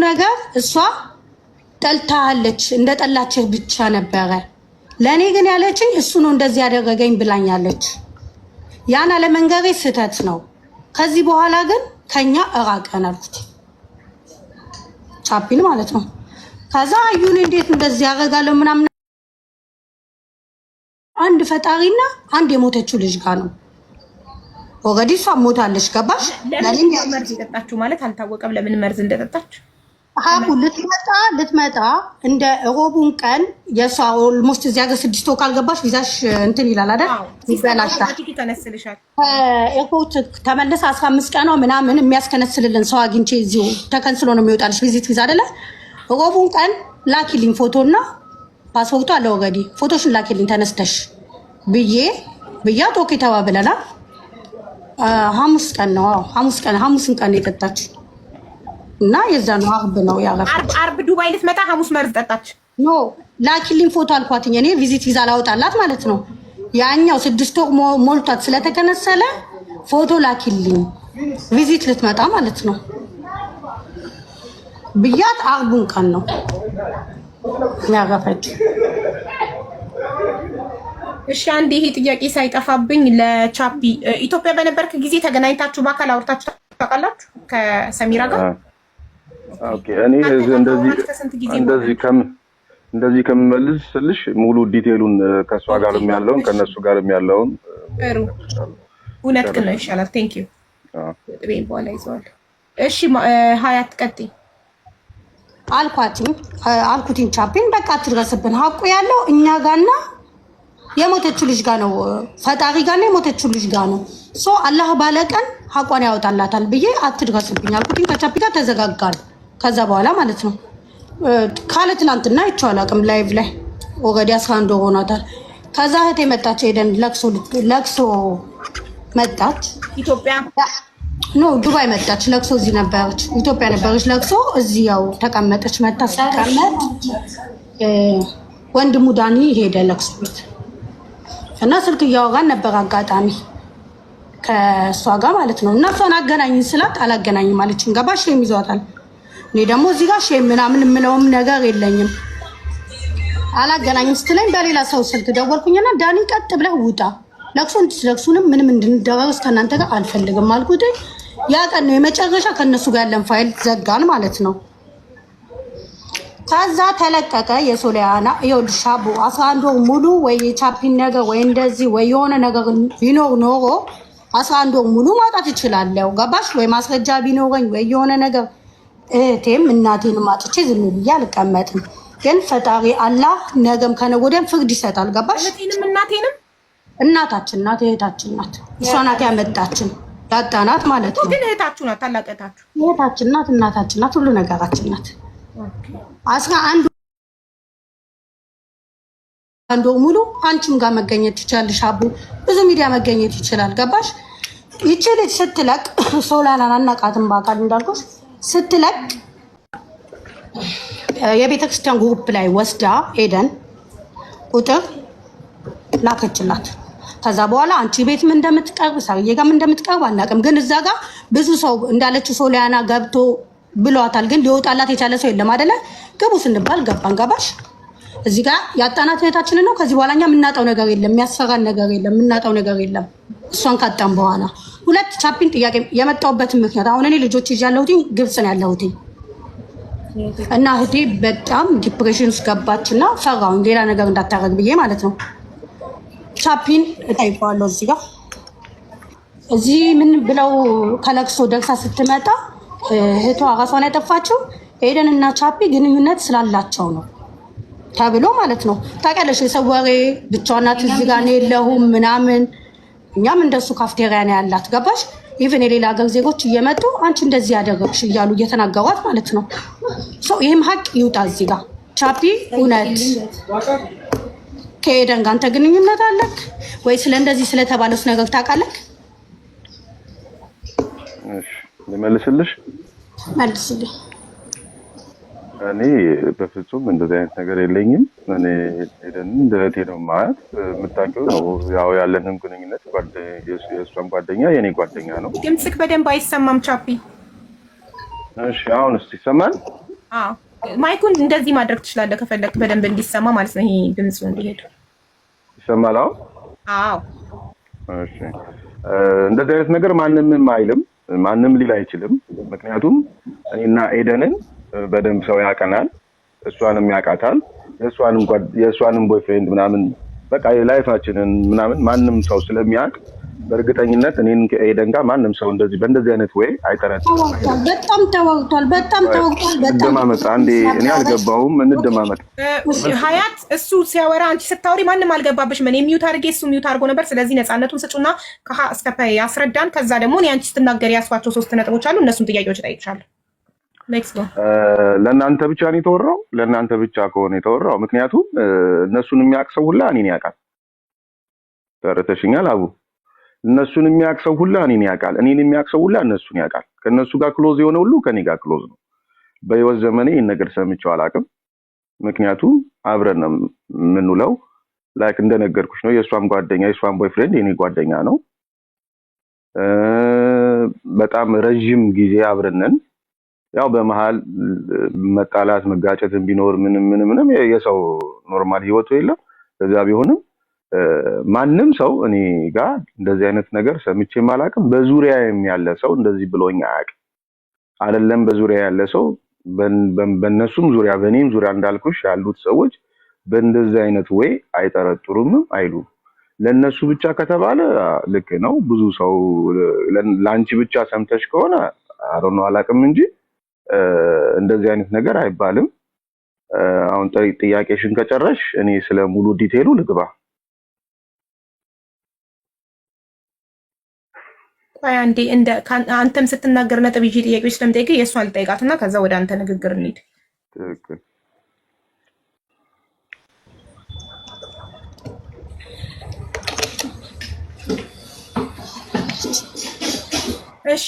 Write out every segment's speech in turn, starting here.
ነገር እሷ ጠልታለች፣ እንደ ጠላችህ ብቻ ነበረ። ለእኔ ግን ያለችኝ እሱ ነው እንደዚህ ያደረገኝ ብላኛለች። ያን አለመንገሬ ስህተት ነው። ከዚህ በኋላ ግን ከኛ እራቀን አልኩት፣ ቻፒን ማለት ነው። ከዛ አዩን እንዴት እንደዚህ ያደርጋለሁ ምናምን አንድ ፈጣሪና አንድ የሞተችው ልጅ ጋር ነው። Already እሷ ሞታለች። ገባሽ? ለምን መርዝ የጠጣችሁ ማለት አልታወቀም። ለምን መርዝ እንደጠጣች ሀቡ ልትመጣ እንደ ሮቡን ቀን የእሷ almost እዚህ ሀገር 6 ወር ካልገባሽ ቪዛሽ እንትን ይላል አይደል? ይበላሻል። ይከነስልሻል። ኤርፖርት ተመለሰ 15 ቀኗ ምናምን የሚያስከነስልልን ሰው አግኝቼ እዚሁ ተከንስሎ ነው የሚወጣልሽ visit visa አይደለ? ሮቡን ቀን ላኪልኝ ፎቶ እና ፓስፖርቱ አለ already፣ ፎቶሽን ላኪልኝ ተነስተሽ ብዬ ብያት okay ተባብለናል። ሐሙስ ቀን ነው። አዎ ሐሙስ ቀን፣ ሐሙስን ቀን የጠጣች እና የዛ ነው አርብ ነው ያረፈች። አርብ ዱባይ ልትመጣ ሐሙስ መርዝ ጠጣች። No፣ ላኪልኝ ፎቶ አልኳትኝ። እኔ visit visa ላወጣላት ማለት ነው። ያኛው 6 ወር ሞልቷት ስለተከነሰለ ፎቶ ላኪልኝ visit ልትመጣ ማለት ነው ብያት አርቡን ቀን ነው ያረፈች። እሺ አንድ ይሄ ጥያቄ ሳይጠፋብኝ ለቻፒ፣ ኢትዮጵያ በነበርክ ጊዜ ተገናኝታችሁ በአካል አውርታችሁ ታውቃላችሁ ከሰሚራ ጋር? Okay፣ እኔ እንደዚህ እንደዚህ ከም እንደዚህ ከምመልስልሽ ሙሉ detail ኡን ከእሷ ጋርም ያለውን ከእነሱ ጋርም ያለውን ጥሩ፣ እውነት ግን ነው ይሻላል። Thank you፣ ጥቤን በኋላ ይዘዋል። እሺ ሀያት ቀጥይ። አልኳትኝ አልኩትኝ ቻፒን በቃ አትድረስብን፣ ሀቁ ያለው እኛ ጋና የሞተችው ልጅ ጋ ነው፣ ፈጣሪ ጋና የሞተችው ልጅ ጋ ነው። So አላህ ባለቀን ሀቋን ያወጣላታል ብዬ አትድረስብኝ አልኩትኝ። ከቻፒ ጋር ተዘጋጋል። ከዛ በኋላ ማለት ነው ካለ ትናንትና አይቼው አላውቅም live ላይ፣ already 11 ወር ሆኗታል። ከዛ እህቴ መጣች፣ ሄደን ለቅሶ መጣች። ኢትዮጵያ? No፣ ዱባይ መጣች። ለቅሶ እዚህ ነበረች፣ ኢትዮጵያ ነበረች። ለቅሶ እዚህ ያው ተቀመጠች። መታ ስትቀመጥ ወንድሙ ዳኒ ሄደ ለቅሶ ቤት እና ስልክ እያወራን ነበር አጋጣሚ ከእሷ ጋር ማለት ነው። እና እሷን አገናኝ ስላት አላገናኝም አለችኝ። ገባ shame ይዟታል። እኔ ደግሞ እዚህ ጋር shame ምናምን የምለውም ነገር የለኝም። አላገናኝም ስትለኝ በሌላ ሰው ስልክ ደወልኩኝና ዳኒ ቀጥ ብለህ ውጣ፣ ለቅሶ እንድትለቅሱንም ምንም እንድንደራረስ ከእናንተ ጋር አልፈልግም አልኩት። ያ ቀን ነው የመጨረሻ ከእነሱ ጋር ያለን ፋይል ዘጋን ማለት ነው። ከዛ ተለቀቀ የሶሊያና። ይኸውልሽ አቡ፣ 11 ወር ሙሉ ወይ የቻፒን ነገር ወይ እንደዚህ ወይ የሆነ ነገር ቢኖር ኖሮ 11 ወር ሙሉ ማውጣት እችላለሁ። ገባሽ ወይ? ማስረጃ ቢኖረኝ ወይ የሆነ ነገር እህቴም እናቴንም አጥቼ ዝም ብዬ አልቀመጥም። ግን ፈጣሪ አላህ ነገም ከነገ ወዲያም ፍርድ ይሰጣል። ገባሽ? እህቴንም እናቴንም እናታችን ናት፣ እህታችን ናት። እሷ ናት ያመጣችን፣ ያጣናት ማለት ነው። ግን እህታችሁ ናት፣ ታላቅ እህታችሁ። እህታችን ናት፣ እናታችን ናት፣ ሁሉ ነገራችን ናት። 11 ወር ሙሉ አንቺም ጋር መገኘት ትችላለሽ። አቡ ብዙ ሚዲያ መገኘት ይችላል። ገባሽ? ይቺ ልጅ ስትለቅ ሶላናን አናቃትም በአካል እንዳልኩሽ፣ ስትለቅ የቤተክርስቲያን group ላይ ወስዳ ኤደን ቁጥር ላከችላት። ከዛ በኋላ አንቺ ቤት ምን እንደምትቀርብ ሳርዬ ጋር ምን እንደምትቀርብ አናውቅም፣ ግን እዛ ጋር ብዙ ሰው እንዳለችው ሶሊያና ገብቶ ብሏታል። ግን ሊወጣላት የቻለ ሰው የለም አደለ? ግቡ ስንባል ገባን። ገባሽ? እዚህ ጋር ያጣናት እህታችንን ነው። ከዚህ በኋላ እኛ የምናጣው ነገር የለም፣ የሚያስፈራን ነገር የለም፣ የምናጣው ነገር የለም። እሷን ካጣን በኋላ ሁለት ቻፒን ጥያቄ የመጣሁበትን ምክንያት አሁን እኔ ልጆች ይዤ ያለሁትኝ ግብፅ ነው ያለሁትኝ እና እህቴ በጣም depression ውስጥ ገባች እና ፈራሁኝ ሌላ ነገር እንዳታረግ ብዬ ማለት ነው። ቻፒን እጠይቀዋለሁ እዚህ ጋር እዚህ ምን ብለው ከለቅሶ ደርሳ ስትመጣ እህቷ ራሷን ያጠፋችው ኤደን እና ቻፒ ግንኙነት ስላላቸው ነው ተብሎ ማለት ነው። ታውቂያለሽ፣ የሰው ወሬ፣ ብቻዋን ናት፣ እዚህ ጋር እኔ የለሁም ምናምን። እኛም እንደሱ ካፍቴሪያ ነው ያላት፣ ገባሽ? Even የሌላ ሀገር ዜጎች እየመጡ አንቺ እንደዚህ ያደረግሽ እያሉ እየተናገሯት ማለት ነው። ይህም ሀቅ ይውጣ እዚህ ጋር። ቻፒ፣ እውነት ከኤደን ጋር አንተ ግንኙነት አለክ ወይ? ስለ እንደዚህ ስለተባለስ ነገር ታውቃለህ? እሺ፣ ልመልስልሽ። መልስልኝ። እኔ በፍጹም እንደዚህ አይነት ነገር የለኝም። እኔ ኤደንን እንደ እህቴ ነው የማያት። የምታውቂው ነው ያው ያለንም ግንኙነት፣ የእሷም ጓደኛ የእኔ ጓደኛ ነው። ድምፅክ በደንብ አይሰማም ቻፒ። እሺ፣ አሁን እስኪ ይሰማል? አዎ mic ኡን እንደዚህ ማድረግ ትችላለህ ከፈለክ በደንብ እንዲሰማ ማለት ነው። ይሄ ድምፁ እንዲሄድ ይሰማል። አሁን አዎ እሺ። እንደዚህ አይነት ነገር ማንምም አይልም፣ ማንም ሊል አይችልም። ምክንያቱም እኔና ኤደንን በደንብ ሰው ያውቀናል፣ እሷንም ያውቃታል፣ የእሷንም boyfriend ምናምን በቃ የ life ኣችንን ምናምን ማንም ሰው ስለሚያውቅ በእርግጠኝነት እኔን ከኤደን ጋር ማንም ሰው እንደዚህ በእንደዚህ አይነት ወይ አይጠረጥርም። ተወግቷል፣ በጣም ተወግቷል፣ በጣም ተወግቷል። በጣም እንደማመጥ አንዴ እኔ አልገባውም፣ እንደማመጥ ሀያት እሱ ሲያወራ አንቺ ስታወሪ ማንም አልገባብሽም። እኔ mute አድርጌ እሱ mute አድርጎ ነበር። ስለዚህ ነፃነቱን ስጩና ከሀ እስከ ፐ ያስረዳን። ከዛ ደግሞ እኔ አንቺ ስትናገሪ ያስኳቸው ሶስት ነጥቦች አሉ። እነሱን ጥያቄዎች እጠይቅሻለሁ። Next ነው። ለእናንተ ብቻ ነው የተወራው። ለእናንተ ብቻ ከሆነ የተወራው ምክንያቱም እነሱን የሚያውቅ ሰው ሁላ እኔን ያውቃል። ተረተሽኛል አቡ። እነሱን የሚያውቅ ሰው ሁላ እኔን ያውቃል። እኔን የሚያውቅ ሰው ሁላ እነሱን ያውቃል። ከእነሱ ጋር close የሆነ ሁሉ ከኔ ጋር close ነው። በህይወት ዘመኔ ይህን ነገር ሰምቼው አላውቅም። ምክንያቱም አብረን ነው የምንውለው። Like እንደነገርኩሽ ነው። የእሷም ጓደኛ የእሷም boyfriend የኔ ጓደኛ ነው። በጣም ረዥም ጊዜ አብረን ነን። ያው በመሀል መጣላት መጋጨትን ቢኖር ምንም ምንም ምንም የሰው normal ህይወቱ የለም። በዛ ቢሆንም ማንም ሰው እኔ ጋር እንደዚህ አይነት ነገር ሰምቼም አላውቅም። በዙሪያዬም ያለ ሰው እንደዚህ ብሎኝ አያውቅም። አይደለም በዙሪያ ያለ ሰው በእነሱም ዙሪያ በእኔም ዙሪያ እንዳልኩሽ ያሉት ሰዎች በእንደዚህ አይነት ወይ አይጠረጥሩምም አይሉም። ለእነሱ ብቻ ከተባለ ልክ ነው። ብዙ ሰው ለአንቺ ብቻ ሰምተሽ ከሆነ አሮኖ አላውቅም እንጂ እንደዚህ አይነት ነገር አይባልም። አሁን ጥያቄሽን ከጨረሽ እኔ ስለ ሙሉ detail ኡ ልግባ። ቆይ አንዴ እንደ አንተም ስትናገር ነጥብ ይዤ ጥያቄዎች ስለምጠይቅ የእሷን ልጠይቃትና ከዛ ወደ አንተ ንግግር እንሂድ። ትክክል። እሺ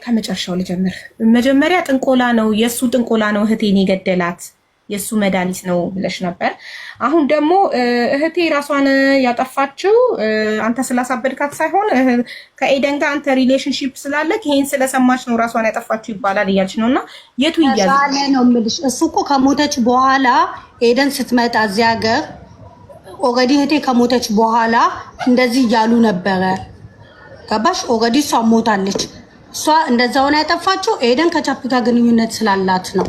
ከመጨረሻው ልጀምር። መጀመሪያ ጥንቆላ ነው የእሱ ጥንቆላ ነው እህቴን የገደላት የእሱ መድኃኒት ነው ብለሽ ነበር። አሁን ደግሞ እህቴ ራሷን ያጠፋችው አንተ ስላሳበድካት ሳይሆን ከኤደን ጋር አንተ relationship ስላለክ ይሄን ስለሰማች ነው ራሷን ያጠፋችው ይባላል እያልሽ ነው። እና የቱ ይያዝ ነው የምልሽ። እሱ እኮ ከሞተች በኋላ ኤደን ስትመጣ እዚህ ሀገር already እህቴ ከሞተች በኋላ እንደዚህ እያሉ ነበረ። ገባሽ? Already እሷ ሞታለች። እሷ እንደዛ ሆና ያጠፋችው ኤደን ከቻፒ ጋር ግንኙነት ስላላት ነው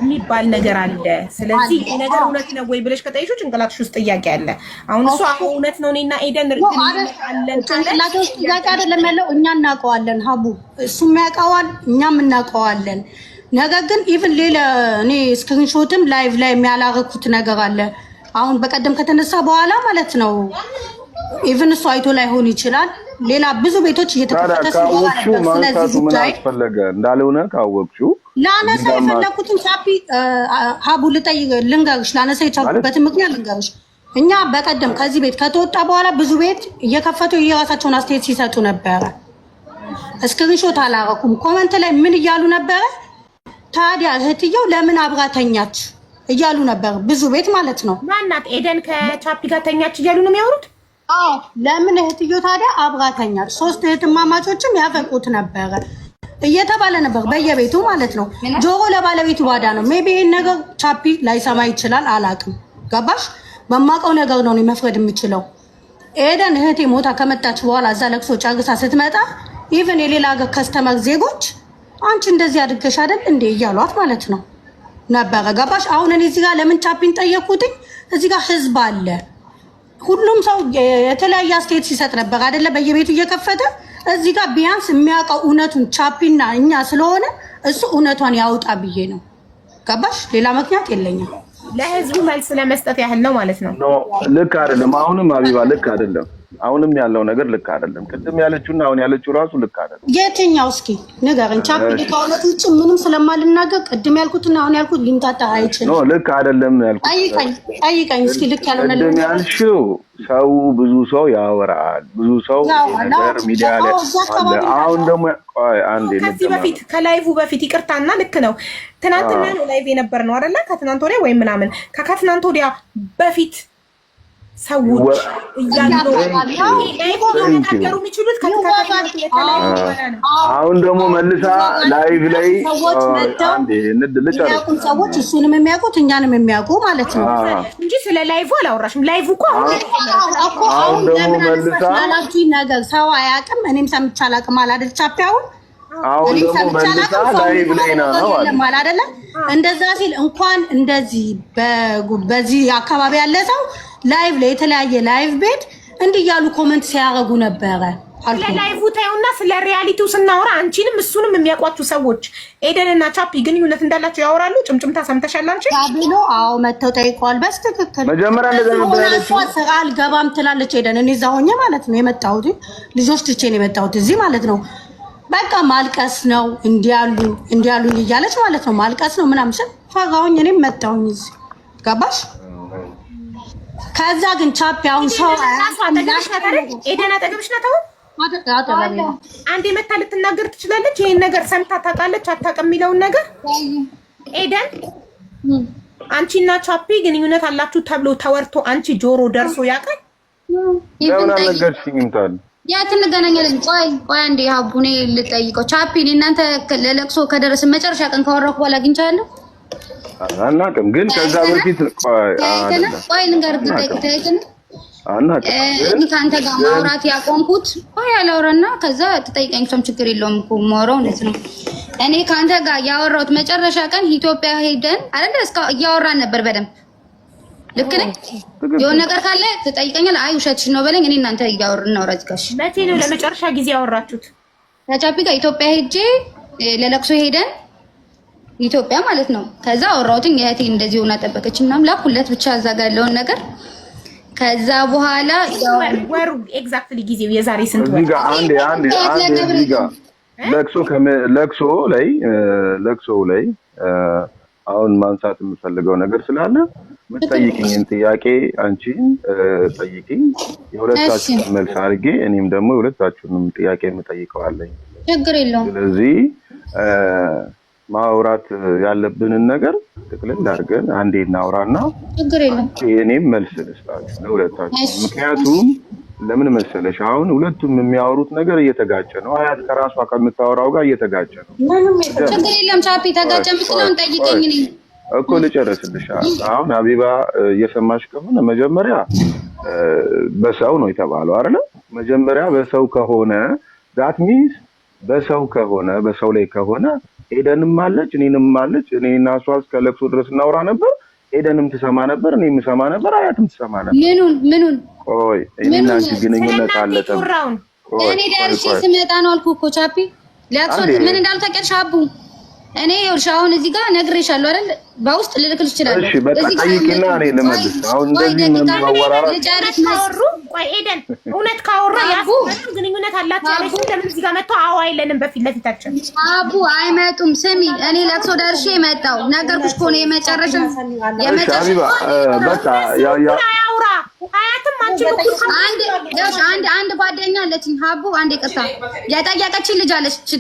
የሚባል ነገር አለ። ስለዚህ ይሄ ነገር እውነት ነው ወይ ብለሽ ከጠየቅሽው ጭንቅላትሽ ውስጥ ጥያቄ አለ። አሁን እሷ እውነት ነው እኔና ኤደን ግንኙነት አለን ጭንቅላት ውስጥ ጥያቄ አይደለም ያለው፣ እኛ እናውቀዋለን። ሀቡ እሱም ያውቀዋል፣ እኛም እናውቀዋለን። ነገር ግን even ሌላ እኔ screenshot ም live ላይ የሚያላረኩት ነገር አለ። አሁን በቀደም ከተነሳ በኋላ ማለት ነው። Even እሱ አይቶ ላይሆን ይችላል። ሌላ ብዙ ቤቶች እየተከፈተ ስለዚህ ጉዳይ አስፈለገ እንዳልሆነ ካወቅሽው ላነሳ የፈለኩትን ሳፒ ሀቡ ልጠይቅ ልንገርሽ፣ ላነሳ የቻልኩበትን ምክንያት ልንገርሽ። እኛ በቀደም ከዚህ ቤት ከተወጣ በኋላ ብዙ ቤት እየከፈቱ የራሳቸውን አስተያየት ሲሰጡ ነበረ። Screenshot አላረኩም። Comment ላይ ምን እያሉ ነበረ? ታዲያ እህትየው ለምን አብራ ተኛች እያሉ ነበር። ብዙ ቤት ማለት ነው። ማናት ኤደን ከቻፒ ጋር ተኛች እያሉ ነው የሚያወሩት። አዎ ለምን እህትየው ታዲያ አብራ ተኛች? ሶስት እህትማማቾችም ያፈቁት ነበረ እየተባለ ነበር በየቤቱ ማለት ነው። ጆሮ ለባለቤቱ ባዳ ነው። Maybe ይሄን ነገር ቻፒ ላይሰማ ይችላል፣ አላቅም። ገባሽ? በማውቀው ነገር ነው መፍረድ የምችለው። ኤደን እህቴ ሞታ ከመጣች በኋላ እዛ ለቅሶ ጨርሳ ስትመጣ even የሌላ ሀገር customer ዜጎች አንቺ እንደዚህ አድርገሽ አይደል እንዴ እያሏት ማለት ነው ነበረ። ገባሽ? አሁን እኔ እዚህ ጋር ለምን ቻፒን ጠየኩትኝ? እዚህ ጋር ህዝብ አለ። ሁሉም ሰው የተለያየ አስተያየት ሲሰጥ ነበር አይደለ? በየቤቱ እየከፈተ እዚህ ጋር ቢያንስ የሚያውቀው እውነቱን ቻፒና እኛ ስለሆነ እሱ እውነቷን ያውጣ ብዬ ነው። ገባሽ? ሌላ ምክንያት የለኝም። ለህዝቡ መልስ ለመስጠት ያህል ነው ማለት ነው። No ልክ አይደለም። አሁንም አቢባ ልክ አይደለም። አሁንም ያለው ነገር ልክ አይደለም። ቅድም ያለችውና አሁን ያለችው ራሱ ልክ አይደለም። የትኛው እስኪ ንገረን። ቻፒ ከእውነት ውጭ ምንም ስለማልናገር ቅድም ያልኩትና አሁን ያልኩት ሊምታታ አይችልም። No ልክ አይደለም ያልኩት። ጠይቀኝ ጠይቀኝ እስኪ ልክ ያልሆነ ቅድም ያልሽው ሰው ብዙ ሰው ያወራል፣ ብዙ ሰው ነገር ሚዲያ ላይ አለ። አሁን ደግሞ ቆይ አንዴ ከዚህ በፊት ከ live በፊት ይቅርታና ልክ ነው። ትናንትና ነው live የነበር ነው አይደለ? ከትናንት ወዲያ ወይም ምናምን ከትናንት ወዲያ በፊት ሰዎች እያሉ ሊነጋገሩ የሚችሉት አሁን ደግሞ መልሳ live ላይ ሰዎች መጥተው የሚያውቁን ሰዎች እሱንም የሚያውቁት እኛንም የሚያውቁ ማለት ነው እንጂ ስለ live አላወራሽም። Live እኮ አሁን ደግሞ መልሳ ላላችሁኝ ነገር ሰው አያውቅም፣ እኔም ሰምቼ አላውቅም አላደል ቻፒ አሁን አሁን ደግሞ መልሳ live ላይ ነው አለ እንደዛ ሲል እንኳን እንደዚህ በዚህ አካባቢ ያለ ሰው live ላይ የተለያየ live ቤት እንዲህ እያሉ comment ሲያደርጉ ነበረ። ስለ live ታዩና ስለ reality ው ስናወራ አንቺንም እሱንም የሚያውቋችሁ ሰዎች ኤደን እና ቻፒ ግንኙነት እንዳላቸው ያወራሉ። ጭምጭምታ ሰምተሻል አንቺ? ብሎ አዎ፣ መተው ጠይቀዋል። በስትክክል መጀመሪያ እንደዛ ነበር ያለችው። ስራ አልገባም ትላለች ኤደን። እኔ እዛ ሆኜ ማለት ነው የመጣሁት ልጆች ትቼ ነው የመጣሁት እዚህ ማለት ነው። በቃ ማልቀስ ነው እንዲያሉ እንዲያሉኝ እያለች ማለት ነው ማልቀስ ነው ምናምን ስል ፈራሁኝ። እኔም መጣሁኝ እዚህ ገባሽ? ከዛ ግን ቻፒ አሁን ሰው ኤደን አጠገብሽ ናት። አሁን አንዴ መታ ልትናገር ትችላለች። ይሄን ነገር ሰምታ ታውቃለች አታውቅም የሚለውን ነገር ኤደን፣ አንቺና ቻፒ ግንኙነት አላችሁ ተብሎ ተወርቶ አንቺ ጆሮ ደርሶ ያውቃል? ለምን አልነገርሽኝም ታዲያ? የት እንገናኛለን? ቆይ ቆይ አንዴ ሀቡ እኔ ልጠይቀው። ቻፒ እኔ እናንተ ለለቅሶ ከደረስን መጨረሻ ቀን ካወራኩ በኋላ አግኝቻለሁ አናውቅም፣ ግን ከዛ በፊት ቆይ ልንገርህ፣ ተይተን አናውቅም። እኔ ከአንተ ጋር ማውራት ያቆምኩት ቆይ አላወራና ከዛ ትጠይቀኝ፣ እሷም ችግር የለውም እኮ የማወራው እውነት ነው። እኔ ከአንተ ጋር ያወራሁት መጨረሻ ቀን ኢትዮጵያ ሄደን አይደለ እስከ እያወራን ነበር በደንብ ልክ ነኝ። የሆነ ነገር ካለ ትጠይቀኛል። አይ ውሸትሽ ነው በለኝ። እኔ እናንተ እያወራን እናውራ እዚህ ጋር። መቼ ነው ለመጨረሻ ጊዜ ያወራችሁት? ከቻፒ ጋር ኢትዮጵያ ሄጄ ለለቅሶ ሄደን ኢትዮጵያ ማለት ነው። ከዛ አወራሁትኝ እህቴ እንደዚህ ሆና ጠበቀች ምናምን ላኩለት ብቻ እዛ ጋር ያለውን ነገር። ከዛ በኋላ ወሩ exactly ጊዜው የዛሬ ስንት ወር? እዚህ ጋር አንዴ አንዴ አንዴ እዚህ ጋር ለቅሶ ለቅሶ ላይ ለቅሶ ላይ አሁን ማንሳት የምፈልገው ነገር ስላለ የምትጠይቂኝን ጥያቄ አንቺን ጠይቂኝ፣ የሁለታችሁን መልስ አድርጌ እኔም ደግሞ የሁለታችሁንም ጥያቄ የምጠይቀዋለኝ። ችግር የለውም። ስለዚህ ማውራት ያለብንን ነገር ጥቅልል አድርገን አንዴ እናውራና ችግር የለውም። እኔም መልስ ልስጣችሁ ለሁለታችሁ። ምክንያቱም ለምን መሰለሽ አሁን ሁለቱም የሚያወሩት ነገር እየተጋጨ ነው። አያት ከራሷ ከምታወራው ጋር እየተጋጨ ነው። ችግር የለም ቻፒ፣ ተጋጨ የምትለውን ጠይቀኝ። እኔ እኮ ልጨርስልሽ። አሁን ሀቢባ እየሰማሽ ከሆነ መጀመሪያ በሰው ነው የተባለው አይደለ? መጀመሪያ በሰው ከሆነ that means በሰው ከሆነ በሰው ላይ ከሆነ ኤደንም አለች እኔንም አለች። እኔና እሷ እስከ ለቅሶ ድረስ እናውራ ነበር። ኤደንም ትሰማ ነበር፣ እኔም እሰማ ነበር፣ አያትም ትሰማ ነበር። ምኑን ምኑን? ቆይ እኔና አንቺ ግንኙነት አለ ተብሎ እኔ ደርሼ ስመጣ ነው አልኩህ እኮ ቻፒ። ለቅሶ ምን እንዳሉ ታውቂያለሽ አቡ? እኔ ይኸውልሽ አሁን እዚህ ጋር ነግሬሻለሁ አይደል? በውስጥ ልልክልሽ እችላለሁ። እሺ በቃ ጠይቂና እኔ ልመልስ። አሁን እንደዚህ መወራራት ልጨርስ። ቆይ ኤደን እውነት ካወራ ያሱ ግንኙነት አላቸው ያለች ለምን እዚህ ጋር መጥቶ አዎ አይለንም? በፊት ለፊታችን አቡ አይመጡም። ስሚ እኔ ለቅሶ ደርሼ መጣሁ ነገርኩሽ እኮ ነው የመጨረሻ የመጨረሻ በቃ ያ ያ አያውራ አያትም አንቺ እኩል አንድ አንድ አንድ ጓደኛ አለችኝ ሀቡ አንድ ይቅርታ የጠየቀችኝ ልጅ አለች።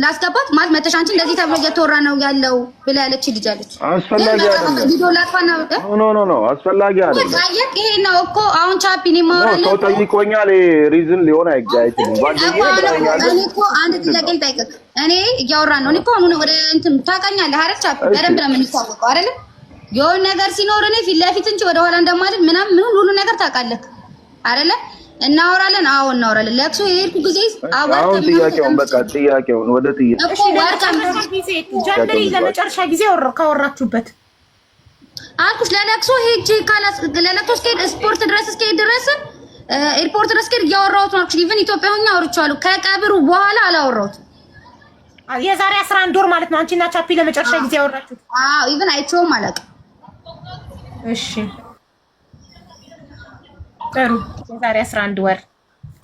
ላስገባት ማለት መተሽ አንቺ እንደዚህ ተብሎ እየተወራ ነው ያለው ብላ ያለች ልጅ አለች። አስፈላጊ አይደለም። ቪዲዮ ላጥፋና No no no አስፈላጊ አይደለም። ጠየቅ ይሄ ነው እኮ አሁን ቻፒ እኔ የማወራለሁ ሰው ጠይቆኛል። Reason ሊሆን አይችልም። ጓደኛዬ ብላኛለች። እኔ እኮ አንድ ጥያቄ ልጠይቅህ። እኔ እያወራን ነው። እኔ እኮ አሁን ወደ እንትን ታውቃኛለህ አይደል? ቻፒ በደንብ ነው የምንታወቀው አይደል? የሆነ ነገር ሲኖር እኔ ፊት ለፊት እንጂ ወደ ኋላ እንደማልል ምናምን ምን ሁሉ ነገር ታውቃለህ አይደለ? እናወራለን። አዎ እናወራለን። ለቅሶ የሄድኩ ጊዜ አሁን ጥያቄውን በቃ ጥያቄውን ወደ ጥያቄ እኮ ወርቀም ጀምሪ። ለመጨረሻ ጊዜ ካወራችሁበት አልኩሽ። ለለቅሶ ሄጄ ካላስ ለለቅሶ እስከሄድ ስፖርት ድረስ እስከሄድ ድረስ ኤርፖርት ድረስ እስከሄድ እያወራሁት ነው አልኩሽ። Even ኢትዮጵያ ሆኜ አውርቼዋለሁ። ከቀብሩ በኋላ አላወራሁትም። የዛሬ 11 ወር ማለት ነው አንቺና ቻፒ ለመጨረሻ ጊዜ ያወራችሁት? አዎ even አይቼውም አላውቅም። እሺ ጥሩ። የዛሬ 11 ወር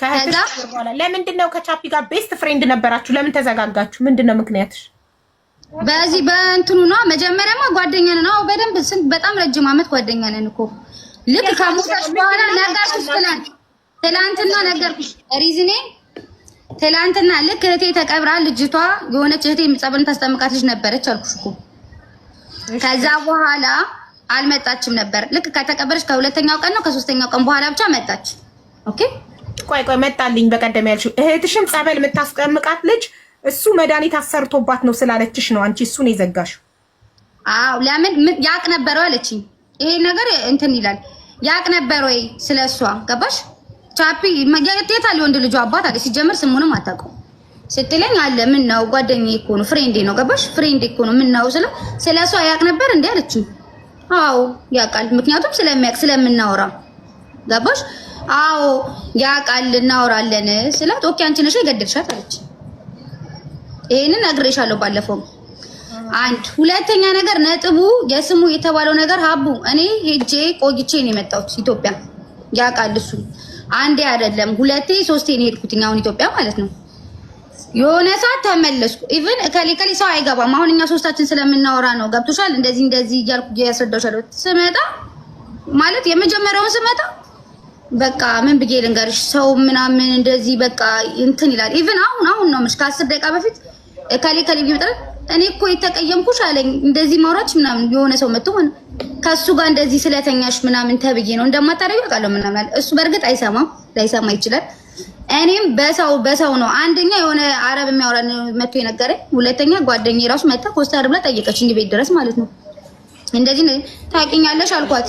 ከእህትሽ በኋላ ለምንድን ነው ከቻፒ ጋር best friend ነበራችሁ? ለምን ተዘጋጋችሁ? ምንድን ነው ምክንያትሽ? በዚህ በእንትኑ ነው። መጀመሪያማ ጓደኛ ነን። አዎ በደንብ ስንት በጣም ረጅም አመት ጓደኛ ነን እኮ። ልክ ከሞተች በኋላ ነገርኩሽ። ትላንትና ነገርኩሽ reason ኤ ትላንትና ልክ እህቴ ተቀብራ ልጅቷ የሆነች እህቴ ጸበልን ታስጠምቃት ልጅ ነበረች አልኩሽ እኮ። ከዛ በኋላ አልመጣችም ነበር። ልክ ከተቀበረች ከሁለተኛው ቀን ነው ከሶስተኛው ቀን በኋላ ብቻ መጣች። Okay ቆይ ቆይ መጣልኝ። በቀደም ያልሽው እህትሽን ጸበል የምታስቀምቃት ልጅ እሱ መድኃኒት አሰርቶባት ነው ስላለችሽ ነው አንቺ እሱን የዘጋሽው? አዎ ለምን ያቅ ነበር አለችኝ። ይሄ ነገር እንትን ይላል ያቅ ነበር ወይ ስለ እሷ ገባሽ? ቻፒ የት አለ ወንድ ልጁ አባት አለ። ሲጀምር ስሙንም አታውቀውም ስትለኝ አለ ምን ነው ጓደኛዬ እኮ ነው friend ኤ ነው ገባሽ? friend ኤ እኮ ነው ምን ነው ስለ እሷ ያቅ ነበር እንዴ አለችኝ። አዎ ያውቃል፣ ምክንያቱም ስለሚያውቅ ስለምናወራ ገባሽ? አዎ ያውቃል እናወራለን ስላት okay አንቺ ነሽ የገደልሻት አለች። ይሄንን ነግሬሻለሁ ባለፈው። አንድ ሁለተኛ ነገር ነጥቡ የስሙ የተባለው ነገር ሀቡ እኔ ሄጄ ቆይቼ ነው የመጣሁት ኢትዮጵያ። ያውቃል እሱ አንዴ አይደለም ሁለቴ ሶስቴ ነው የሄድኩት አሁን ኢትዮጵያ ማለት ነው። የሆነ ሰዓት ተመለስኩ። Even እከሌ እከሌ ሰው አይገባም። አሁን እኛ ሶስታችን ስለምናወራ ነው ገብቶሻል። እንደዚህ እንደዚህ እያልኩ እያስረዳሁሻለሁ። ስመጣ ማለት የመጀመሪያውን ስመጣ በቃ ምን ብዬ ልንገርሽ፣ ሰው ምናምን እንደዚህ በቃ እንትን ይላል። Even አሁን አሁን ነው የምልሽ ከ10 ደቂቃ በፊት እከሌ እከሌ ብዬ መጥራት እኔ እኮ የተቀየምኩሽ አለኝ። እንደዚህ ማውራትሽ ምናምን የሆነ ሰው መጥቶ ከሱ ጋር እንደዚህ ስለተኛሽ ምናምን ተብዬ ነው እንደማታደርጊው አውቃለሁ ምናምን አለ። እሱ በእርግጥ አይሰማም፣ ላይሰማ ይችላል። እኔም በሰው በሰው ነው። አንደኛ የሆነ አረብ የሚያወራ መጥቶ የነገረኝ፣ ሁለተኛ ጓደኛዬ ራሱ መጥታ ኮስተር ብላ ጠየቀችኝ ቤት ድረስ ማለት ነው። እንደዚህ ታውቂኛለሽ አልኳት።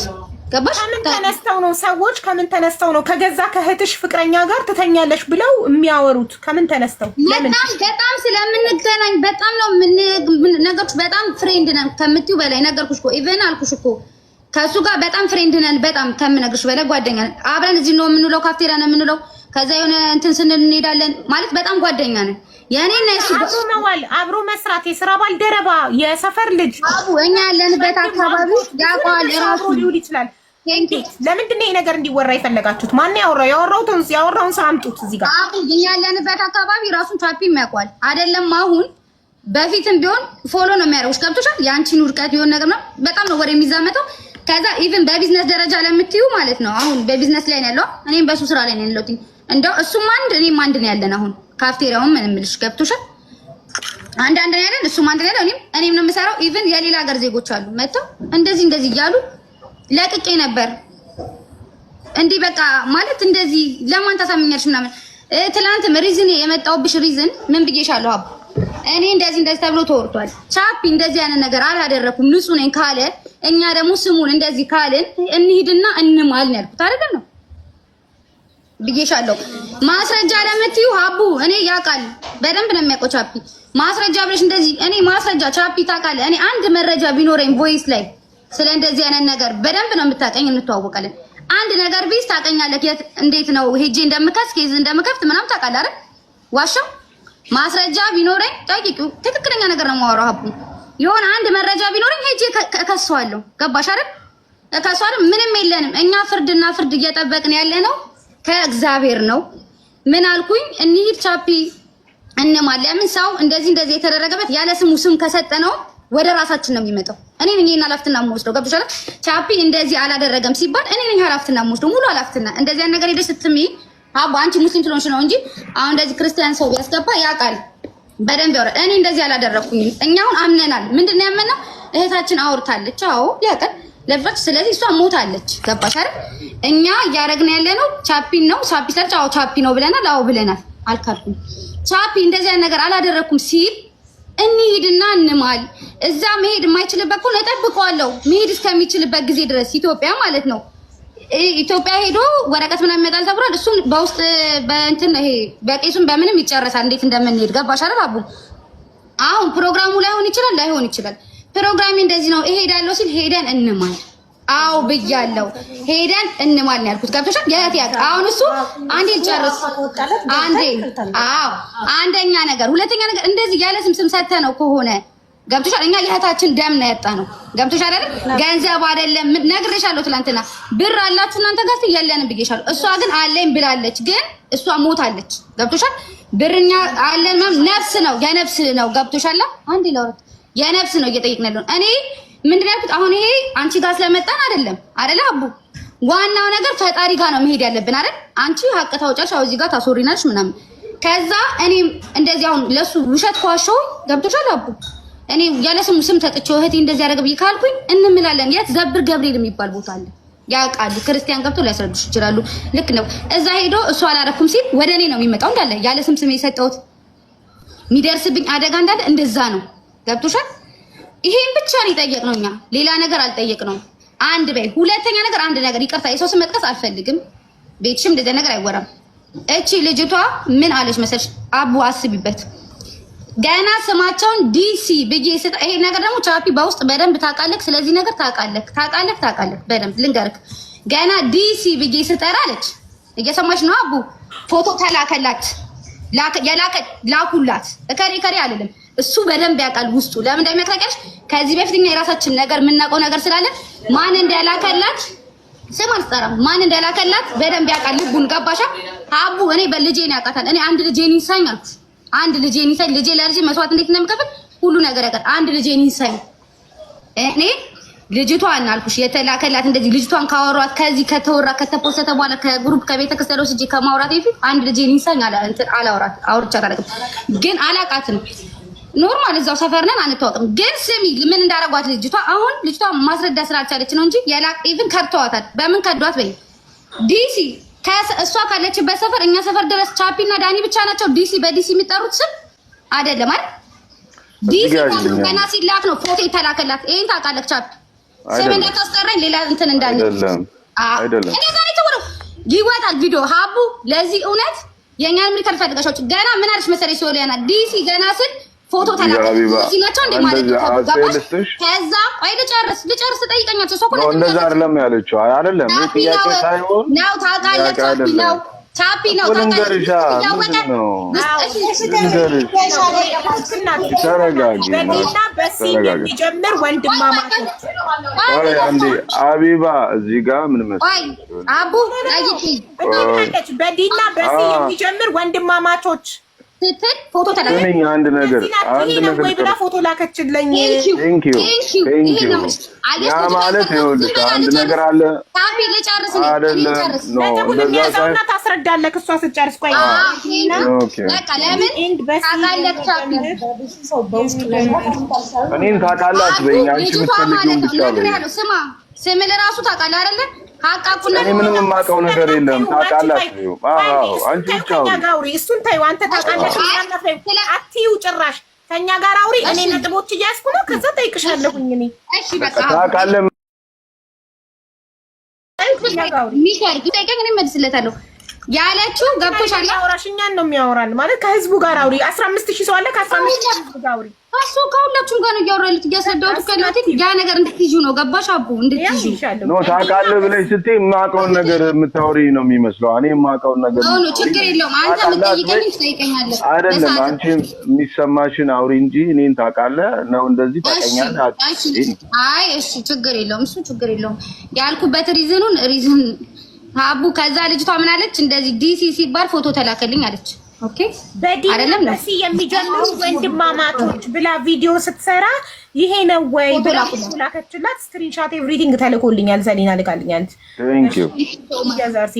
ገባሽ? ከምን ተነስተው ነው ሰዎች ከምን ተነስተው ነው ከገዛ ከእህትሽ ፍቅረኛ ጋር ትተኛለሽ ብለው የሚያወሩት? ከምን ተነስተው? በጣም በጣም ስለምንገናኝ በጣም ነው ነገርኩሽ። በጣም friend ነን ከምትይው በላይ ነገርኩሽ እኮ even አልኩሽ እኮ ከእሱ ጋር በጣም friend ነን። በጣም ከምነግርሽ በላይ ጓደኛ ነን። አብረን እዚህ ነው የምንውለው፣ ካፍቴሪያ ነው የምንውለው። ከዛ የሆነ እንትን ስንል እንሄዳለን ማለት በጣም ጓደኛ ነን። የኔና የሱ አብሮ መዋል፣ አብሮ መስራት፣ የስራ ባልደረባ፣ የሰፈር ልጅ አቡ እኛ ያለንበት አካባቢ ያውቀዋል ራሱ ሊውል ይችላል። ለምንድን ነው ይሄ ነገር እንዲወራ የፈለጋችሁት? ማን ያወራው? ያወራውን ሰው አምጡት እዚህ ጋር። አቡ እኛ ያለንበት አካባቢ ራሱን ቻፒም ያውቀዋል አይደለም? አሁን በፊትም ቢሆን follow ነው የሚያደርጉሽ። ገብቶሻል? የአንቺን ውድቀት የሆነ ነገር ነው በጣም ነው ወሬ የሚዛመተው። ከዛ even በ business ደረጃ ለምትዩ ማለት ነው አሁን በቢዝነስ ላይ ነው ያለው፣ እኔም በሱ ስራ ላይ ነው ያለሁት። እንደው እሱም አንድ እኔም አንድ ነው ያለን። አሁን ካፍቴሪያውም ምን እምልሽ ገብቶሻል? አንድ አንድ ነው ያለን፣ እሱም አንድ ነው ያለው፣ እኔም ነው የምሰራው። Even የሌላ ሀገር ዜጎች አሉ መጥተው እንደዚህ እንደዚህ እያሉ ለቅቄ ነበር። እንዲህ በቃ ማለት እንደዚህ ለማን ታሳምኛለሽ ምናምን። ትላንትም reason የመጣሁብሽ reason ምን ብዬሻለሁ? አቡ እኔ እንደዚህ እንደዚህ ተብሎ ተወርቷል። ቻፒ እንደዚህ አይነት ነገር አላደረኩም ንጹህ ነኝ ካለ እኛ ደግሞ ስሙን እንደዚህ ካልን እንሂድና እንማል ነው ያልኩት። አይደለም ነው ብዬሻለሁ። ማስረጃ ለምትዩ ሀቡ እኔ ያውቃል በደንብ ነው የሚያውቀው ቻፒ። ማስረጃ ብለሽ እንደዚህ እኔ ማስረጃ ቻፒ ታውቃለህ። እኔ አንድ መረጃ ቢኖረኝ voice ላይ ስለ እንደዚህ አይነት ነገር በደንብ ነው የምታውቀኝ፣ እንተዋወቃለን። አንድ ነገር ቢዝ ታውቀኛለህ። የት እንዴት ነው ሄጄ እንደምከስ case እንደምከፍት ምናምን ታውቃለህ አይደል? ዋሻው ማስረጃ ቢኖረኝ ጠይቂው። ትክክለኛ ነገር ነው የማወራው። ሀቡ የሆነ አንድ መረጃ ቢኖረኝ ሄጄ እከሰዋለሁ። ገባሽ አይደል? እከሰዋለሁ። ምንም የለንም እኛ ፍርድና ፍርድ እየጠበቅን ያለ ነው ከእግዚአብሔር ነው። ምን አልኩኝ? እንሂድ ቻፒ እንማል። ለምን ሰው እንደዚህ እንደዚህ የተደረገበት ያለ ስሙ ስም ከሰጠ ነው ወደ ራሳችን ነው የሚመጣው። እኔ ነኝ ይሄን ኃላፊነት የምወስደው። ገብቶሻል? ቻፒ እንደዚህ አላደረገም ሲባል እኔ ነኝ ኃላፊነት የምወስደው፣ ሙሉ ኃላፊነት። እንደዚህ አይነት ነገር ሄደሽ ስትሚ አቦ አንቺ ሙስሊም ስለሆንሽ ነው እንጂ አሁን እንደዚህ ክርስቲያን ሰው ቢያስገባ ያውቃል በደንብ ያወራል። እኔ እንደዚህ አላደረኩኝም። እኛ አሁን አምነናል። ምንድን ነው ያመነው? እህታችን አውርታለች። አዎ ያውቃል ለፋች። ስለዚህ እሷ ሞታለች። ገባሽ አይደል? እኛ እያደረግን ያለ ነው ቻፒን ነው። ቻፒ ስለች አዎ ቻፒ ነው ብለናል። አዎ ብለናል። አልካልኩም። ቻፒ እንደዚህ አይነት ነገር አላደረኩም ሲል እንሂድና እንማል። እዛ መሄድ የማይችልበት ከሆነ እጠብቀዋለሁ መሄድ እስከሚችልበት ጊዜ ድረስ ኢትዮጵያ ማለት ነው። ኢትዮጵያ ሄዶ ወረቀት ምናምን ይመጣል ተብሏል። እሱን በውስጥ በእንትን ይሄ በቄሱም በምንም ይጨረሳል። እንዴት እንደምንሄድ ገባሽ አይደል? አቡ አሁን ፕሮግራሙ ላይሆን ይችላል ላይሆን ይችላል። ፕሮግራሜ እንደዚህ ነው እሄዳለሁ ሲል ሄደን እንማል። አዎ ብያለሁ። ሄደን እንማል ነው ያልኩት። ገብቶሻል? የት ያውቅ አሁን እሱ አንዴ ልጨርስ አንዴ። አዎ አንደኛ ነገር፣ ሁለተኛ ነገር እንደዚህ ያለ ስም ስም ሰተህ ነው ከሆነ ገብቶሻል። እኛ የእህታችን ደም ነው ያጣ ነው። ገብቶሻል አይደል? ገንዘብ አይደለም ነግሬሻለሁ። ትናንትና ብር አላችሁ እናንተ ጋር የለንም ብዬሻለሁ። እሷ ግን አለኝ ብላለች፣ ግን እሷ ሞታለች። ገብቶሻል? ብርኛ አለን ምናምን ነፍስ ነው የነፍስ ነው። ገብቶሻል? አንዴ ላውራት የነፍስ ነው እየጠየቅን ያለነው። እኔ ምንድን ነው ያልኩት? አሁን ይሄ አንቺ ጋር ስለመጣን አይደለም አይደለ አቡ፣ ዋናው ነገር ፈጣሪ ጋር ነው መሄድ ያለብን አይደል? አንቺ ሀቅ ታውጫለሽ፣ አሁን እዚህ ጋር ታስወሪናለሽ ምናምን። ከዛ እኔም እንደዚህ አሁን ለሱ ውሸት ኳሾ ገብቶሻል አቡ እኔ ያለ ስሙ ስም ሰጥቼው እህቴ እንደዚህ ያደረገ ብዬ ካልኩኝ እንምላለን። የት ዘብር ገብርኤል የሚባል ቦታ አለ፣ ያውቃሉ። ክርስቲያን ገብቶ ሊያስረዱሽ ይችላሉ። ልክ ነው። እዛ ሄዶ እሱ አላረኩም ሲል ወደ እኔ ነው የሚመጣው። እንዳለ ያለ ስም ስም የሰጠሁት የሚደርስብኝ አደጋ እንዳለ እንደዛ ነው። ገብቶሻል? ይሄን ብቻ ነው የጠየቅነው እኛ፣ ሌላ ነገር አልጠየቅነውም። አንድ በይ። ሁለተኛ ነገር አንድ ነገር ይቅርታ፣ የሰው ስም መጥቀስ አልፈልግም። ቤትሽም እንደዚያ ነገር አይወራም። እቺ ልጅቷ ምን አለች መሰለሽ? አቡ አስቢበት። ገና ስማቸውን ዲሲ ብዬ ስጥ። ይሄ ነገር ደግሞ ቻፒ በውስጥ በደንብ ታውቃለህ፣ ስለዚህ ነገር ታውቃለህ፣ ታውቃለህ፣ ታውቃለህ በደንብ ልንገርክ። ገና ዲሲ ብዬ ስጠራ አለች። እየሰማች ነው አቡ። ፎቶ ተላከላት፣ ላኩላት። እከሬ እከሬ አልልም። እሱ በደንብ ያውቃል ውስጡ ለምን እንደሚያውቅ። ከዚህ በፊት እኛ የራሳችን ነገር የምናውቀው ነገር ስላለ ማን እንደላከላት ስም አልጠራም። ማን እንደላከላት በደንብ ያውቃል። ልቡን ገባሻ አቡ? እኔ በልጄን ያውቃታል። እኔ አንድ ልጄን ይንሳኝ አልኩሽ። አንድ ልጄን ይንሳኝ። ልጄ ለልጄ መስዋዕት እንዴት እንደምከፍል ሁሉ ነገር ያውቃል። አንድ ልጄን ይንሳኝ። እኔ ልጅቷን አልኩሽ የተላከላት እንደዚህ ልጅቷን ካወሯት ከዚህ ከተወራ ከተፖሰተ በኋላ ከ group ከቤተ ክርስቲያን ወስጄ ከማውራት በፊት አንድ ልጄን ይንሳኝ አላውራት አውርቻት አላውቅም፣ ግን አላውቃትም። Normal እዛው ሰፈር ነን አንተዋወቅም። ግን ስሚ ምን እንዳረጓት ልጅቷ አሁን ልጅቷ ማስረዳት ስላልቻለች ነው እንጂ የላቅ even ከድተዋታል። በምን ከዷት? በይ ዲሲ እሷ ካለችበት ሰፈር እኛ ሰፈር ድረስ ቻፒ እና ዳኒ ብቻ ናቸው ዲሲ በዲሲ የሚጠሩት ስም አይደለም አይደል? ዲሲ ገና ሲላክ ነው ፎቶ የተላከላት። ይሄን ታውቃለህ ቻፒ። ስም እንዳታስጠራኝ ሌላ እንትን እንዳለ አይደለም። እንደዛ ነው የተወራው። ይወጣል ቪዲዮ ሀቡ ለዚህ እውነት የእኛን ምልክ አልፈልጋቸው። ገና ምን አለች መሰለኝ ሶሊያና ዲሲ ገና ስል ፎቶ ተላከ ናቸው እንዴ ማለት ነው። ገባሽ? ከዛ ቆይ ልጨርስ ልጨርስ ጠይቀኛቸው። ሰው ነው እንደዛ አይደለም ያለችው። አይደለም ይሄ ጥያቄ ሳይሆን ነው ታውቃለህ። ቻፒ ነው ቻፒ ነው ታውቃለህ። ተረጋጊ። በዲና በሲ የሚጀምር ወንድማማቾች አንዴ አቢባ እዚህ ጋር ምን መሰለሽ አቡ ጠይቂ። በዲና በሲ የሚጀምር ወንድማማቾች ስትል ፎቶ ተላከ። ስሚኝ አንድ ነገር አንድ ነገር ወይ ብላ ፎቶ ላከችልኝ። Thank you thank you። ያ ማለት ይኸውልሽ አንድ ነገር አለ ታቢ ልጨርስ አይደለም no ነጥቡን እንደዛ የሚያዘውና ታስረዳለህ። እሷ ስትጨርስ ቆይ Okay በቃ ለምን ታውቃለህ ቻፒ እኔን ታውቃለህ አትበይኝ። አንቺ ልጅቷ ማለት የምትፈልጊውን ነው ብቻ በይኝ። ነግሬሃለሁ። ስማ ስም ለራሱ ታውቃለህ አይደለ? ሀቃቁና እኔ ምንም የማውቀው ነገር የለም። ታውቃለህ አትበይው። አዎ አንቺ ብቻ ከኛ አውሪ። ጋር አውሪ። እሱን ተይው። አንተ ታውቃለህ አትይው ጭራሽ። ከኛ ጋር አውሪ። እኔ ነጥቦች እያዝኩ ነው። ከዛ ጠይቅሻለሁኝ። እኔ እሺ በቃ ታውቃለህ ከኛ ጋር አውሪ። ሚካኤል ጠይቀኝ፣ እኔ እመልስለታለሁ ያለችው ገብቶሻል። አውራሽ እኛን ነው የሚያወራን ማለት ከህዝቡ ጋር አውሪ። 15,000 ሰው አለ። ከ15,000 ህዝብ ጋር አውሪ። እሱ ከሁላችሁም ጋር ነው እያወራሁት እያስረዳሁት እኮ ያለሁት ያ ነገር እንድትይዙ ነው። ገባሽ አቡ? እንድትይዙ No ታውቃለህ ብለሽ ስትይ የማውቀውን ነገር የምታወሪ ነው የሚመስለው። እኔ የማውቀውን ነገር ነው። ችግር የለውም። አንተ የምትጠይቀኝ ትጠይቀኛለህ። አይደለም አንቺ የሚሰማሽን አውሪ እንጂ እኔን ታውቃለህ ነው እንደዚህ ታውቀኛለህ። አይ እሺ፣ ችግር የለውም። እሱ ችግር የለውም ያልኩበት reason ኑን reason አቡ። ከዛ ልጅቷ ምን አለች? እንደዚህ ዲሲ ሲባል ፎቶ ተላከልኝ አለች። Okay በዲና በሲ የሚጀምሩ ወንድማማቾች ብላ ቪዲዮ ስትሰራ ይሄ ነው ወይ ብላ ላከችላት። Screenshot everything ተልኮልኛል። ዘሊና ልካልኛለች። Thank you።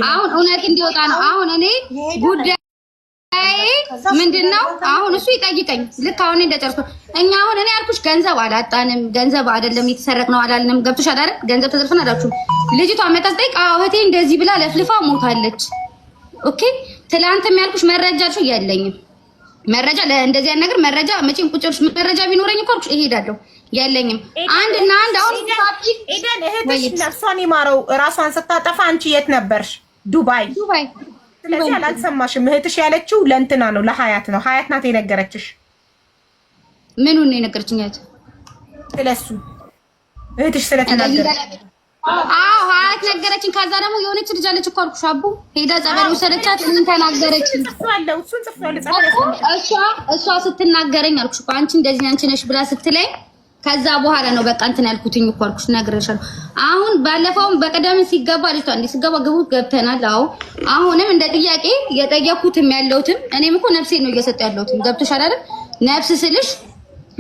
አሁን እውነት እንዲወጣ ነው። አሁን እኔ ጉዳይ ምንድን ነው? አሁን እሱ ይጠይቀኝ። ልክ አሁን እንደጨርሶ እኛ አሁን እኔ ያልኩሽ ገንዘብ አላጣንም፣ ገንዘብ አይደለም የተሰረቅነው አላልንም። ገብቶሻል አይደል? ገንዘብ ተዘርፈን አላችሁም። ልጅቷ መጣ ስትጠይቅ አዎ እህቴ እንደዚህ ብላ ለፍልፋ ሞታለች። Okay ትላንትም ያልኩሽ መረጃ አልሽው የለኝም መረጃ ለእንደዚህ አይነት ነገር መረጃ መቼም ቁጭ ብለሽ መረጃ ቢኖረኝ እኮ አልኩሽ እሄዳለሁ። የለኝም። አንድ እና አንድ አሁን ኤደን እህትሽ ነፍሷን ይማረው ራሷን ስታጠፋ አንቺ የት ነበርሽ? ዱባይ ዱባይ። ስለዚህ አላልሰማሽም። እህትሽ ያለችው ለእንትና ነው ለሀያት ነው። ሀያት ናት የነገረችሽ። ምኑን ነው የነገረችኝ? ሀያት ስለሱ እህትሽ ስለተናገረች አዎ ሀያት ነገረችኝ። ከዛ ደግሞ የሆነች ልጅ አለች እኮ አልኩሽ አቡ ሄዳ ጸበል ወሰደቻት። ምን ተናገረችኝ? እሷ ስትናገረኝ አልኩሽ እኮ አንቺ እንደዚህ አንቺ ነሽ ብላ ስትለኝ ከዛ በኋላ ነው በቃ እንትን ያልኩትኝ እኮ አልኩሽ፣ ነግሬሻለሁ። አሁን ባለፈውም በቀደም ሲገባ ልጅቷ እንዲህ ሲገባ ግቡ ገብተናል። አዎ አሁንም እንደ ጥያቄ የጠየኩትም ያለሁትም እኔም እኮ ነፍሴን ነው እየሰጠሁ ያለሁትም። ገብቶሻል አይደል? ነፍስ ስልሽ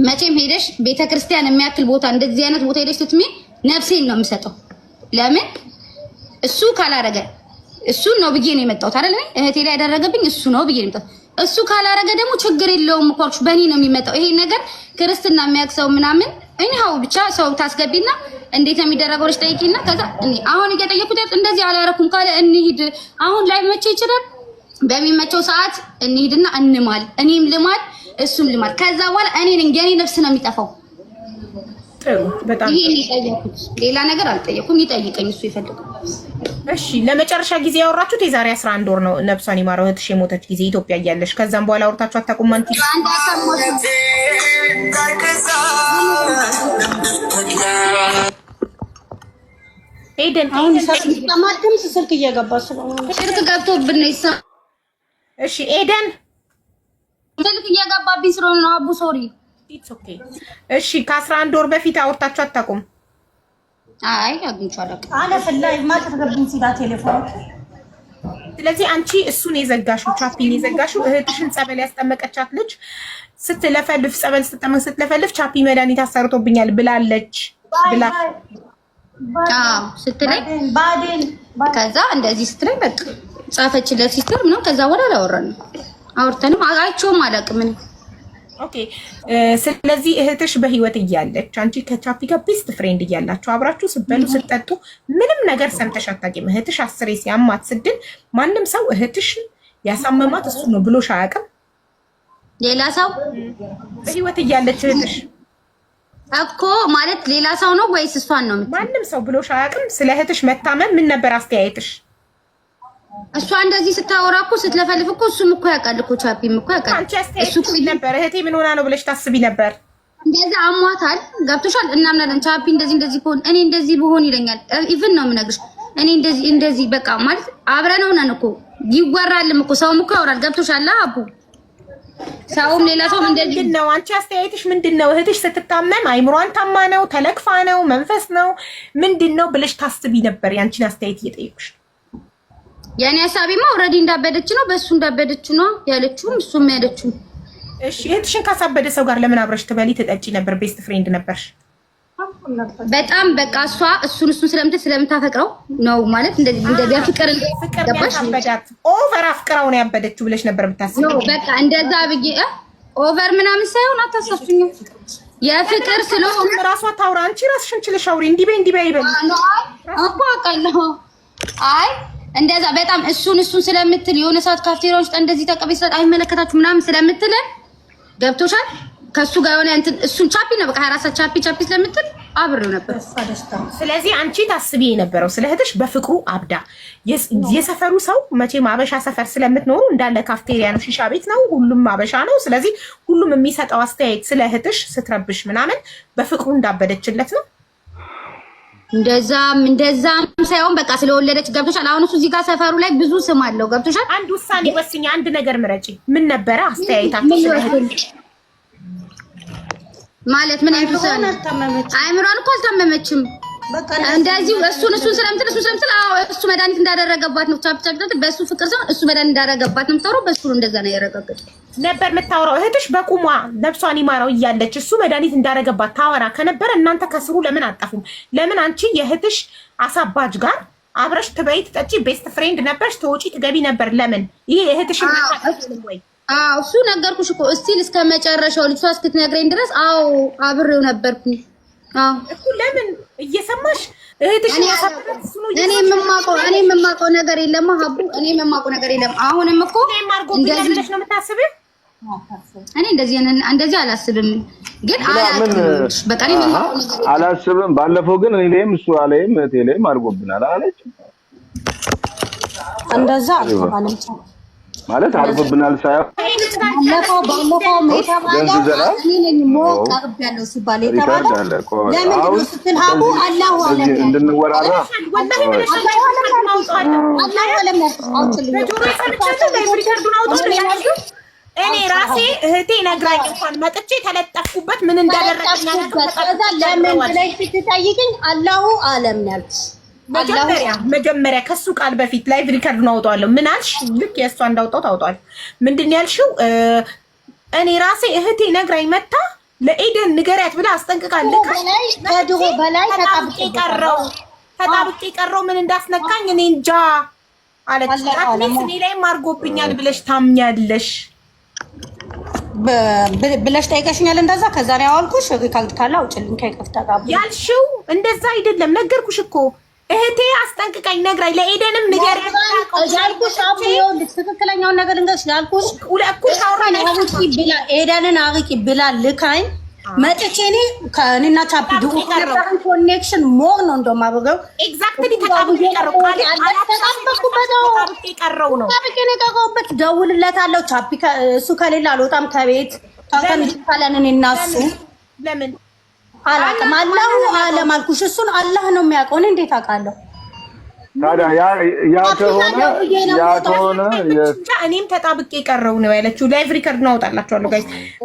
መቼም ሄደሽ ቤተክርስቲያን የሚያክል ቦታ እንደዚህ አይነት ቦታ ሄደሽ ስትሚ ነፍሴን ነው የምሰጠው። ለምን እሱ ካላረገ እሱን ነው ብዬ ነው የመጣሁት አይደል? እህቴ ላይ ያደረገብኝ እሱ ነው ብዬ ነው የመጣሁት። እሱ ካላረገ ደግሞ ችግር የለውም እኮ አልኩሽ። በእኔ ነው የሚመጣው ይሄ ነገር። ክርስትና የሚያውቅ ምናምን እኒሃው ብቻ ሰው ታስገቢና እንዴት ነው የሚደረገው ብለሽ ጠይቂና ከዛ እኔ አሁን እየጠየኩት እንደዚህ አላረኩም ካለ እንሂድ። አሁን ላይ መቼ ይችላል በሚመቸው ሰዓት እንሂድና እንማል። እኔም ልማል እሱም ልማል። ከዛ በኋላ እኔ ነኝ የኔ ነፍስ ነው የሚጠፋው። ጥሩ በጣም ይሄን የጠየኩት ሌላ ነገር አልጠየኩም። ይጠይቀኝ እሱ ይፈልጋል። እሺ ለመጨረሻ ጊዜ ያወራችሁት የዛሬ 11 ወር ነው። ነፍሷን ይማረው እህትሽ የሞተች ጊዜ ኢትዮጵያ እያለሽ። ከዛም በኋላ አውርታችሁ አታውቁም? አንቺ ኤደን አሁን ይሰማል ድምፅ ስልክ እየገባ ስለሆነ ስልክ ገብቶብን ነው ይሰማል። እሺ ኤደን ስልክ እየገባብኝ ስለሆነ ነው። አቡ sorry። It's okay። እሺ ከ11 ወር በፊት አውርታችሁ አታውቁም? አይ አግኝቼው አላውቅም። አለ ፍላይ ማተገብኝ ሲዳ ቴሌፎን። ስለዚህ አንቺ እሱን የዘጋሽው ቻፒን የዘጋሽው እህትሽን ጸበል ያስጠመቀቻት ልጅ ስትለፈልፍ ጸበል ስትጠመቅ ስትለፈልፍ ቻፒ መድኃኒት አሰርቶብኛል ብላለች ብላ አዎ ስትለኝ፣ ከዛ እንደዚህ ስትለኝ በቃ ጻፈችለት sister ምናምን። ከዛ በኋላ አላወራንም፣ አውርተንም አይቼውም አላውቅም እኔ። Okay። ስለዚህ እህትሽ በህይወት እያለች አንቺ ከቻፒ ጋር best friend እያላችሁ አብራችሁ ስትበሉ ስትጠጡ ምንም ነገር ሰምተሽ አታውቂም። እህትሽ አስሬ ሲያማት ስድን ማንም ሰው እህትሽ ያሳመማት እሱ ነው ብሎሽ አያውቅም። ሌላ ሰው በህይወት እያለች እህትሽ እኮ ማለት ሌላ ሰው ነው ወይስ እሷን ነው? ማንም ሰው ብሎሽ አያውቅም። ስለ እህትሽ መታመም ምን ነበር አስተያየትሽ? እሷ እንደዚህ ስታወራ እኮ ስትለፈልፍ እኮ እሱም እኮ ያውቃል እኮ ቻፒም እኮ ያውቃል። አንቺ አስተያየትሽ ነበር እህቴ ምን ሆና ነው ብለሽ ታስቢ ነበር? እንደዛ አሟታል፣ ገብቶሻል። እናምናለን። ቻፒ እንደዚህ እንደዚህ ከሆነ እኔ እንደዚህ ብሆን ይለኛል። Even ነው የምነግርሽ። እኔ እንደዚህ እንደዚህ በቃ ማለት አብረን ሆነን እኮ ይወራልም እኮ ሰውም እኮ ያወራል። ገብቶሻል አቡ ሰውም ሌላ ሰውም እንደዚህ ምንድን ነው አንቺ አስተያየትሽ ምንድን ነው? እህትሽ ስትታመም አይምሯን ታማ ነው ተለክፋ ነው መንፈስ ነው ምንድን ነው ብለሽ ታስቢ ነበር? ያንቺን አስተያየት እየጠየኩሽ ነው። የእኔ ሀሳቤማ already እንዳበደች ነው፣ በእሱ እንዳበደች ነው ያለችውም እሱም ያለችው። እሺ እህትሽን ካሳበደ ሰው ጋር ለምን አብረሽ ትበሊ ትጠጪ ነበር? Best friend ነበርሽ። በጣም በቃ እሷ እሱን እሱን ስለምትል ስለምታፈቅረው ነው ማለት እንደዚህ እንደ በፍቅር ፍቅር ያሳበዳት over አፍቅራው ነው ያበደችው ብለሽ ነበር የምታስቢው? በቃ እንደዛ ብዬ over ምናምን ሳይሆን አታሳሱኝ። የፍቅር ስለሆነ ራሷ ታውራ፣ አንቺ ራስሽን ችለሽ አውሪ። እንዲህ በይ እንዲህ በይ ይበል እኮ አውቃለሁ። አይ እንደዛ በጣም እሱን እሱን ስለምትል የሆነ ሰዓት ካፍቴሪያ ውስጥ እንደዚህ ተቀበይ ስላት አይመለከታችሁ ምናምን ስለምትል ገብቶሻል። ከሱ ጋር የሆነ እንትን እሱን ቻፒ ነው በቃ 24 ሰዓት ቻፒ ቻፒ ስለምትል አብሬው ነበር። ስለዚህ አንቺ ታስቢ የነበረው ስለ እህትሽ በፍቅሩ አብዳ የሰፈሩ ሰው መቼም አበሻ ሰፈር ስለምትኖሩ እንዳለ ካፍቴሪያ ነው፣ ሺሻ ቤት ነው፣ ሁሉም አበሻ ነው። ስለዚህ ሁሉም የሚሰጠው አስተያየት ስለ እህትሽ ስትረብሽ ምናምን በፍቅሩ እንዳበደችለት ነው። እንደዛም እንደዛም ሳይሆን በቃ ስለወለደች ገብቶሻል። አሁን እሱ እዚህ ጋር ሰፈሩ ላይ ብዙ ስም አለው ገብቶሻል። አንድ ውሳኔ ወስኝ፣ አንድ ነገር ምረጪ። ምን ነበረ አስተያየታችሁ ስለ እህትሽ? ማለት ምን አይነት ውሳኔ? አይምሯን እኮ አልታመመችም። እንደዚሁ እሱን እሱን ስለምትል እሱን ስለምትል አዎ እሱ መድኃኒት እንዳደረገባት ነው። ቻፕ ቻፕ በእሱ ፍቅር ሳይሆን እሱ መድኃኒት እንዳደረገባት ነው የምታወራው። በእሱ ነው እንደዛ ነው ያረጋገጠው ነበር የምታወራው። እህትሽ በቁሟ ነፍሷን ይማረው እያለች እሱ መድኃኒት እንዳደረገባት ታወራ ከነበረ እናንተ ከስሩ ለምን አጠፉም? ለምን አንቺ የእህትሽ አሳባጅ ጋር አብረሽ ትበይ ትጠጪ፣ best friend ነበርሽ፣ ትወጪ ትገቢ ነበር። ለምን ይሄ እህትሽን ወይ? አዎ እሱ ነገርኩሽ እኮ እስቲል እስከ መጨረሻው ልጅቷ እስክትነግረኝ ድረስ አዎ አብሬው ነበርኩኝ። አዎ እኮ ለምን እየሰማሽ እህትሽ እኔ የማውቀው ነገር የለም ሀቡ፣ እኔ የማውቀው ነገር የለም። አሁንም እኮ እንደዚህ ነው የምታስቢው? እኔ እንደዚህ እንደዚህ አላስብም፣ ግን አላውቅም። በቃ እኔ የማውቀው ነገር አላስብም። ባለፈው ግን እኔ ላይም እሱ ላይም እህቴ ላይም አድርጎብናል አለች። እንደዛ አልተባለም ማለት አድርጎብናል ሳይሆን ባለፈው የተባለው እኔ ነኝ ሞቅ አቅርቤያለሁ ሲባል የተባለው ለምንድን ነው ስትል ሀቡ አላሁ አለም እንድንወራራ አላሁ አለም እኔ ራሴ እህቴ ነግራኝ እንኳን መጥቼ ተለጠፍኩበት ምን እንዳደረገኝ ለምን ብለሽ ስትጠይቅኝ አላሁ አለም ነው ያልኩሽ። መጀመሪያ ከሱ ቃል በፊት live record ኡን አውጣዋለሁ። ምን አልሽ? ልክ የእሷ እንዳውጣው ታውጣዋል። ምንድን ነው ያልሽው? እኔ ራሴ እህቴ ነግራኝ መታ ለኤደን ንገሪያት ብላ አስጠንቅቃ ልካሽ ከድሮ በላይ ተጣብቄ ቀረው ምን እንዳስነካኝ እኔ እንጃ አለች። At least እኔ ላይም አድርጎብኛል ብለሽ ታምኛለሽ? ብለሽ ጠይቀሽኛል። እንደዛ ከዛ ነው ያዋልኩሽ። Record ካለ አውጭልኝ ከይቅርታ ጋር። ያልሽው እንደዛ አይደለም። ነገርኩሽ እኮ፣ እህቴ አስጠንቅቃኝ ነግራኝ፣ ለኤደንም ንገር ያልኩሽ አቡ፣ ይኸውልሽ ትክክለኛውን ነገር ልንገርሽ ያልኩሽ እኩል እሷን አርቂ ብላ፣ ኤደንን አርቂ ብላ ልካኝ መጥቼ እኔ ከእኔና ቻፒ ድሮ ነበረን connection more ነው እንደውም አብረው Exactly፣ ተጣብቄ ቀረው። ተጣበቅኩበት። ተጣብቄ ቀረው ነው። ተጣብቄ ነው የቀረሁበት። ደውልለታለሁ ቻፒ፣ እሱ ከሌለ አልወጣም ከቤት። ታውቀን እኔ እና እሱ ለምን? አላውቅም። አላሁ አለም አልኩሽ። እሱን አላህ ነው የሚያውቀው። እኔ እንዴት አውቃለሁ? ታዲያ ያ ከሆነ እንጃ፣ እኔም ተጣብቄ ቀረው ነው ያለችው። Live record ነው፣ አወጣላችኋለሁ guys።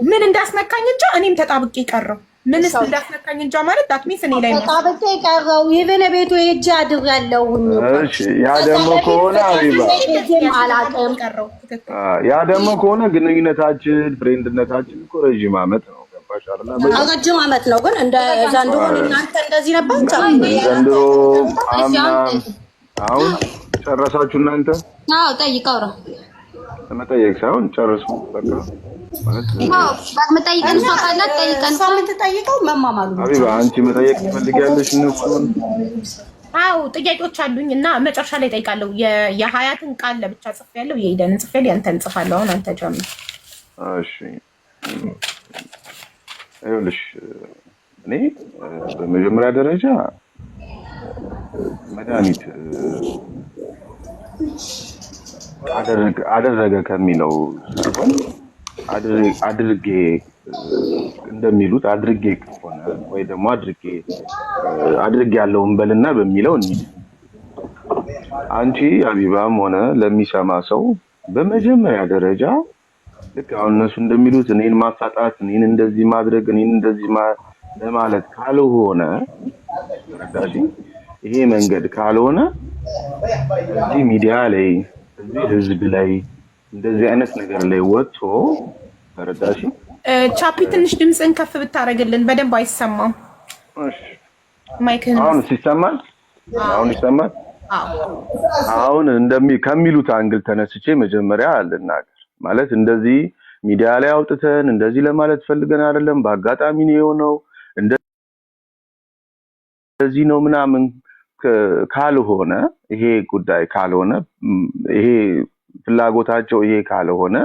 ምን እንዳስነካኝ እንጃ፣ እኔም ተጣብቄ ቀረው። ምንስ እንዳስነካኝ እንጃ ማለት that means እኔ ላይ ነው። ተጣብቄ ቀረው። Even ቤቱ ሄጄ አድሬያለሁኝ። እሺ፣ ያ ደግሞ ከሆነ አቢባ ሄጄም አላውቅም። ቀረው፣ ትክክል። ያ ደግሞ ከሆነ ግንኙነታችን friend ነታችን እኮ ረዥም ዓመት ነው። ገባሽ አይደል? ረጅም ዓመት ነው፣ ግን እንደ ዘንድሮ እናንተ እንደዚህ ነበር። ዘንድሮ አምና አሁን ጨረሳችሁ እናንተ? አዎ፣ ጠይቀው ነው። መጠየቅ ሳይሆን ጨርሱ በቃ ማለት። አዎ፣ መጠይቀን እሷ ካላት ጠይቀን። እሷ የምትጠይቀው መማማሉ ብቻ። ሀቢባ፣ አንቺ መጠየቅ ትፈልጊያለሽ እነሱን? አዎ፣ ጥያቄዎች አሉኝ እና መጨረሻ ላይ ጠይቃለሁ። የሀያትን ቃል ለብቻ ጽፌያለሁ፣ የኢደንን ጽፌያለሁ፣ ያንተን ጽፋለሁ። አሁን አንተ ጀምር። እሺ፣ ይኸውልሽ እኔ በመጀመሪያ ደረጃ መድኃኒት አደረገ ከሚለው ሳይሆን አድርጌ እንደሚሉት አድርጌ ከሆነ ወይ ደግሞ አድርጌ ያለውን በልና በሚለው እንሂድ። አንቺ አቢባም ሆነ ለሚሰማ ሰው በመጀመሪያ ደረጃ ልክ አሁን እነሱ እንደሚሉት እኔን ማሳጣት፣ እኔን እንደዚህ ማድረግ፣ እኔን እንደዚህ ለማለት ካልሆነ፣ ተረዳሽኝ? ይሄ መንገድ ካልሆነ እዚህ ሚዲያ ላይ፣ እዚህ ህዝብ ላይ፣ እንደዚህ አይነት ነገር ላይ ወጥቶ፣ ተረዳሽኝ? ቻፒ፣ ትንሽ ድምፅን ከፍ ብታደርግልን በደንብ አይሰማም። እሺ። Mic ህን አሁን ይሰማል? አሁን ይሰማል? አዎ። አሁን ከሚሉት angle ተነስቼ መጀመሪያ ልናገር። ማለት እንደዚህ ሚዲያ ላይ አውጥተን እንደዚህ ለማለት ፈልገን አይደለም። በአጋጣሚ ነው የሆነው፣ እንደዚህ ነው ምናምን ካልሆነ፣ ይሄ ጉዳይ ካልሆነ፣ ይሄ ፍላጎታቸው ይሄ ካልሆነ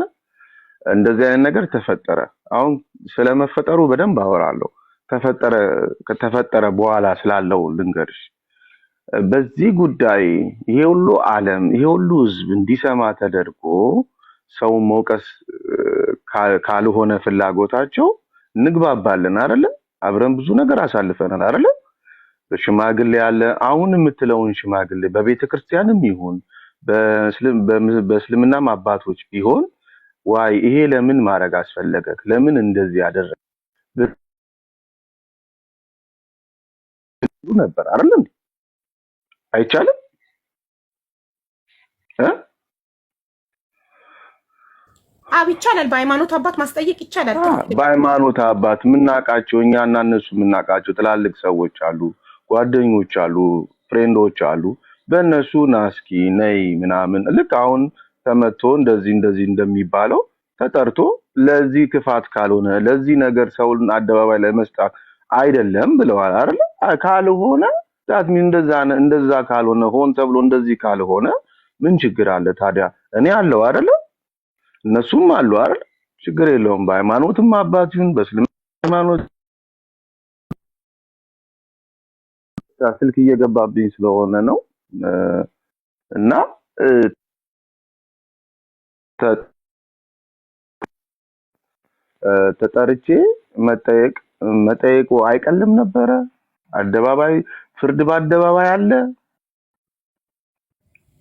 እንደዚህ አይነት ነገር ተፈጠረ። አሁን ስለመፈጠሩ በደንብ አወራለሁ። ተፈጠረ፣ ከተፈጠረ በኋላ ስላለው ልንገርሽ። በዚህ ጉዳይ ይሄ ሁሉ ዓለም፣ ይሄ ሁሉ ህዝብ እንዲሰማ ተደርጎ ሰውን መውቀስ ካልሆነ ፍላጎታቸው እንግባባለን አይደለ? አብረን ብዙ ነገር አሳልፈናል አይደለ? ሽማግሌ ያለ አሁን የምትለውን ሽማግሌ በቤተ ክርስቲያንም ይሁን በእስልምናም አባቶች ቢሆን why ይሄ ለምን ማድረግ አስፈለገ? ለምን እንደዚህ ያደረገ ነበር አይደል እንዴ? አይቻልም እ? አብ ይቻላል። በሃይማኖት አባት ማስጠየቅ ይቻላል። በሃይማኖት አባት የምናውቃቸው፣ እኛና እነሱ የምናውቃቸው ትላልቅ ሰዎች አሉ፣ ጓደኞች አሉ፣ friend ኦች አሉ። በእነሱ ናስኪ ነይ ምናምን ልክ አሁን ተመቶ እንደዚህ እንደዚህ እንደሚባለው ተጠርቶ ለዚህ ክፋት ካልሆነ፣ ለዚህ ነገር ሰውን አደባባይ ላይ መስጣት አይደለም ብለዋል አይደለ? ካልሆነ that mean እንደዛ ካልሆነ፣ ሆን ተብሎ እንደዚህ ካልሆነ ምን ችግር አለ ታዲያ? እኔ አለው አይደለ? እነሱም አሉ አይደል? ችግር የለውም። በሃይማኖትም አባት ይሁን በእስልምና ሃይማኖት፣ ስልክ እየገባብኝ ስለሆነ ነው እና ተጠርቼ መጠየቁ አይቀልም ነበረ። አደባባይ ፍርድ በአደባባይ አለ።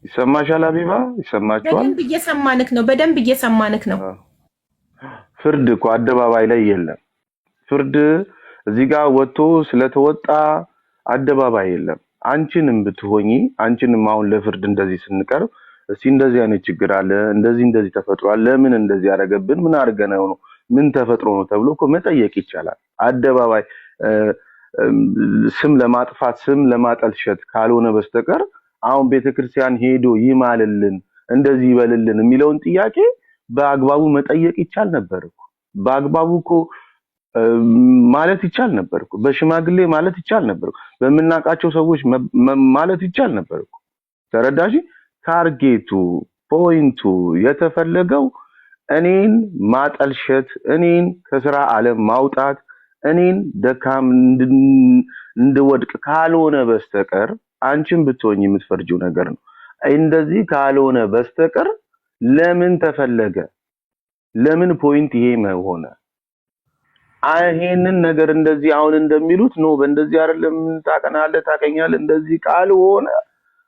ይሰማሻል አቢባ? ይሰማችኋል? በደንብ እየሰማንክ ነው። በደንብ እየሰማንክ ነው። ፍርድ እኮ አደባባይ ላይ የለም። ፍርድ እዚህ ጋር ወጥቶ ስለተወጣ አደባባይ የለም። አንቺንም ብትሆኚ፣ አንቺንም አሁን ለፍርድ እንደዚህ ስንቀርብ እስቲ እንደዚህ አይነት ችግር አለ፣ እንደዚህ እንደዚህ ተፈጥሯል፣ ለምን እንደዚህ ያደረገብን፣ ምን አድርገነው ነው፣ ምን ተፈጥሮ ነው ተብሎ እኮ መጠየቅ ይቻላል። አደባባይ ስም ለማጥፋት፣ ስም ለማጠልሸት ካልሆነ በስተቀር አሁን ቤተክርስቲያን ሄዶ ይማልልን፣ እንደዚህ ይበልልን የሚለውን ጥያቄ በአግባቡ መጠየቅ ይቻል ነበር እኮ። በአግባቡ እኮ ማለት ይቻል ነበር እኮ። በሽማግሌ ማለት ይቻል ነበር እኮ። በምናውቃቸው ሰዎች ማለት ይቻል ነበር እኮ። ተረዳሽ? target ኡ point ኡ የተፈለገው እኔን ማጠልሸት፣ እኔን ከስራ ዓለም ማውጣት፣ እኔን ደካም እንድወድቅ ካልሆነ በስተቀር አንቺን ብትሆኝ የምትፈርጂው ነገር ነው። እንደዚህ ካልሆነ በስተቀር ለምን ተፈለገ? ለምን point ይሄ ሆነ? ይሄንን ነገር እንደዚህ አሁን እንደሚሉት no በእንደዚህ አይደለም፣ ታቀናለህ፣ ታቀኛለህ፣ እንደዚህ ካልሆነ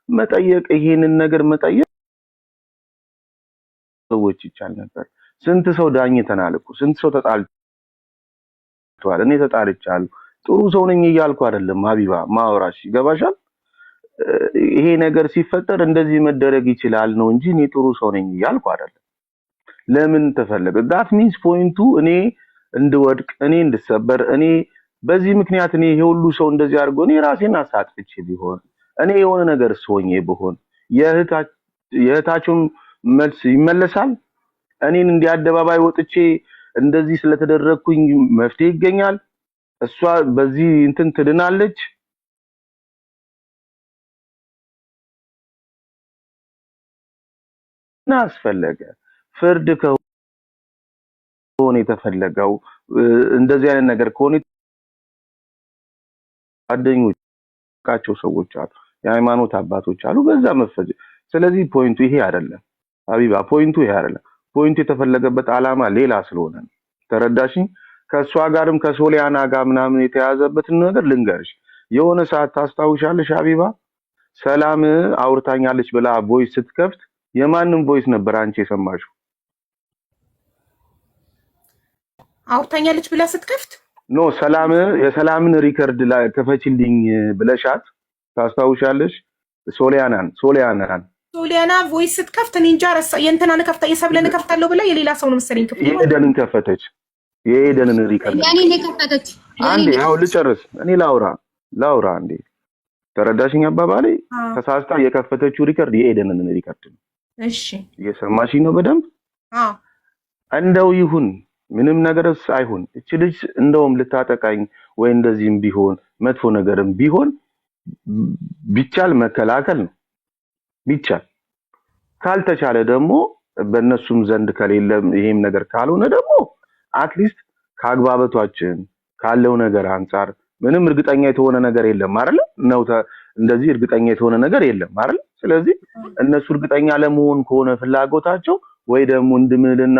መጠየቅ ይሄንን ነገር መጠየቅ ሰዎች ይቻል ነበር። ስንት ሰው ዳኝተናል እኮ፣ ስንት ሰው ተጣልቷል። እኔ ተጣልቻለሁ። ጥሩ ሰው ነኝ እያልኩ አይደለም ሀቢባ፣ ማውራሽ ይገባሻል። ይሄ ነገር ሲፈጠር እንደዚህ መደረግ ይችላል ነው እንጂ እኔ ጥሩ ሰው ነኝ እያልኩ አይደለም። ለምን ተፈለገ? That means point ኡ እኔ እንድወድቅ፣ እኔ እንድሰበር፣ እኔ በዚህ ምክንያት እኔ ይሄ ሁሉ ሰው እንደዚህ አድርጎ እኔ ራሴን አሳጥፍቼ ቢሆን፣ እኔ የሆነ ነገር ሆኜ ብሆን የእህታቸውን መልስ ይመለሳል። እኔን እንዲህ አደባባይ ወጥቼ እንደዚህ ስለተደረግኩኝ መፍትሄ ይገኛል። እሷ በዚህ እንትን ትድናለች። እና አስፈለገ ፍርድ ከሆነ የተፈለገው እንደዚህ አይነት ነገር ከሆነ ጓደኞቻቸው ሰዎች አሉ፣ የሃይማኖት አባቶች አሉ፣ በዛ መፈጀ። ስለዚህ point ኡ ይሄ አይደለም ሀቢባ፣ point ኡ ይሄ አይደለም። point ኡ የተፈለገበት ዓላማ ሌላ ስለሆነ ነው። ተረዳሽኝ? ከእሷ ጋርም ከሶሊያና ጋር ምናምን የተያዘበትን ነገር ልንገርሽ። የሆነ ሰዓት ታስታውሻለሽ ሀቢባ፣ ሰላም አውርታኛለች ብላ voice ስትከፍት የማንም voice ነበር አንቺ የሰማሽው? አውርታኛለች ብላ ስትከፍት No ሰላም፣ የሰላምን record ላይ ክፈችልኝ ብለሻት ታስታውሻለሽ? ሶሊያናን ሶሊያናን ሶሊያና voice ስትከፍት እኔ እንጃ ረሳ። የእንትናን ከፍታ የሰብለን እከፍታለሁ ብላ የሌላ ሰው ነው መሰለኝ ክፍት። የኤደንን ከፈተች። የኤደንን record ያኔ ነው የከፈተች። አንዴ ያው ልጨርስ፣ እኔ ላውራ ላውራ አንዴ። ተረዳሽኝ አባባሌ? ተሳስታ የከፈተችው record የኤደንን record ነው። እሺ እየሰማሽኝ ነው በደንብ? አዎ። እንደው ይሁን ምንም ነገርስ አይሁን፣ እቺ ልጅ እንደውም ልታጠቃኝ ወይ እንደዚህም ቢሆን መጥፎ ነገርም ቢሆን ቢቻል መከላከል ነው ቢቻል። ካልተቻለ ደግሞ በእነሱም ዘንድ ከሌለም ይሄም ነገር ካልሆነ ደግሞ at least ከአግባበቷችን ካለው ነገር አንጻር ምንም እርግጠኛ የተሆነ ነገር የለም አይደል? ነው እንደዚህ እርግጠኛ የተሆነ ነገር የለም አይደል? ስለዚህ እነሱ እርግጠኛ ለመሆን ከሆነ ፍላጎታቸው ወይ ደግሞ እንድምልና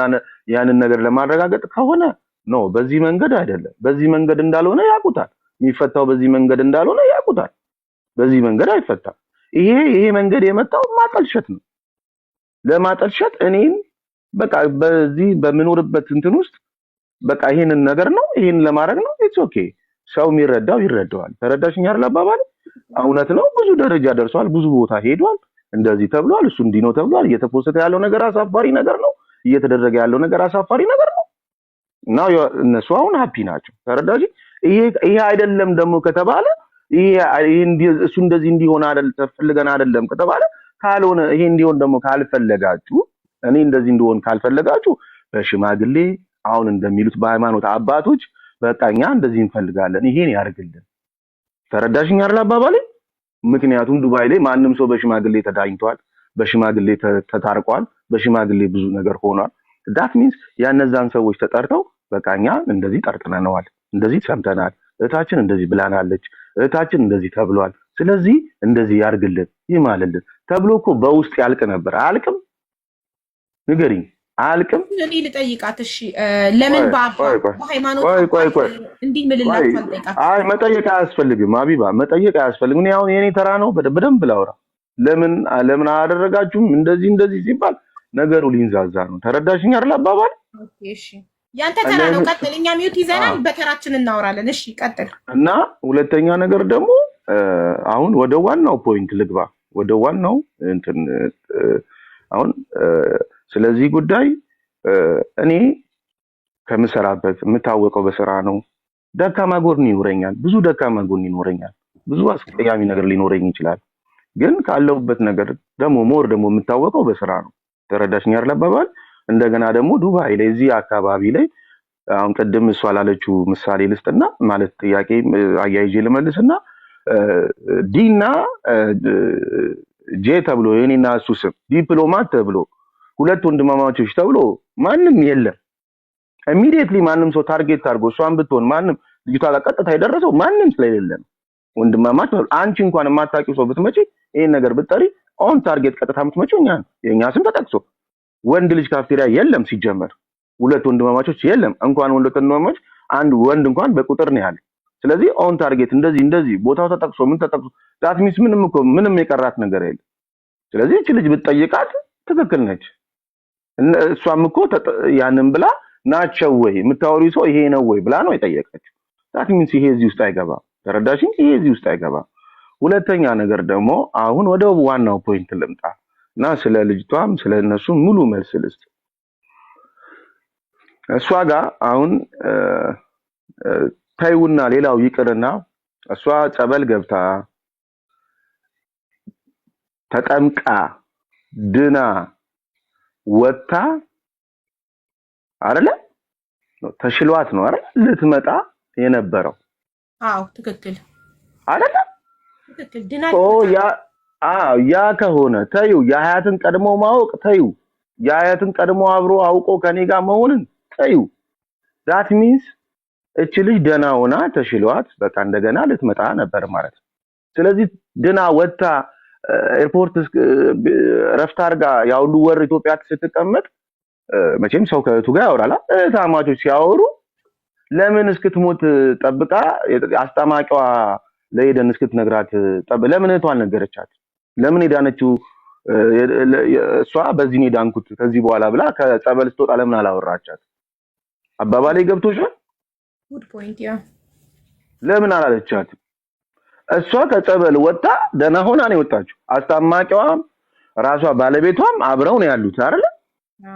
ያንን ነገር ለማረጋገጥ ከሆነ no በዚህ መንገድ አይደለም፣ በዚህ መንገድ እንዳልሆነ ያውቁታል። የሚፈታው በዚህ መንገድ እንዳልሆነ ያውቁታል። በዚህ መንገድ አይፈታም። ይሄ መንገድ የመጣው ማጠልሸት ነው። ለማጠልሸት እኔን በቃ በዚህ በምኖርበት እንትን ውስጥ በቃ ይሄንን ነገር ነው፣ ይሄን ለማድረግ ነው። It's okay፣ ሰው የሚረዳው ይረዳዋል። ተረዳሽኝ አይደል አባባል? እውነት ነው። ብዙ ደረጃ ደርሷል፣ ብዙ ቦታ ሄዷል፣ እንደዚህ ተብሏል፣ እሱ እንዲህ ነው ተብሏል። እየተፖሰተ ያለው ነገር አሳፋሪ ነገር ነው። እየተደረገ ያለው ነገር አሳፋሪ ነገር ነው። እና እነሱ አሁን happy ናቸው። ተረዳሽ? ይሄ አይደለም ደግሞ ከተባለ ይሄ እሱ እንደዚህ እንዲሆን አይደል ተፈልገን አይደለም ከተባለ ካልሆነ ይሄ እንዲሆን ደግሞ ካልፈለጋችሁ፣ እኔ እንደዚህ እንዲሆን ካልፈለጋችሁ በሽማግሌ አሁን እንደሚሉት በሃይማኖት አባቶች በቃ እኛ እንደዚህ እንፈልጋለን፣ ይሄን ያርግልን። ተረዳሽኝ አይደል አባባሌ? ምክንያቱም ዱባይ ላይ ማንም ሰው በሽማግሌ ተዳኝቷል፣ በሽማግሌ ተታርቋል፣ በሽማግሌ ብዙ ነገር ሆኗል። That means ያነዛን ሰዎች ተጠርተው በቃ እኛ እንደዚህ ጠርጥነነዋል፣ እንደዚህ ሰምተናል፣ እህታችን እንደዚህ ብላናለች፣ እህታችን እንደዚህ ተብሏል፣ ስለዚህ እንደዚህ ያርግልን ይማልልን ተብሎ እኮ በውስጥ ያልቅ ነበር። አያልቅም? ንገሪኝ፣ አያልቅም? እኔ ልጠይቃት። እሺ ለምን በሃይማኖት እንዲህ ምልላችሁ አልጠይቃት? አይ መጠየቅ አያስፈልግም ሀቢባ፣ መጠየቅ አያስፈልግም። እኔ አሁን የኔ ተራ ነው፣ በደንብ ላውራ። ለምን ለምን አላደረጋችሁም እንደዚህ እንደዚህ ሲባል ነገሩ ሊንዛዛ ነው። ተረዳሽኝ አይደል አባባል? Okay እሺ፣ ያንተ ተራ ነው፣ ቀጥል። እኛ mute ይዘናል፣ በተራችን እናወራለን። እሺ ቀጥል። እና ሁለተኛ ነገር ደግሞ አሁን ወደ ዋናው point ልግባ። ወደ ዋናው እንትን አሁን ስለዚህ ጉዳይ እኔ ከምሰራበት የምታወቀው በስራ ነው። ደካማ ጎን ይኖረኛል፣ ብዙ ደካማ ጎን ይኖረኛል፣ ብዙ አስቀያሚ ነገር ሊኖረኝ ይችላል። ግን ካለሁበት ነገር ደግሞ more ደግሞ የምታወቀው በስራ ነው። ተረዳሽኝ አይደል አባባል? እንደገና ደግሞ ዱባይ ላይ እዚህ አካባቢ ላይ አሁን ቅድም እሷ ላለችው ምሳሌ ልስጥና ማለት ጥያቄ አያይዤ ልመልስና D ና J ተብሎ የኔና እሱ ስም ዲፕሎማት ተብሎ ሁለት ወንድማማቾች ተብሎ ማንም የለም። Immediately ማንም ሰው target አድርጎ እሷን ብትሆን ማንም ልጅቷ ጋር ቀጥታ የደረሰው ማንም ስለሌለ ነው። ወንድማማች አንቺ እንኳን የማታውቂው ሰው ብትመጪ ይሄን ነገር ብትጠሪ on target ቀጥታ የምትመጪው እኛ ነው። የእኛ ስም ተጠቅሶ ወንድ ልጅ ካፍቴሪያ የለም ሲጀመር፣ ሁለት ወንድማማቾች የለም። እንኳን ወንድ ወንድማማቾች አንድ ወንድ እንኳን በቁጥር ነው ያለው። ስለዚህ on target እንደዚህ እንደዚህ ቦታው ተጠቅሶ ምን ተጠቅሶ that means ምንም እኮ ምንም የቀራት ነገር የለም። ስለዚህ እቺ ልጅ ብትጠይቃት ትክክል ነች። እሷም እኮ ያንን ብላ ናቸው ወይ የምታወሪው ሰው ይሄ ነው ወይ ብላ ነው የጠየቀችው። That means ይሄ እዚህ ውስጥ አይገባም። ተረዳሽኝ? ይሄ እዚህ ውስጥ አይገባም። ሁለተኛ ነገር ደግሞ አሁን ወደ ዋናው point ልምጣ እና ስለ ልጅቷም ስለ እነሱ ሙሉ መልስ ልስጥ። እሷ ጋር አሁን ተይውና ሌላው ይቅርና እሷ ጸበል ገብታ ተጠምቃ ድና ወጥታ አይደለ ተሽሏት ነው አይደል ልትመጣ የነበረው? አዎ ትክክል አይደለ? ትክክል። ድና ያ አዎ ያ ከሆነ ተዩ፣ የሀያትን ቀድሞ ማወቅ ተዩ፣ የሀያትን ቀድሞ አብሮ አውቆ ከኔ ጋር መሆንን ተዩ። That means እቺ ልጅ ደህና ሆና ተሽሏት በቃ እንደገና ልትመጣ ነበር ማለት ነው። ስለዚህ ድና ወጥታ ኤርፖርት ረፍት አድርጋ ያ ሁሉ ወር ኢትዮጵያ ስትቀመጥ መቼም ሰው ከእህቱ ጋር ያወራል። እህታማቾች ሲያወሩ ለምን እስክትሞት ጠብቃ አስጠማቂዋ ለኤደን እስክትነግራት ለምን እህቷ አልነገረቻት? ለምን የዳነችው እሷ በዚህ ነው የዳንኩት ከዚህ በኋላ ብላ ከጸበል ስትወጣ ለምን አላወራቻት? አባባሌ ገብቶሻል? Good point። Yeah. ለምን አላለቻት? እሷ ከጸበል ወጣ ደህና ሆና ነው የወጣችው። አስታማቂዋም ራሷ ባለቤቷም አብረው ነው ያሉት አይደለ?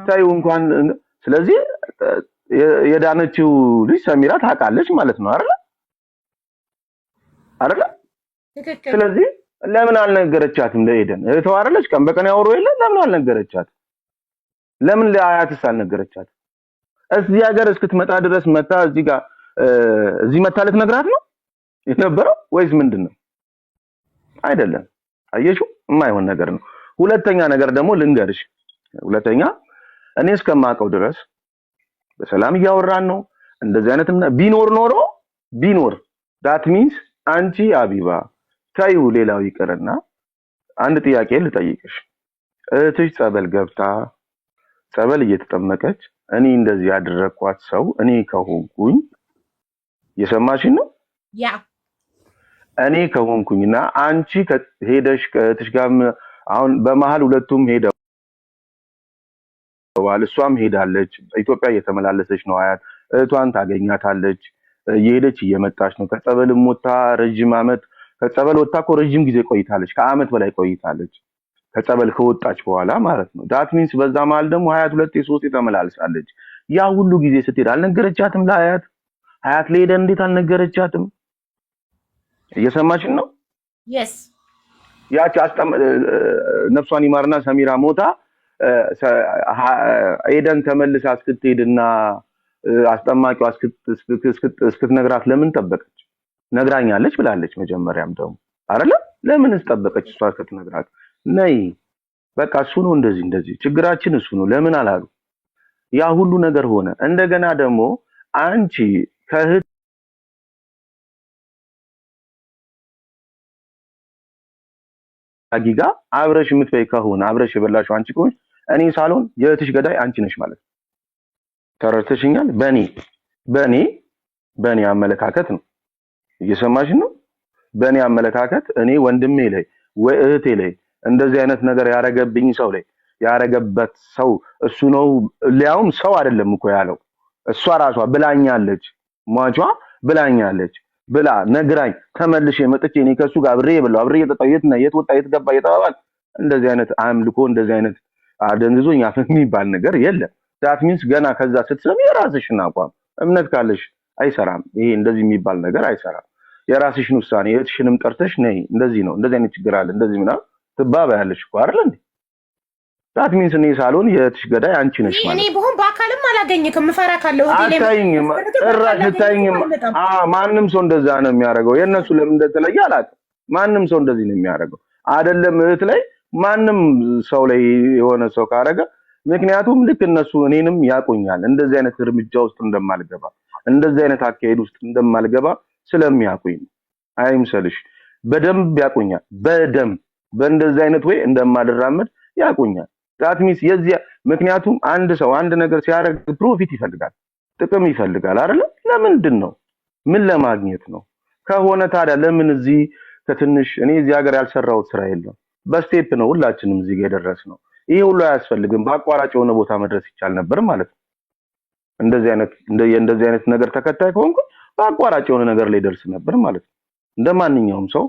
ታዩ እንኳን። ስለዚህ የዳነችው ልጅ ሰሚራ ታውቃለች ማለት ነው አይደለ? አይደለ? ትክክል። ስለዚህ ለምን አልነገረቻትም? ለኤደን እህቷ አይደለች? ቀን በቀን ያወሩ የለ ለምን አልነገረቻት? ለምን ለአያትስ አልነገረቻት? እዚህ ሀገር እስክትመጣ ድረስ መታ እዚህ ጋር እዚህ መታ ልትነግራት ነው የነበረው ወይስ ምንድን ነው? አይደለም። አየሽው፣ የማይሆን ነገር ነው። ሁለተኛ ነገር ደግሞ ልንገርሽ። ሁለተኛ እኔ እስከማውቀው ድረስ በሰላም እያወራን ነው። እንደዚህ አይነት ቢኖር ኖሮ ቢኖር that means አንቺ አቢባ ተይው፣ ሌላው ይቅርና አንድ ጥያቄ ልጠይቅሽ። እህትሽ ጸበል ገብታ ጸበል እየተጠመቀች እኔ እንደዚህ ያደረግኳት ሰው እኔ ከሆንኩኝ፣ እየሰማሽኝ ነው? Yeah. እኔ ከሆንኩኝና አንቺ ሄደሽ ከእህትሽ ጋር አሁን በመሀል ሁለቱም ሄደዋል፣ እሷም ሄዳለች፣ ኢትዮጵያ እየተመላለሰች ነው። አያት እህቷን ታገኛታለች፣ እየሄደች እየመጣች ነው። ከጸበልም ወጥታ ረጅም ዓመት ከጸበል ወጥታ እኮ ረጅም ጊዜ ቆይታለች፣ ከአመት በላይ ቆይታለች። ከጸበል ከወጣች በኋላ ማለት ነው። That means በዛ መሀል ደግሞ ሀያት ሁለቴ ሶስቴ ተመላልሳለች። ያ ሁሉ ጊዜ ስትሄድ አልነገረቻትም ለሀያት? ሀያት ለሄደ እንዴት አልነገረቻትም? እየሰማሽን ነው? Yes. ያቺ ነፍሷን ይማርና ሰሚራ ሞታ ኤደን ተመልሳ እስክትሄድና አስጠማቂዋ እስክትነግራት ለምን ጠበቀች? ነግራኛለች ብላለች። መጀመሪያም ደግሞ አይደለ? ለምንስ ጠበቀች እሷ እስክትነግራት? ነይ በቃ እሱ ነው እንደዚህ እንደዚህ ችግራችን እሱ ነው ለምን አላሉ? ያ ሁሉ ነገር ሆነ። እንደገና ደግሞ አንቺ ከእህት ጋር አብረሽ የምትበይ ከሆነ አብረሽ የበላሽው አንቺ ከሆንሽ እኔ ሳልሆን የእህትሽ ገዳይ አንቺ ነሽ ማለት ነው። ተረድተሽኛል? በኔ በኔ በኔ አመለካከት ነው። እየሰማሽ ነው? በኔ አመለካከት እኔ ወንድሜ ላይ ወይ እህቴ ላይ እንደዚህ አይነት ነገር ያረገብኝ ሰው ላይ ያረገበት ሰው እሱ ነው። ሊያውም ሰው አይደለም እኮ ያለው እሷ ራሷ ብላኛለች፣ ሟቿ ብላኛለች ብላ ነግራኝ ተመልሼ መጥቼ እኔ ከእሱ ጋር አብሬ የበላሁ አብሬ የጠጣሁ የት ነህ የት ወጣ የት ገባ እየተባባል እንደዚህ አይነት አምልኮ እንደዚህ አይነት አደንዝዞኝ አፍ የሚባል ነገር የለም። That means ገና ከዛ ስትሰሚ የራስሽን አቋም እምነት ካለሽ አይሰራም። ይሄ እንደዚህ የሚባል ነገር አይሰራም። የራስሽን ውሳኔ እህትሽንም ጠርተሽ ነይ እንደዚህ ነው እንደዚህ አይነት ችግር አለ እንደዚህ ምናምን ትባባያለሽ እኮ አይደል እንዴ? That means እኔ ሳልሆን የእህትሽ ገዳይ አንቺ ነሽ እኔ ማለት ነው። ብሆን በአካልም አላገኝክም። ምፈራ ካለው ሆቴል አታይኝም፣ ጭራሽ አታይኝም። ማንም ሰው እንደዛ ነው የሚያደርገው። የእነሱ ለምን እንደተለየ አላውቅም። ማንም ሰው እንደዚህ ነው የሚያደርገው። አይደለም እህት ላይ ማንም ሰው ላይ የሆነ ሰው ካደረገ፣ ምክንያቱም ልክ እነሱ እኔንም ያውቁኛል፣ እንደዚህ አይነት እርምጃ ውስጥ እንደማልገባ፣ እንደዚህ አይነት አካሄድ ውስጥ እንደማልገባ ስለሚያውቁኝ ነው። አይምሰልሽ፣ በደንብ ያውቁኛል። በደንብ በእንደዚህ አይነት ወይ እንደማልራመድ ያውቁኛል። That means የዚያ ምክንያቱም አንድ ሰው አንድ ነገር ሲያደርግ profit ይፈልጋል፣ ጥቅም ይፈልጋል አይደለ? ለምንድን ነው? ምን ለማግኘት ነው? ከሆነ ታዲያ ለምን እዚህ ከትንሽ እኔ እዚህ ሀገር ያልሰራሁት ስራ የለም። በ step ነው ሁላችንም እዚህ ጋር የደረስነው። ይሄ ሁሉ አያስፈልግም። በአቋራጭ የሆነ ቦታ መድረስ ይቻል ነበር ማለት ነው። እንደዚህ አይነት ነገር ተከታይ ከሆንኩ በአቋራጭ የሆነ ነገር ላይ ደርስ ነበር ማለት ነው። እንደ ማንኛውም ሰው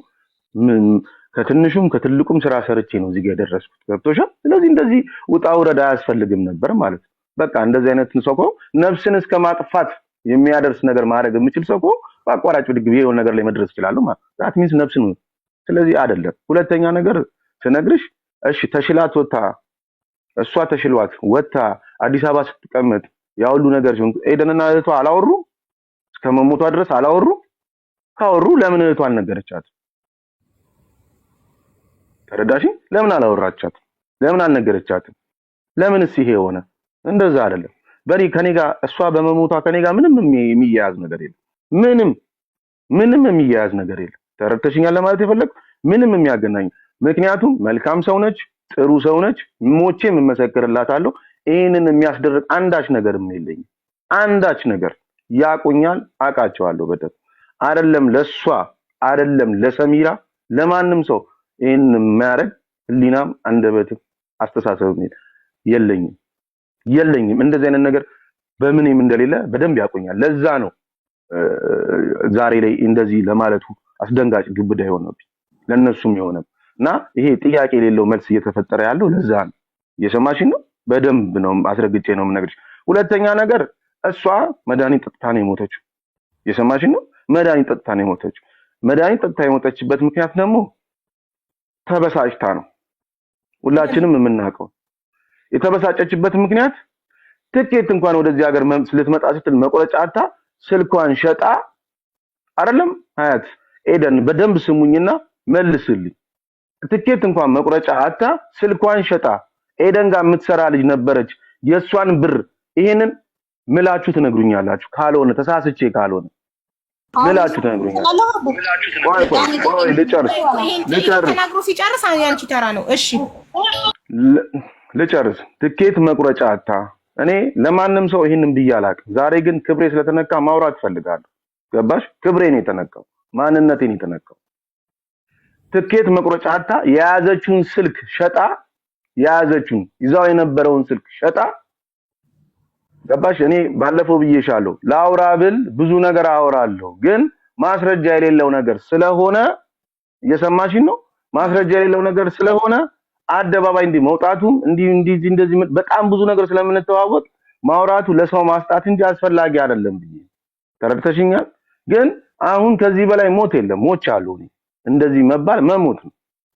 ከትንሹም ከትልቁም ስራ ሰርቼ ነው እዚህ ጋር የደረስኩት። ገብቶሻል? ስለዚህ እንደዚህ ውጣ ውረድ አያስፈልግም ነበር ማለት ነው። በቃ እንደዚህ አይነት ሰው ከሆንኩ፣ ነፍስን እስከ ማጥፋት የሚያደርስ ነገር ማድረግ የምችል ሰው ከሆንኩ በአቋራጭ ብድግ ብዬ የሆነ ነገር ላይ መድረስ እችላለሁ ማለት that means ነፍስን። ስለዚህ አይደለም። ሁለተኛ ነገር ስነግርሽ፣ እሺ ተሽላት ወጥታ፣ እሷ ተሽሏት ወጥታ አዲስ አበባ ስትቀመጥ ያ ሁሉ ነገር ሲሆን ኤደንና እህቷ አላወሩ? እስከ መሞቷ ድረስ አላወሩ? ካወሩ ለምን እህቷ አልነገረቻት? ተረዳሽ? ለምን አላወራቻት? ለምን አልነገረቻትም? ለምንስ ይሄ የሆነ? እንደዛ አይደለም። በኔ ከኔ ጋር እሷ በመሞቷ ከኔ ጋር ምንም የሚያያዝ ነገር የለም። ምንም ምንም የሚያያዝ ነገር የለም። ተረድተሽኛል ለማለት የፈለግኩ ምንም የሚያገናኝ፣ ምክንያቱም መልካም ሰው ነች፣ ጥሩ ሰው ነች። ሞቼ የምመሰክርላታለሁ። ይህንን የሚያስደርግ አንዳች ነገርም የለኝም። አንዳች ነገር ያቁኛል፣ አውቃቸዋለሁ በደንብ። አይደለም ለሷ፣ አይደለም ለሰሚራ፣ ለማንም ሰው ይህን የሚያደርግ ህሊናም አንደበትም አስተሳሰብም የለኝም የለኝም። እንደዚህ አይነት ነገር በምንም እንደሌለ በደንብ ያውቁኛል። ለዛ ነው ዛሬ ላይ እንደዚህ ለማለቱ አስደንጋጭ ግብዳ የሆነብኝ ለእነሱም የሆነ እና ይሄ ጥያቄ የሌለው መልስ እየተፈጠረ ያለው ለዛ ነው። እየሰማሽኝ ነው? በደንብ ነው አስረግጬ ነው የምነግርሽ። ሁለተኛ ነገር እሷ መድኃኒት ጠጥታ ነው የሞተችው። እየሰማሽኝ ነው? መድኃኒት ጠጥታ ነው የሞተችው። መድኃኒት ጠጥታ የሞተችበት ምክንያት ደግሞ ተበሳጭታ ነው። ሁላችንም የምናውቀው የተበሳጨችበት ምክንያት ትኬት እንኳን ወደዚህ ሀገር ልትመጣ ስትል መቁረጫ አጥታ ስልኳን ሸጣ አይደለም። ሀያት ኤደን በደንብ ስሙኝና መልስልኝ። ትኬት እንኳን መቁረጫ አጥታ ስልኳን ሸጣ ኤደን ጋር የምትሰራ ልጅ ነበረች። የእሷን ብር ይሄንን ምላችሁ ትነግሩኛላችሁ። ካልሆነ ተሳስቼ ካልሆነ ምላችሁ ትነግሩኛላችሁ። ቆይ ቆይ ቆይ ልጨርስ ልጨርስ። ተናግሮ ሲጨርስ ያንቺ ተራ ነው። እሺ። ልጨርስ። ትኬት መቁረጫ አጥታ፣ እኔ ለማንም ሰው ይህንን ብዬ አላውቅም። ዛሬ ግን ክብሬ ስለተነካ ማውራት እፈልጋለሁ። ገባሽ? ክብሬ ነው የተነካው፣ ማንነቴን ነው የተነካው። ትኬት መቁረጫ አጥታ የያዘችውን ስልክ ሸጣ፣ የያዘችውን ይዛው የነበረውን ስልክ ሸጣ። ገባሽ? እኔ ባለፈው ብዬሻለሁ። ላውራ ብል ብዙ ነገር አወራለሁ፣ ግን ማስረጃ የሌለው ነገር ስለሆነ፣ እየሰማሽኝ ነው? ማስረጃ የሌለው ነገር ስለሆነ አደባባይ እንዲህ መውጣቱም እንዲህ እንዲህ እንደዚህ በጣም ብዙ ነገር ስለምንተዋወቅ ማውራቱ ለሰው ማስጣት እንጂ አስፈላጊ አይደለም ብዬ፣ ተረድተሽኛል? ግን አሁን ከዚህ በላይ ሞት የለም። ሞች አሉ። እኔ እንደዚህ መባል መሞት ነው።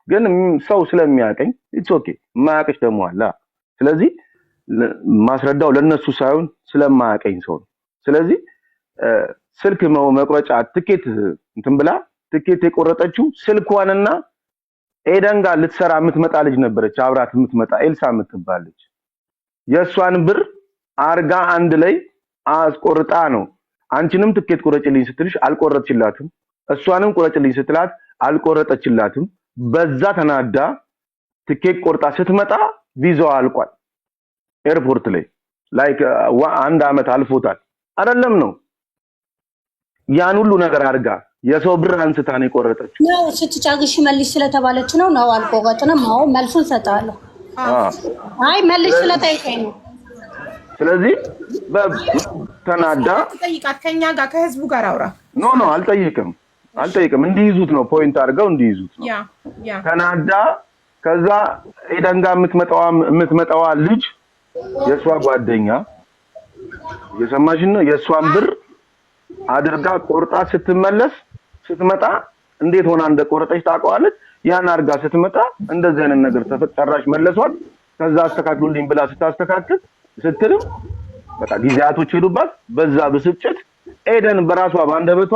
ግን ሰው ስለሚያቀኝ it's okay። የማያውቅሽ ደግሞ አለ። ስለዚህ ማስረዳው ለነሱ ሳይሆን ስለማያቀኝ ሰው ነው። ስለዚህ ስልክ መቁረጫ ትኬት እንትን ብላ ትኬት የቆረጠችው ስልኳንና ኤደን ጋር ልትሰራ የምትመጣ ልጅ ነበረች፣ አብራት የምትመጣ ኤልሳ የምትባል ልጅ። የእሷን ብር አርጋ አንድ ላይ አስቆርጣ ነው። አንቺንም ትኬት ቁረጭልኝ ስትልሽ አልቆረጥሽላትም፣ እሷንም ቁረጭልኝ ስትላት አልቆረጠችላትም። በዛ ተናዳ ትኬት ቆርጣ ስትመጣ ቪዛዋ አልቋል። Airport ላይ like አንድ አመት አልፎታል። አይደለም ነው ያን ሁሉ ነገር አድርጋ የሰው ብር አንስታ ነው የቆረጠችው። ነው ስትጨርሺ መልሽ ስለተባለች ነው ነው አልቆረጥንም። አዎ መልሱን ሰጣለሁ። አይ መልሽ ስለጠየቀኝ ነው። ስለዚህ ተናዳ ጠይቃት፣ ከኛ ጋር ከህዝቡ ጋር አውራ። No no፣ አልጠይቅም አልጠይቅም። እንዲይዙት ነው፣ point አድርገው እንዲይዙት ነው። Yeah. ተናዳ ከዛ ኤደን ጋር የምትመጣዋ ልጅ የእሷ ጓደኛ፣ እየሰማሽን ነው? የእሷን ብር አድርጋ ቆርጣ ስትመለስ ስትመጣ እንዴት ሆና እንደቆረጠች ታውቀዋለች። ያን አድርጋ ስትመጣ እንደዚህ አይነት ነገር ተፈጠራሽ መለሷት። ከዛ አስተካክሉልኝ ብላ ስታስተካክል ስትልም በቃ ጊዜያቶች ሄዱባት። በዛ ብስጭት ኤደን በራሷ በአንደበቷ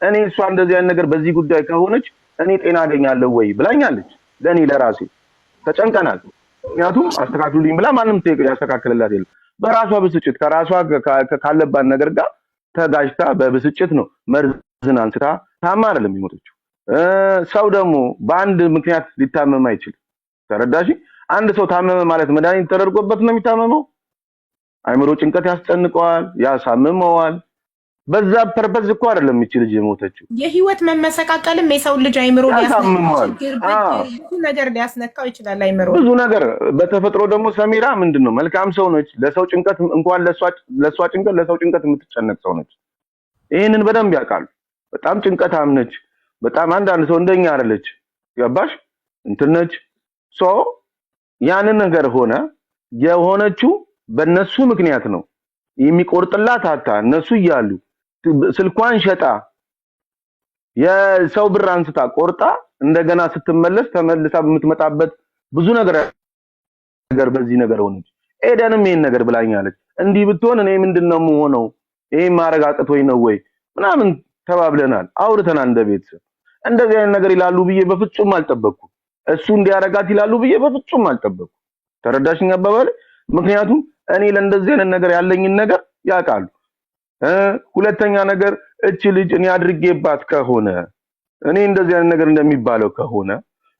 እኔ እሷ እንደዚህ አይነት ነገር በዚህ ጉዳይ ከሆነች እኔ ጤና አገኛለሁ ወይ ብላኛለች። ለእኔ ለራሴ ተጨንቀናል። ምክንያቱም አስተካክሉልኝ ብላ ማንም ያስተካክልላት የለም። በራሷ ብስጭት ከራሷ ካለባት ነገር ጋር ተጋጅታ በብስጭት ነው መርዝን አንስታ ታማ አይደለም የሞተችው። ሰው ደግሞ በአንድ ምክንያት ሊታመም አይችልም። ተረዳሽ? አንድ ሰው ታመመ ማለት መድኃኒት ተደርጎበት ነው የሚታመመው። አይምሮ ጭንቀት ያስጨንቀዋል፣ ያሳምመዋል። በዛ purpose እኮ አይደለም ይቺ ልጅ የሞተችው። የህይወት መመሰቃቀልም የሰው ልጅ አይምሮ ያሳምመዋል። ብዙ ነገር ሊያስነካው ይችላል። አይምሮ ብዙ ነገር በተፈጥሮ ደግሞ ሰሚራ ምንድን ነው መልካም ሰው ነች። ለሰው ጭንቀት እንኳን ለሷ ጭንቀት ለሰው ጭንቀት የምትጨነቅ ሰው ነች። ይህንን በደንብ ያውቃሉ። በጣም ጭንቀታም ነች። በጣም አንዳንድ ሰው እንደኛ አይደለች። ገባሽ? እንትን ነች። So ያንን ነገር ሆነ የሆነችው በእነሱ ምክንያት ነው። የሚቆርጥላት አታ እነሱ እያሉ ስልኳን ሸጣ የሰው ብር አንስታ ቆርጣ እንደገና ስትመለስ ተመልሳ በምትመጣበት ብዙ ነገር በዚህ ነገር ሆነች። ኤደንም ይሄን ነገር ብላኛለች። እንዲህ ብትሆን እኔ ምንድነው የምሆነው? ይሄን ማድረግ አቅቶኝ ነው ወይ ምናምን ተባብለናል፣ አውርተናል እንደ ቤተሰብ። እንደዚህ አይነት ነገር ይላሉ ብዬ በፍጹም አልጠበቅኩም። እሱ እንዲያረጋት ይላሉ ብዬ በፍጹም አልጠበቅኩም። ተረዳሽኝ አባባሌ? ምክንያቱም እኔ ለእንደዚህ አይነት ነገር ያለኝን ነገር ያውቃሉ። ሁለተኛ ነገር እቺ ልጅ እኔ አድርጌባት ከሆነ እኔ እንደዚህ አይነት ነገር እንደሚባለው ከሆነ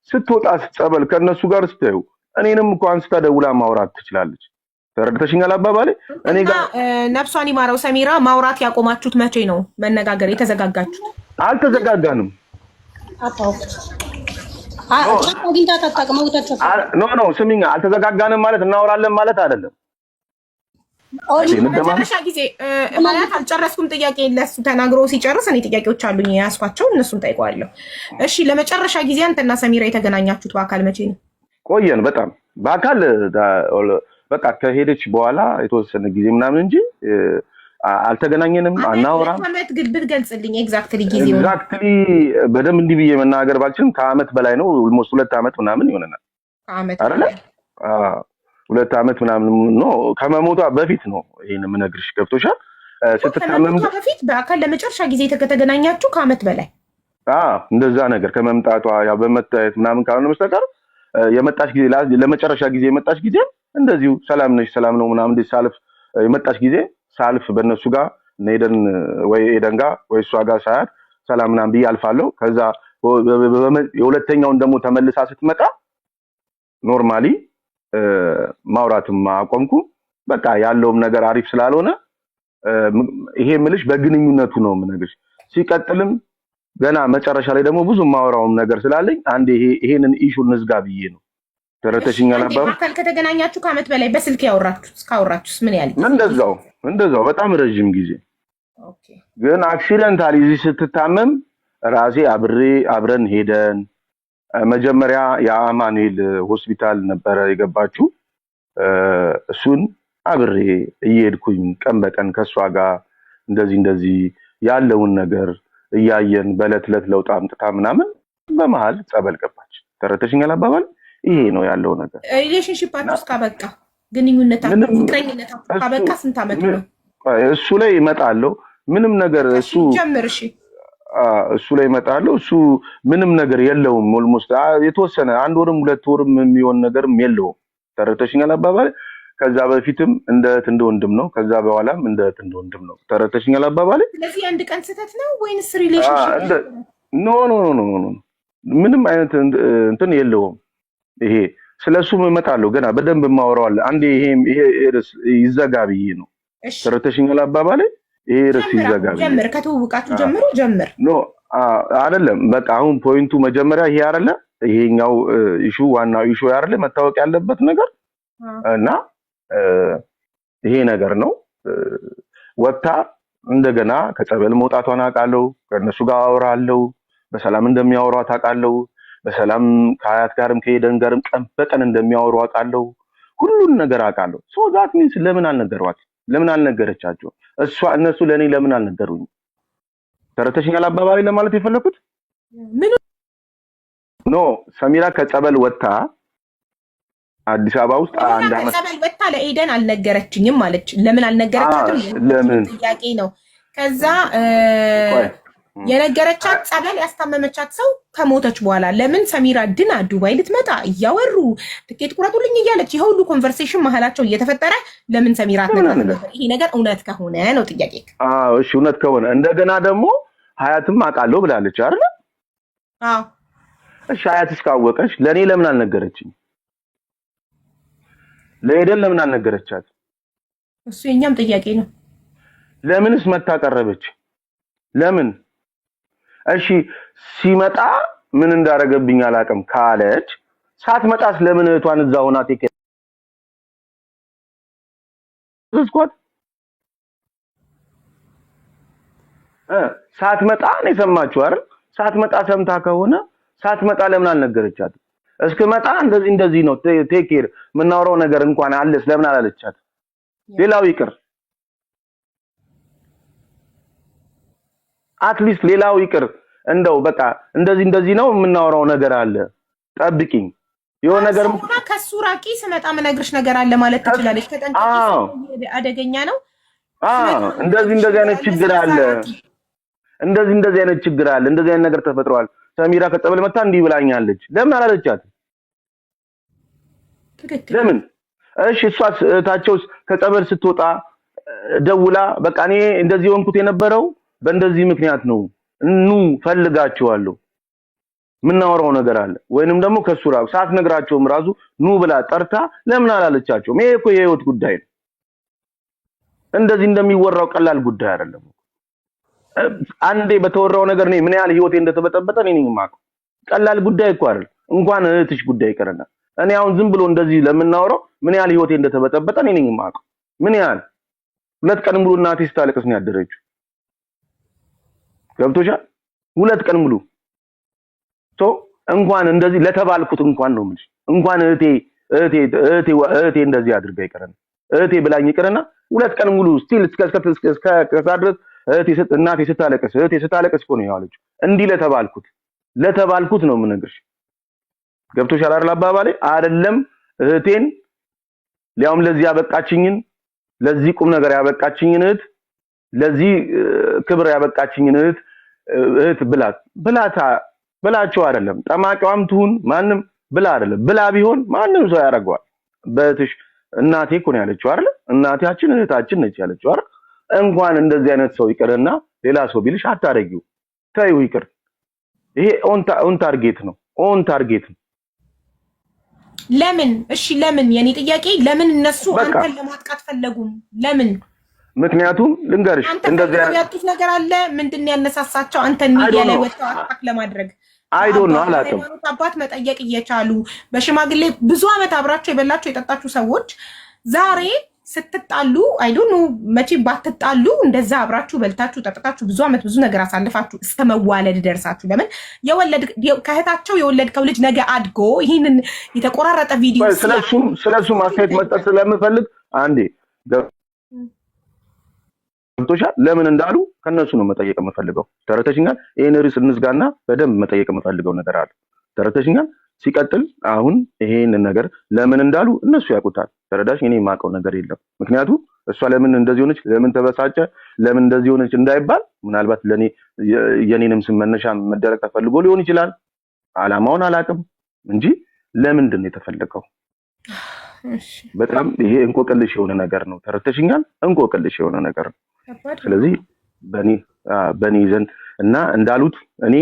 ስትወጣ ስትጸበል ከነሱ ጋር ስታዩ እኔንም እኮ አንስታ ደውላ ማውራት ትችላለች። ተረድተሽኛል አባባሌ? እኔ ጋር ነፍሷን ይማረው ሰሚራ፣ ማውራት ያቆማችሁት መቼ ነው? መነጋገር የተዘጋጋችሁት? አልተዘጋጋንም። No no ስሚኝ፣ አልተዘጋጋንም ማለት እናወራለን ማለት አይደለም። መጨረሻ ጊዜ ማለት አልጨረስኩም። ጥያቄ ለሱ ተናግሮ ሲጨርስ እኔ ጥያቄዎች አሉኝ የያዝኳቸው እነሱን ጠይቀዋለሁ። እሺ፣ ለመጨረሻ ጊዜ አንተና ሰሚራ የተገናኛችሁት በአካል መቼ ነው? ቆየን በጣም በአካል በቃ ከሄደች በኋላ የተወሰነ ጊዜ ምናምን እንጂ አልተገናኘንም፣ አናወራም። ዓመት ግን ብትገልጽልኝ exactly ጊዜው። Exactly በደንብ እንዲህ ብዬ መናገር ባልችልም ከአመት በላይ ነው። Almost 2 ዓመት ምናምን ይሆነናል አይደለ? 2 ዓመት ምናምን no ከመሞቷ በፊት ነው ይሄን የምነግርሽ። ገብቶሻል? ስትታመም በፊት በአካል ለመጨረሻ ጊዜ ከተገናኛችሁ ከአመት በላይ። እንደዛ ነገር ከመምጣቷ ያው በመታየት ምናምን ካልሆነ በስተቀር የመጣች ጊዜ ለመጨረሻ ጊዜ የመጣች ጊዜ እንደዚሁ ሰላም ነሽ ሰላም ነው ምናምን እንዴ ሳልፍ የመጣች ጊዜ ሳልፍ በእነሱ ጋር ኤደን ወይ ኤደን ጋር ወይ እሷ ጋር ሳያት ሰላም ምናምን ብዬ አልፋለሁ። ከዛ የሁለተኛውን ደግሞ ተመልሳ ስትመጣ normally ማውራትም አቆምኩ። በቃ ያለውም ነገር አሪፍ ስላልሆነ ይሄ ምልሽ በግንኙነቱ ነው የምነግርሽ። ሲቀጥልም ገና መጨረሻ ላይ ደግሞ ብዙ የማወራውም ነገር ስላለኝ አንድ ይሄንን issue እንዝጋ ብዬ ነው። ተረተሽኛል አባባ? በአካል ከተገናኛችሁ ከአመት በላይ በስልክ ያወራችሁት ካወራችሁስ ምን ያህል? እንደዛው በጣም ረዥም ጊዜ። ግን accidentally እዚህ ስትታመም ራሴ አብረን ሄደን መጀመሪያ የአማኑኤል ሆስፒታል ነበረ የገባችው። እሱን አብሬ እየሄድኩኝ ቀን በቀን ከእሷ ጋር እንደዚህ እንደዚህ ያለውን ነገር እያየን በዕለት ዕለት ለውጥ አምጥታ ምናምን በመሀል ጸበል ገባች። ተረተሽኛል አባባል? ይሄ ነው ያለው ነገር። Relationship ኣችሁ እስካበቃ ግንኙነታችሁ ፍቅረኝነታችሁ ካበቃ ስንት ዓመቱ ነው? እሱ ላይ እመጣለሁ። ምንም ነገር እሱ ጀምር። እሺ እሱ ላይ እመጣለሁ። እሱ ምንም ነገር የለውም። Almost የተወሰነ 1 ወርም 2 ወርም የሚሆን ነገርም የለውም። ተረተሽኛል አባባል? ከዛ በፊትም እንደ እህት እንደ ወንድም ነው። ከዛ በኋላም እንደ እህት እንደ ወንድም ነው። ተረተሽኛል አባባል? ስለዚህ አንድ ቀን ስህተት ነው ወይንስ relationship? No no no no፣ ምንም አይነት እንትን የለውም። ይሄ ስለሱ እመጣለሁ ገና በደንብ የማወራው አንዴ። ይሄ ርዕስ ይዘጋ ብዬ ነው። ተረተሽኛል አባባል? ይሄ ርዕስ ይዘጋ ብዬ ጀምር። ከተዋወቃችሁ ጀምሮ ጀምር። No አይደለም። በቃ አሁን point ኡ መጀመሪያ ይሄ አይደለ? ይሄኛው issue ዋናው issue አይደለ? መታወቅ ያለበት ነገር እና ይሄ ነገር ነው። ወጥታ እንደገና ከጸበል መውጣቷን አውቃለሁ። ከእነሱ ጋር አወራለሁ። በሰላም እንደሚያወሯት አውቃለሁ። በሰላም ከአያት ጋርም ከሄደን ጋርም ቀን በቀን እንደሚያወሩ አውቃለሁ። ሁሉን ነገር አውቃለሁ። So that means ለምን አልነገሯት? ለምን አልነገረቻቸው? እሷ እነሱ ለእኔ ለምን አልነገሩኝ? ተረተሽኛል አባባሪ ለማለት የፈለኩት? ምን No፣ ሰሚራ ከጸበል ወጥታ አዲስ አበባ ውስጥ አንድ አመት ከጸበል ወጥታ ለኤደን አልነገረችኝም አለች። ለምን አልነገረቻትም? ለምን ጥያቄ ነው። ከዛ የነገረቻት ጸበል ያስታመመቻት ሰው ከሞተች በኋላ ለምን ሰሚራ ድና ዱባይ ልትመጣ እያወሩ ትኬት ቁረጡልኝ እያለች ይሄ ሁሉ conversation መሀላቸው እየተፈጠረ ለምን ሰሚራ አትነግራትም ነበር? ይሄ ነገር እውነት ከሆነ ነው ጥያቄ። አዎ እሺ፣ እውነት ከሆነ እንደገና ደግሞ ሀያትም አውቃለሁ ብላለች አይደል? አዎ እሺ፣ ሀያትስ ካወቀች ለእኔ ለምን አልነገረችኝ? ለኤደን ለምን አልነገረቻት? እሱ የኛም ጥያቄ ነው። ለምንስ መታ ቀረበች? ለምን? እሺ ሲመጣ ምን እንዳረገብኝ አላውቅም ካለች ሳትመጣስ ለምን እህቷን እዛ ሆና take ስኳት ሳትመጣ ነው የሰማችሁ አይደል? ሳትመጣ ሰምታ ከሆነ ሳትመጣ ለምን አልነገረቻት? እስክመጣ እንደዚህ እንደዚህ ነው take care የምናወራው ነገር እንኳን አለስ ለምን አላለቻት? ሌላው ይቅር at least ሌላው ይቅር እንደው በቃ እንደዚህ እንደዚህ ነው የምናወራው ነገር አለ፣ ጠብቂኝ የሆነ ነገር ከሱ ራቂ፣ ስመጣ የምነግርሽ ነገር አለ ማለት ትችላለች። ተጠንቀቂ፣ አደገኛ ነው። አዎ እንደዚህ እንደዚህ አይነት ችግር አለ፣ እንደዚህ እንደዚህ አይነት ችግር አለ፣ እንደዚህ አይነት ነገር ተፈጥሯል። ሰሚራ ከጸበል መታ እንዲህ ብላኛለች። ለምን አላለቻት? ለምን? እሺ እሷስ እህታቸውስ ከጸበል ስትወጣ ደውላ በቃ እኔ እንደዚህ ሆንኩት የነበረው በእንደዚህ ምክንያት ነው፣ ኑ ፈልጋቸዋለሁ፣ የምናወራው ነገር አለ። ወይንም ደግሞ ከሱ ራሱ ሳትነግራቸውም ራሱ ኑ ብላ ጠርታ ለምን አላለቻቸውም? ይሄ እኮ የህይወት ጉዳይ ነው። እንደዚህ እንደሚወራው ቀላል ጉዳይ አይደለም። አንዴ በተወራው ነገር እኔ ምን ያህል ህይወቴ እንደተበጠበጠ እኔ ነኝ የማውቀው። ቀላል ጉዳይ እኮ አይደለም። እንኳን እህትሽ ጉዳይ ይቀርና እኔ አሁን ዝም ብሎ እንደዚህ ለምናወራው ምን ያህል ህይወቴ እንደተበጠበጠ እኔ ነኝ የማውቀው። ምን ያህል 2 ቀን ሙሉ እናቴ ስታለቅስ ነው ያደረችው። ገብቶሻል? 2 ቀን ሙሉ so እንኳን እንደዚህ ለተባልኩት እንኳን ነው የምልሽ። እንኳን እህቴ እህቴ እህቴ እህቴ እንደዚህ አድርጋ ይቀርና እህቴ ብላኝ ይቀርና 2 ቀን ሙሉ still እስከ እስከ እስከ ድረስ እህቴ እናቴ ስታለቅስ እህቴ ስታለቅስ እኮ ነው ያለችው። እንዲህ ለተባልኩት ነው የምነግርሽ። ገብቶሻል አይደል? አባባሌ አይደለም እህቴን ሊያውም ለዚህ ያበቃችኝን ለዚህ ቁም ነገር ያበቃችኝን እህት ለዚህ ክብር ያበቃችኝን እህት እህት ብላት ብላታ ብላቸው አይደለም ጠማቂዋም ትሁን ማንም ብላ አይደለም ብላ ቢሆን ማንም ሰው ያደርገዋል። በእህትሽ እናቴ እኮ ነው ያለችው አይደል? እናታችን እህታችን ነች ያለችው አይደል? እንኳን እንደዚህ አይነት ሰው ይቅርና ሌላ ሰው ቢልሽ አታረጊው፣ ተይው ይቅር። ይሄ on target ነው፣ on target ነው። ለምን? እሺ ለምን? የኔ ጥያቄ ለምን እነሱ አንተን ለማጥቃት ፈለጉም? ለምን? ምክንያቱም ልንገርሽ፣ እንደዚህ ያጡት ነገር አለ። ምንድን ነው ያነሳሳቸው አንተን ሚዲያ ላይ ወጥተው attack ለማድረግ? I don't know አላውቅም። አባት መጠየቅ እየቻሉ በሽማግሌ ብዙ አመት አብራቸው የበላቸው የጠጣችሁ ሰዎች ዛሬ ስትጣሉ I don't know መቼም ባትጣሉ እንደዛ አብራችሁ በልታችሁ ጠጥታችሁ ብዙ አመት ብዙ ነገር አሳልፋችሁ እስከ መዋለድ ደርሳችሁ ለምን የወለድ ከእህታቸው የወለድከው ልጅ ነገ አድጎ ይህንን የተቆራረጠ ቪዲዮ ስለሱም አስተያየት መስጠት ስለምፈልግ አንዴ ገብቶሻል። ለምን እንዳሉ ከነሱ ነው መጠየቅ የምፈልገው። ተረተሽኛል። ይሄን ርዕስ እንዝጋና በደንብ መጠየቅ የምፈልገው ነገር አለ። ተረተሽኛል። ሲቀጥል አሁን ይሄን ነገር ለምን እንዳሉ እነሱ ያውቁታል። ተረዳሽ? እኔ የማውቀው ነገር የለም። ምክንያቱም እሷ ለምን እንደዚህ ሆነች፣ ለምን ተበሳጨ፣ ለምን እንደዚህ ሆነች እንዳይባል ምናልባት ለኔ የኔንም ስም መነሻ መደረግ ተፈልጎ ሊሆን ይችላል። አላማውን አላውቅም እንጂ ለምንድን ነው የተፈለገው? በጣም ይሄ እንቆቅልሽ የሆነ ነገር ነው። ተረተሽኛል። እንቆቅልሽ የሆነ ነገር ነው። ስለዚህ በኔ ዘንድ እና እንዳሉት እኔ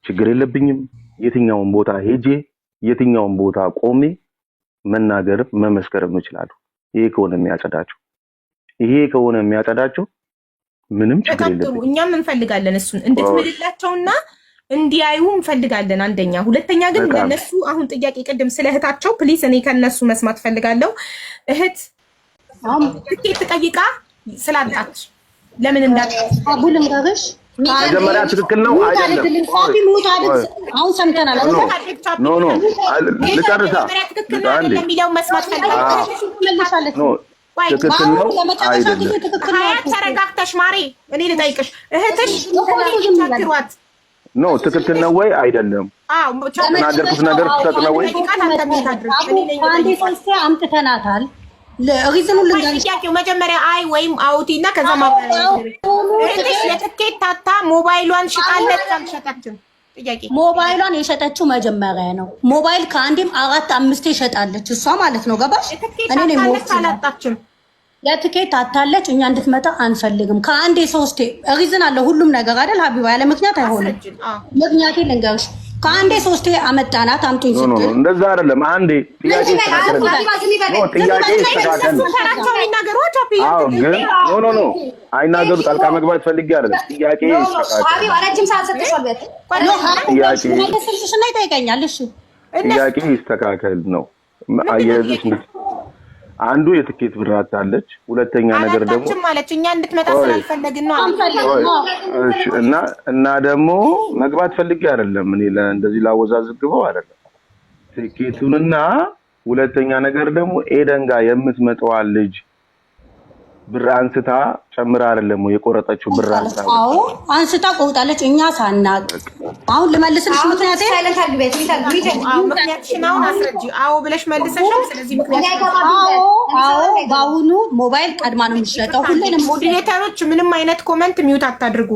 ችግር የለብኝም። የትኛውን ቦታ ሄጄ የትኛውን ቦታ ቆሜ መናገርም መመስከርም እችላለሁ። ይሄ ከሆነ የሚያጸዳቸው ይሄ ከሆነ የሚያጸዳቸው ምንም ችግር የለብኝም። እኛም እንፈልጋለን እሱን እንድትምልላቸውና እንዲያዩ እንፈልጋለን። አንደኛ፣ ሁለተኛ ግን ለነሱ አሁን ጥያቄ ቅድም ስለ እህታቸው please እኔ ከነሱ መስማት ፈልጋለሁ። እህት ትኬት ጠይቃ ስላጣች ለምን እንዳጣች አቡል እንጋርሽ መጀመሪያ ትክክል ነው አይደለም? አሁን ሰምተናል። no no ልጨርሳ ትክክል ነው አይደለም የሚለውን መስማት ፈልጋለሁ። ትክክል ነው አይደለም? ተረጋግተሽ ማሬ፣ እኔ ልጠይቅሽ። እህትሽ ቸግሯት No ትክክል ነው ወይ አይደለም? የተናገርኩት ነገር ስህተት ነው ወይ? አንዴ ሶስቴ አምጥተናታል። Reason ኡን ልንገርሽ። ጥያቄው መጀመሪያ አይ ወይም አውቲ እና ከዛ ማብራሪያ። የትኬት ታታ ሞባይሏን ሽጣለች አልሸጠችም? ጥያቄ። ሞባይሏን የሸጠችው መጀመሪያ ነው። ሞባይል ከአንዴም አራት አምስቴ ሸጣለች እሷ ማለት ነው። ገባሽ? እኔ ነኝ አላጣችም። ለትኬት አታለች። እኛ እንድትመጣ አንፈልግም። ከአንዴ ሶስቴ reason አለ ሁሉም ነገር አይደል ሀቢባ? ያለ ምክንያት አይሆንም። ምክንያቴ ልንገርሽ። ከአንዴ ሶስቴ አመጣናት አምጡኝ ስትል እንደዛ አይደለም። አንዴ ጥያቄ ጥያቄ ይስተካከል። አዎ፣ ግን no no no አይናገሩ። ጣልቃ መግባት ፈልጌ አይደለም። ጥያቄ ይስተካከል። ጥያቄ ይጠይቀኛል። እሺ ጥያቄ ይስተካከል ነው አያይዘሽ አንዱ የትኬት ብር አታለች። ሁለተኛ ነገር ደግሞ ማለች እኛ እንድትመጣ ስላልፈለግን ነው። እሺ እና እና ደግሞ መግባት ፈልጌ አይደለም እኔ እንደዚህ ላወዛዝግበው አይደለም። ትኬቱንና ሁለተኛ ነገር ደግሞ ኤደን ጋር የምትመጣዋ ልጅ ብር አንስታ ጨምራ አይደለም የቆረጠችው ብር አንስታ። አዎ አንስታ ቆርጣለች። እኛ ሳናቅ አሁን ልመልስልሽ ምክንያቴ ምክንያትሽን አሁን አስረጂ። አዎ ብለሽ መልሰሻል። ስለዚህ ምክንያት አዎ አዎ፣ በአሁኑ ሞባይል ቀድማ ነው የሚሸጠው። ሁሉንም Moderator ኦች ምንም አይነት comment mute አታድርጉ።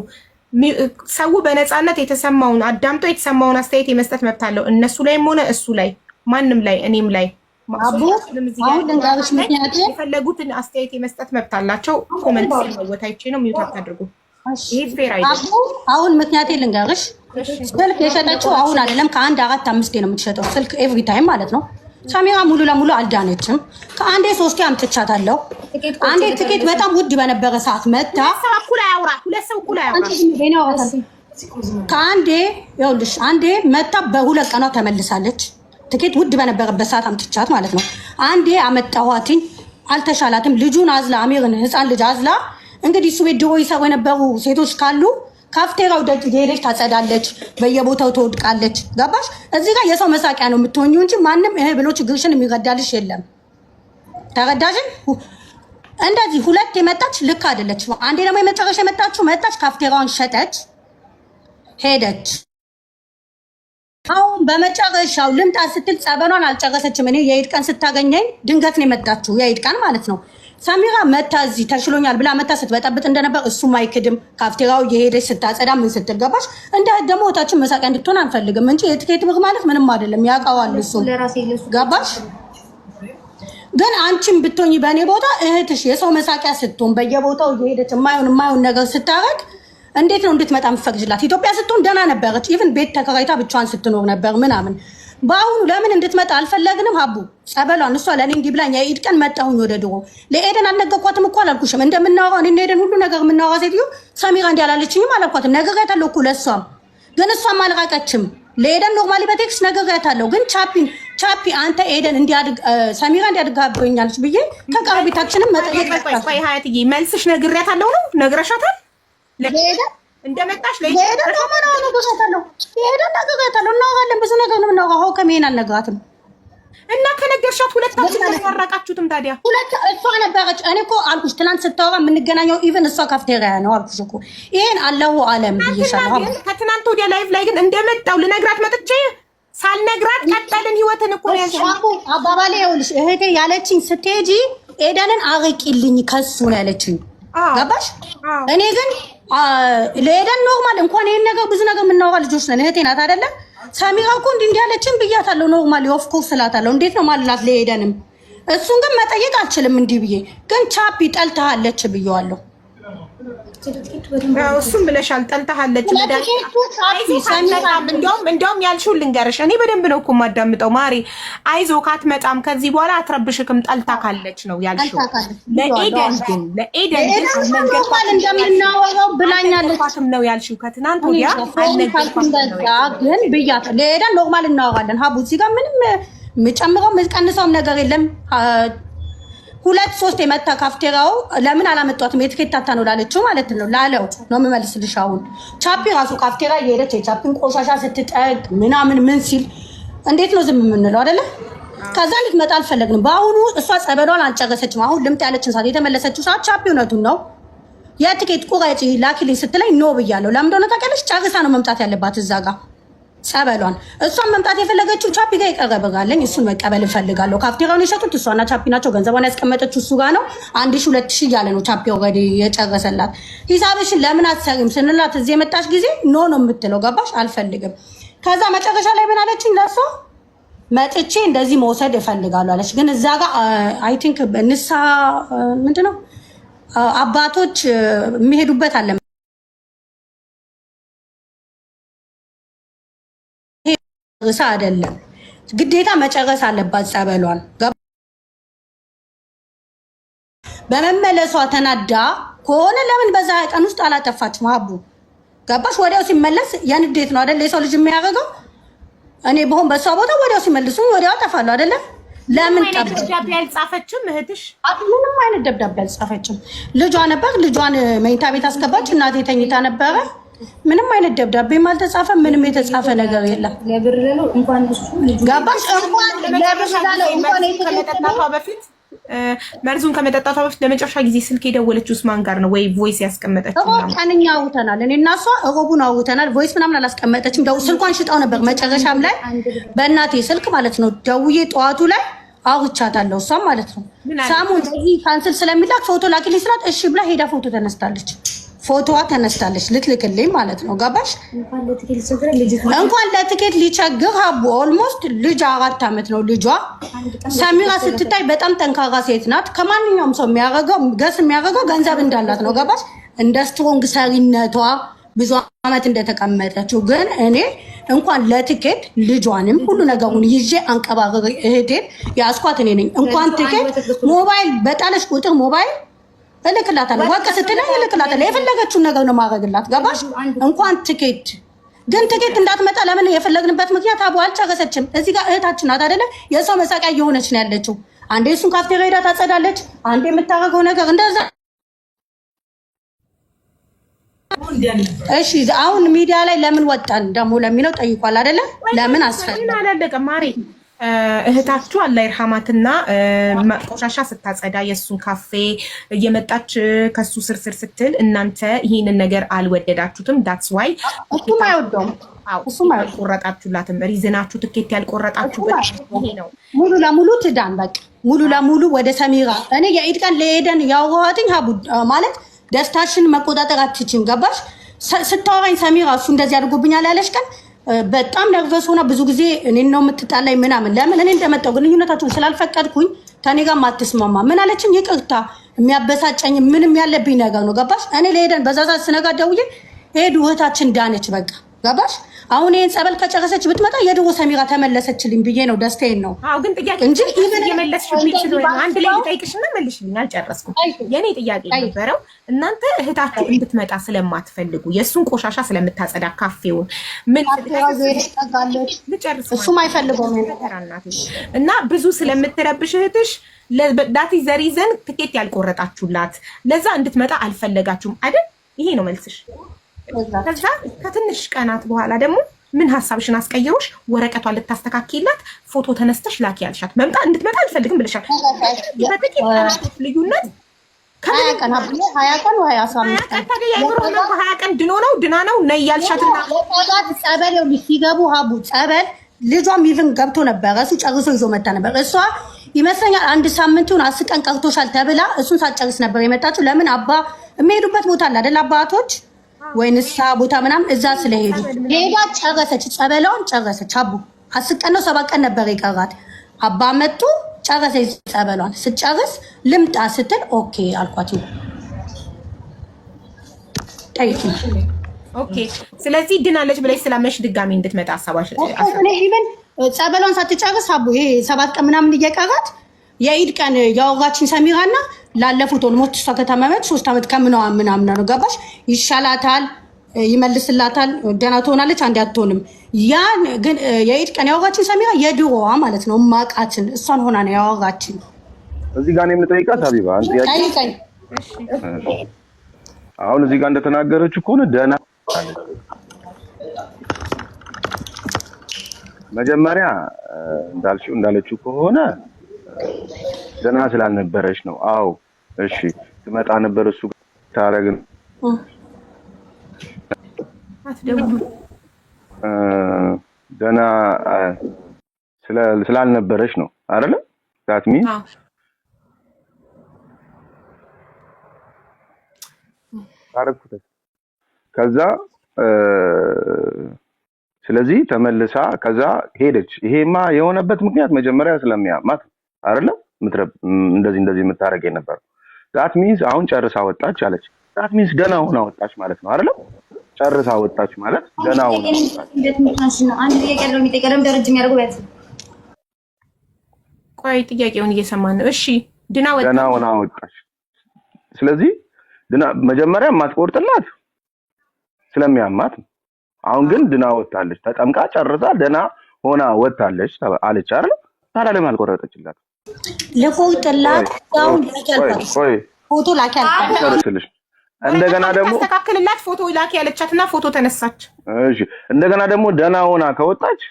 ሰው በነፃነት የተሰማውን አዳምጦ የተሰማውን አስተያየት የመስጠት መብት አለው። እነሱ ላይም ሆነ እሱ ላይ ማንም ላይ እኔም ላይ አቡ አሁን ልንገርሽ ምክንያቴ የፈለጉትን አስተያየት የመስጠት መብት አላቸው። Comment ሲመወት አይቼ ነው። Mute አታድርጉ። ይሄ fair አይደለም። አሁን ምክንያቴ ልንገርሽ። ስልክ የሸጠችው አሁን አይደለም፣ ከአንድ አራት አምስቴ ነው የምትሸጠው ስልክ every time ማለት ነው። ሰሚራ ሙሉ ለሙሉ አልዳነችም። ከአንዴ ሶስቴ አምጥቻታለሁ። አንዴ ትኬት በጣም ውድ በነበረ ሰዓት መታ ከአንዴ ይኸውልሽ፣ አንዴ መታ በሁለት ቀኗ ተመልሳለች። ትኬት ውድ በነበረበት ሰዓት አምጥቻት ማለት ነው። አንዴ አመጣኋትኝ አልተሻላትም። ልጁን አዝላ አሚርን ህፃን ልጅ አዝላ እንግዲህ እሱ ቤት ድሮ ይሰሩ የነበሩ ሴቶች ካሉ ካፍቴራው ደጅ ሄደች ታጸዳለች፣ በየቦታው ትወድቃለች። ገባሽ? እዚህ ጋር የሰው መሳቂያ ነው የምትሆኚው እንጂ ማንም ይሄ ብሎ ችግርሽን የሚረዳልሽ የለም። ተረዳሽን? እንደዚህ ሁለት የመጣች ልክ አይደለች። አንዴ ደግሞ የመጨረሻ የመጣችው መጣች፣ ካፍቴራውን ሸጠች፣ ሄደች። አሁን በመጨረሻው ልምጣ ስትል ጸበሏን አልጨረሰችም። እኔ የኢድ ቀን ስታገኘኝ ድንገት ነው የመጣችው፣ የኢድ ቀን ማለት ነው። ሰሚራ መታ እዚህ ተሽሎኛል ብላ መታ ስትበጠብጥ እንደነበር እሱም አይክድም። ካፍቴራው የሄደች ስታጸዳ ምን ስትል ገባሽ። እንደ ደግሞ ወታችን መሳቂያ እንድትሆን አንፈልግም እንጂ የትኬት ብር ማለት ምንም አይደለም፣ ያውቀዋል እሱ ገባሽ። ግን አንቺም ብትሆኚ በእኔ ቦታ እህትሽ የሰው መሳቂያ ስትሆን በየቦታው እየሄደች የማይሆን የማይሆን ነገር ስታረግ እንዴት ነው እንድትመጣ የምትፈቅጂላት? ኢትዮጵያ ስትሆን ደህና ነበረች። Even ቤት ተከራይታ ብቻዋን ስትኖር ነበር ምናምን። በአሁኑ ለምን እንድትመጣ አልፈለግንም። ሀቡ ጸበሏን እሷ ለእኔ እንዲህ ብላኝ የኢድ ቀን መጣሁኝ ወደ ድሮ። ለኤደን አልነገርኳትም እኮ አላልኩሽም? እንደምናወራው እኔና ኤደን ሁሉ ነገር የምናወራ ሴትዮ ሰሚራ እንዲህ አላለችኝም አላልኳትም። ነግሬያታለሁ እኮ ለእሷም፣ ግን እሷም አልራቀችም። ለኤደን normally በ text ነግሬያታለሁ። ግን ቻፒን ቻፒ አንተ ኤደን እንዲያድግ ሰሚራ እንዲያድግ ብዬ ከቀረቤታችንም መጠየቅ ቆይ ሀያትዬ መልስሽ ነግሬያታለሁ ነው ነግረሻታል? እንደመጣሽ ለሄደን ነግሬያታለሁ። እናወራለን፣ ብዙ ነገር ነው የምናወራው። ከመሄን አልነግራትም እና ከነገርሻት ሁለታችሁ ተራራቃችሁትም ታዲያ ሁለት እሷ ነበረች። እኔ እኮ አልኩሽ ትናንት ስታወራ የምንገናኘው even እሷ ካፍቴሪያ ነው አልኩሽ እኮ ይሄን አላሁ አለም ብዬሻለሁ። ከትናንት ወዲያ live ላይ ግን እንደመጣው ልነግራት መጥቼ ሳልነግራት ቀጠልን ህይወትን እኮ ነው ያልሽው። አባባሌ ይኸውልሽ እህቴ ያለችኝ ስትሄጂ ኤደንን አርቂልኝ ከሱ ነው ያለችኝ። ገባሽ? እኔ ግን ለኤደን normal እንኳን ይሄን ነገር ብዙ ነገር የምናወራ ልጆች ነን። እህቴ ናት አይደለ? ሰሚራ እኮ እንዲህ እንዲህ ያለችን ብያታለሁ። Normally of course እላታለሁ። እንዴት ነው ማልላት ለኤደንም። እሱን ግን መጠየቅ አልችልም እንዲህ ብዬ ግን ቻፒ ጠልታሃለች ብየዋለሁ። እሱም ብለሻል፣ ጠልታሃለች። እንደውም ያልሽውን ልንገርሽ፣ እኔ በደንብ ነው እኮ የማዳምጠው ማሪ። አይዞህ ካትመጣም ከዚህ በኋላ አትረብሽክም፣ ጠልታ ካለች ነው ያልሽው። ለኤደን ግን ለኤደን ግን እንደምናወራው ብላኛለች ነው ያልሽው። ከትናንት ወዲያ አልነገርኳትም ግን ብያት፣ ለኤደን normal እናወራለን። ሀቡ እዚህ ጋር ምንም የምጨምረው የምቀንሰውም ነገር የለም። ሁለት ሶስት የመታ ካፍቴራው ለምን አላመጧትም? የትኬት ታታ ነው ላለችው ማለት ነው ላለው ነው የምመልስልሽ። አሁን ቻፒ ራሱ ካፍቴራ እየሄደች የቻፒን ቆሻሻ ስትጠቅ ምናምን ምን ሲል እንዴት ነው ዝም የምንለው አይደለ? ከዛ እንድትመጣ አልፈለግንም። በአሁኑ እሷ ጸበሏን አልጨረሰችም። አሁን ልምጥ ያለችን ሰዓት የተመለሰችው ሰዓት ቻፒ እውነቱን ነው የትኬት ቁረጪ ላኪልኝ ስትለኝ no ብያለሁ። ለምን እንደሆነ ታውቂያለሽ? ጨርሳ ነው መምጣት ያለባት እዛ ጋር ጸበሏን። እሷን መምጣት የፈለገችው ቻፒ ጋር የቀረበጋለኝ እሱን መቀበል እፈልጋለሁ። ካፍቴሪያውን የሸጡት እሷና ቻፒ ናቸው። ገንዘቧን ያስቀመጠችው እሱ ጋር ነው። 1,000 2,000 እያለ ነው ቻፒ already የጨረሰላት። ሂሳብሽን ለምን አትሰሪም ስንላት እዚህ የመጣሽ ጊዜ no ነው የምትለው። ገባሽ? አልፈልግም። ከዛ መጨረሻ ላይ ምን አለችኝ? ለእሷ መጥቼ እንደዚህ መውሰድ እፈልጋለሁ አለች። ግን እዛ ጋር I think ንሳ ምንድነው አባቶች የሚሄዱበት አለ ርሳ አይደለም ግዴታ መጨረስ አለባት ጸበሏን። በመመለሷ ተናዳ ከሆነ ለምን በዛ ቀን ውስጥ አላጠፋችም? ሀቡ ገባሽ? ወዲያው ሲመለስ የንዴት ነው አይደለ? የሰው ልጅ የሚያደርገው። እኔ በሆን በእሷ ቦታ ወዲያው ሲመልሱ ወዲያው አጠፋለሁ አይደለ? ለምን ደብዳቤ አልጻፈችም እህትሽ? ምንም አይነት ደብዳቤ አልጻፈችም። ልጇ ነበር፣ ልጇን መኝታ ቤት አስገባች። እናቴ ተኝታ ነበረ። ምንም አይነት ደብዳቤም አልተጻፈ። ምንም የተጻፈ ነገር የለም። ለብር ነው እንኳን እሱ ልጁ ገባሽ? እንኳን ለብር ነው እንኳን ከመጠጣቷ በፊት መርዙን ከመጠጣቷ በፊት ለመጨረሻ ጊዜ ስልክ የደወለችው ኡስማን ጋር ነው ወይ voice ያስቀመጠችው? እሮብ ቀን እኛ አውርተናል። እኔ እና እሷ እሮቡን አውርተናል። voice ምናምን አላስቀመጠችም። ስልኳን ሽጣው ነበር። መጨረሻም ላይ በእናቴ ስልክ ማለት ነው ደውዬ ጠዋቱ ላይ አውርቻታለሁ። እሷም ማለት ነው ሳሙ እንደዚህ cancel ስለሚላክ ፎቶ ላኪልኝ ስላት እሺ ብላ ሄዳ ፎቶ ተነስታለች። ፎቶዋ ተነስታለች ልትልክልኝ ማለት ነው። ገባሽ? እንኳን ለትኬት ሊቸግር ሀቡ almost ልጅ 4 ዓመት ነው ልጇ። ሰሚራ ስትታይ በጣም ጠንካራ ሴት ናት። ከማንኛውም ሰው የሚያደርገው guess የሚያደርገው ገንዘብ እንዳላት ነው። ገባሽ? እንደ strong ሰሪነቷ ብዙ ዓመት እንደተቀመጠችው ግን እኔ እንኳን ለትኬት ልጇንም ሁሉ ነገሩን ይዤ አንቀባረር እህቴን ያስኳት እኔ ነኝ። እንኳን ትኬት ሞባይል በጣለች ቁጥር ሞባይል እልክላታለሁ። ወርቅ ስትለኝ እልክላታለሁ። የፈለገችውን ነገር ነው ማድረግላት። ገባሽ? እንኳን ትኬት ግን ትኬት እንዳትመጣ ለምን የፈለግንበት ምክንያት አቡ አልጨረሰችም። እዚህ ጋር እህታችን ናት አይደለ? የሰው መሳቂያ እየሆነች ነው ያለችው። አንዴ እሱን ካፍቴሪያ ሄዳ ታጸዳለች፣ አንዴ የምታደርገው ነገር እንደዛ። እሺ አሁን ሚዲያ ላይ ለምን ወጣን ደግሞ ለሚለው ጠይቋል አይደለ? ለምን አስፈለገ? አላለቀም ማሬ። እህታችሁ አላህ ይርሐማትና ቆሻሻ ስታጸዳ የእሱን ካፌ እየመጣች ከሱ ስርስር ስትል እናንተ ይህንን ነገር አልወደዳችሁትም። that's why እሱም አይወደውም። እሱም አልቆረጣችሁላትም። reason ኣችሁ ትኬት ያልቆረጣችሁበት ይሄ ነው። ሙሉ ለሙሉ ትዳን በቃ ሙሉ ለሙሉ ወደ ሰሚራ። እኔ የኢድ ቀን ለኤደን ያወራኋትኝ ሀቡ ማለት ደስታሽን መቆጣጠር አትችይም። ገባሽ? ስታወራኝ ሰሚራ እሱ እንደዚህ አድርጎብኛል ያለሽ ቀን በጣም nervous ሆና ብዙ ጊዜ እኔን ነው የምትጣላኝ ምናምን። ለምን እኔ እንደመጣሁ ግንኙነታችሁን ስላልፈቀድኩኝ ከኔ ጋር ማትስማማ ምን አለችኝ? ይቅርታ የሚያበሳጨኝ ምንም ያለብኝ ነገር ነው። ገባሽ? እኔ ለሄደን በዛ ሰዓት ስነጋ ደውዬ ሄዱ እህታችን ዳነች። በቃ ገባሽ? አሁን ይሄን ጸበል ከጨረሰች ብትመጣ የድሮ ሰሚራ ተመለሰችልኝ ብዬ ነው ደስታዬን ነው። አዎ፣ ግን ጥያቄ እንጂ እየመለስሽብኝ ስለሆነ አንድ ላይ ልጠይቅሽና መልሽልኝ። አልጨረስኩም። የኔ ጥያቄ የነበረው እናንተ እህታችሁ እንድትመጣ ስለማትፈልጉ የእሱን ቆሻሻ ስለምታጸዳ ካፌውን ምን ልጨርስ፣ እሱም አይፈልገውም እና ብዙ ስለምትረብሽ እህትሽ that is the reason ትኬት ያልቆረጣችሁላት ለዛ እንድትመጣ አልፈለጋችሁም አይደል? ይሄ ነው መልስሽ። ከዛ ከትንሽ ቀናት በኋላ ደግሞ ምን ሀሳብሽን አስቀየሩሽ? ወረቀቷን ልታስተካክላት ፎቶ ተነስተሽ ላኪ ያልሻት መምጣ እንድትመጣ አልፈልግም ብለሻል። በጥቂት ቀናቶች ልዩነት 20 ቀን ድኖ ነው ድና ነው ነይ ያልሻትና ጸበል ሲገቡ ሀቡ ጸበል ልጇም even ገብቶ ነበረ። እሱ ጨርሶ ይዞ መታ ነበር። እሷ ይመስለኛል አንድ ሳምንቱን 10 ቀን ቀርቶሻል ተብላ እሱን ሳትጨርስ ነበር የመጣችው። ለምን አባ የሚሄዱበት ቦታ አለ አይደል? አባቶች ወይ ንስሐ ቦታ ምናምን እዛ ስለሄዱ ሄዳ ጨረሰች፣ ጸበላውን ጨረሰች። አቡ 10 ቀን ነው 7 ቀን ነበር የቀራት። አባ መጡ፣ ጨረሰች ጸበሏን። ስጨርስ ልምጣ ስትል okay አልኳት። ጠይቂ። okay። ስለዚህ ድናለች ብለሽ ስላመሽ ድጋሚ እንድትመጣ ሀሳባሽ even ጸበሏን ሳትጨርስ አቡ ይሄ 7 ቀን ምናምን እየቀራት የኢድ ቀን ያወራችን ሰሚራና ላለፉት almost እሷ ከታመመች 3 ዓመት ከምናዋ ምናምን ነው። ገባሽ? ይሻላታል፣ ይመልስላታል፣ ደህና ትሆናለች። አንዴ አትሆንም። ያን ግን የኢድ ቀን ያወራችን ሰሚራ የድሮዋ ማለት ነው ማቃትን እሷን ሆና ነው ያወራችን። እዚህ ጋር እኔም ልጠይቃት ሀቢባ አንድ ጥያቄ። ጠይቀኝ። አሁን እዚህ ጋር እንደተናገረችው ከሆነ ደህና መጀመሪያ እንዳልሽው እንዳለችው ከሆነ ደህና ስላልነበረች ነው። አዎ እሺ፣ ትመጣ ነበር እሱ ታረግ አትደውሉ ደህና ስላልነበረች ነው አይደለ? That mean አረኩት። ከዛ ስለዚህ ተመልሳ ከዛ ሄደች። ይሄማ የሆነበት ምክንያት መጀመሪያ ስለሚያማት አይደለ? እንደዚህ እንደዚህ የምታደርግ የነበረው that means አሁን ጨርሳ ወጣች አለች። That means ደህና ሆና ወጣች ማለት ነው አይደለ? ጨርሳ ወጣች ማለት ደህና ሆና ወጣች። ቆይ ጥያቄውን እየሰማን ነው። እሺ ድና ወጣች፣ ደህና ሆና ወጣች። ስለዚህ ድና መጀመሪያ የማትቆርጥላት ስለሚያማት ነው። አሁን ግን ድና ወጣለች፣ ተጠምቃ ጨርሳ ደህና ሆና ወጣለች አለች አይደል? ታዲያ ለምን አልቆረጠችላት? ልቆርጥላት አሁን ላኪ አልኳት፣ ፎቶ ላኪ አልኳት። ጨርስልሽ እንደገና ደግሞ ታስተካክልላት ፎቶ ላኪ ያለቻትና ፎቶ ተነሳች። እሺ እንደገና ደግሞ ደህና ሆና ከወጣች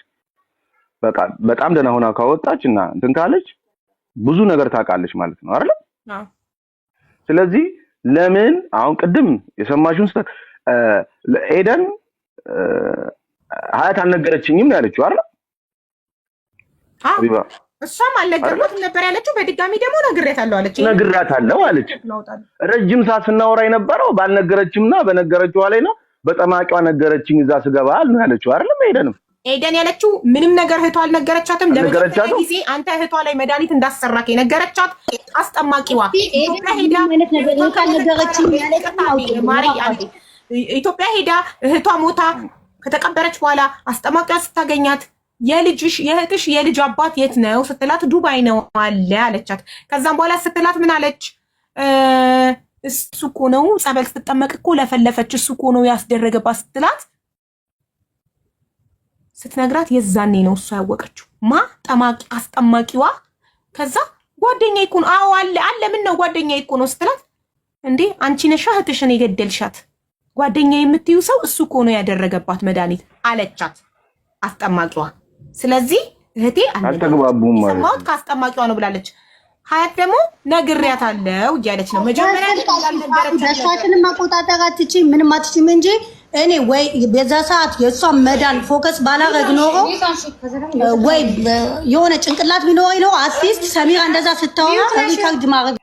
በቃ በጣም ደህና ሆና ከወጣች እና እንትን ካለች ብዙ ነገር ታውቃለች ማለት ነው አይደል? ስለዚህ ለምን አሁን ቅድም የሰማሽውን ስህተት ኤደን ሀያት አልነገረችኝም ነው ያለችው አይደል? አዎ እሷም አልነገርኳትም ነበር ያለችው። በድጋሚ ደግሞ ነግሬያታለሁ አለች። ነግሬያታለሁ አለች። ረጅም ሰዓት ስናወራ የነበረው ባልነገረችምና በነገረችዋ ላይ ነው። በጠማቂዋ ነገረችኝ እዛ ስገባ ነው ያለችው አይደለም? ኤደንም ኤደን ያለችው ምንም ነገር እህቷ አልነገረቻትም። ለመጀመሪያ ጊዜ አንተ እህቷ ላይ መድኃኒት እንዳሰራክ የነገረቻት አስጠማቂዋ ኢትዮጵያ ሄዳ እህቷ ሞታ ከተቀበረች በኋላ አስጠማቂዋ ስታገኛት የልጅሽ የእህትሽ የልጅ አባት የት ነው ስትላት ዱባይ ነው አለ አለቻት። ከዛም በኋላ ስትላት ምን አለች? እሱ እኮ ነው ጸበል ስትጠመቅ እኮ ለፈለፈች፣ እሱ እኮ ነው ያስደረገባት ስትላት ስትነግራት የዛኔ ነው እሷ ያወቀችው። ማ ጠማቂ አስጠማቂዋ። ከዛ ጓደኛዬ እኮ ነው፣ አዎ አለ አለ፣ ምን ነው ጓደኛዬ እኮ ነው ስትላት፣ እንዴ አንቺ ነሻ እህትሽን የገደልሻት ጓደኛ የምትዩ ሰው እሱ እኮ ነው ያደረገባት መድኃኒት አለቻት አስጠማቂዋ። ስለዚህ እህቴ አልተግባቡም ማለት ነው ከአስጠማቂዋ ነው ብላለች። ሀያት ደግሞ ነግሬያታለሁ እያለች ነው። መጀመሪያ ደስታሽን መቆጣጠር አትችይም፣ ምንም አትችይም እንጂ እኔ ወይ በዛ ሰዓት የእሷን መዳን focus ባላረግ ኖሮ ወይ የሆነ ጭንቅላት ቢኖረኝ ኖሮ at least ሰሚራ እንደዛ ስታወራ record ማድረግ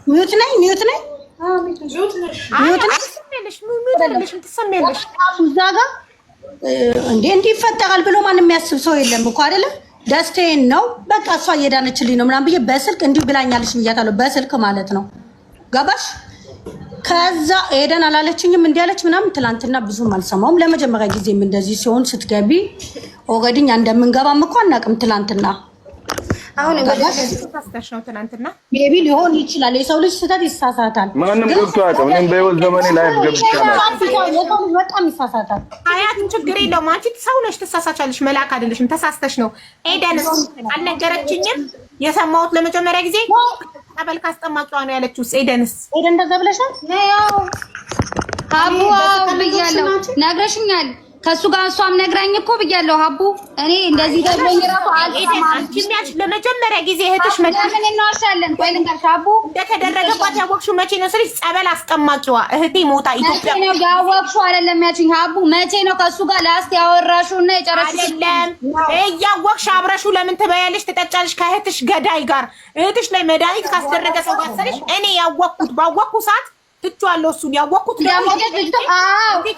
mute ነኝ mute ነኝ ትሰሚያለሽ እዛ ጋር እንዴ እንዲህ ይፈጠራል ብሎ ማንም የሚያስብ ሰው የለም እኮ አይደለ? ደስታዬን ነው በቃ እሷ እየዳነችልኝ ነው ምናምን ብዬ በስልክ እንዲሁ ብላኛለች ብያታለሁ። በስልክ ማለት ነው ገባሽ? ከዛ ኤደን አላለችኝም እንዲህ አለች ምናምን። ትላንትና ብዙም አልሰማውም። ለመጀመሪያ ጊዜም እንደዚህ ሲሆን ስትገቢ already እኛ እንደምንገባም እኮ አናውቅም። ትላንትና አሁን ነው ትናንትና maybe ሊሆን ይችላል። የሰው ልጅ ስህተት ይሳሳታል። ማንም ገብቶ አያውቅም። እኔም በህይወት ዘመኔ live ገብቼ የሰው ልጅ በጣም ይሳሳታል። ሀያትም ችግር የለውም። አንቺ ሰው ነሽ፣ ትሳሳቻለሽ። መልአክ አይደለሽም። ተሳስተሽ ነው። ኤደንስ አልነገረችኝም። የሰማሁት ለመጀመሪያ ጊዜ ጠበል ካስጠማቂዋ ነው ያለችው። ኤደንስ ኤደን እንደዛ ብለሻል? ሀቡ ብያለሁ፣ ነግረሽኛል። ከሱ ጋር እሷም ነግራኝ እኮ ብያለሁ። ሀቡ እኔ እንደዚህ ደግሞኝ እራሱ አልሰማም። ለመጀመሪያ ጊዜ እህትሽ ለምን እንዋሻለን? ቆይ ልንገርሽ ሀቡ እንደተደረገባት ያወቅሽው መቼ ነው ስልሽ ጸበል አስጠማቂዋ እህቴ ሞታ ኢትዮጵያ መቼ ነው ያወቅሽው? አይደለም ያልሽኝ ሀቡ፣ መቼ ነው ከሱ ጋር last ያወራሽው እና የጨረስሽው? አይደለም እያወቅሽ አብረሽው ለምን ትበያለሽ ትጠጫለሽ? ከእህትሽ ገዳይ ጋር እህትሽ ላይ መድኃኒት ካስደረገ ሰው ጋር ስልሽ እኔ ያወቅኩት ባወቅኩ ሰዓት ትቼዋለሁ። እሱን ያወቅኩት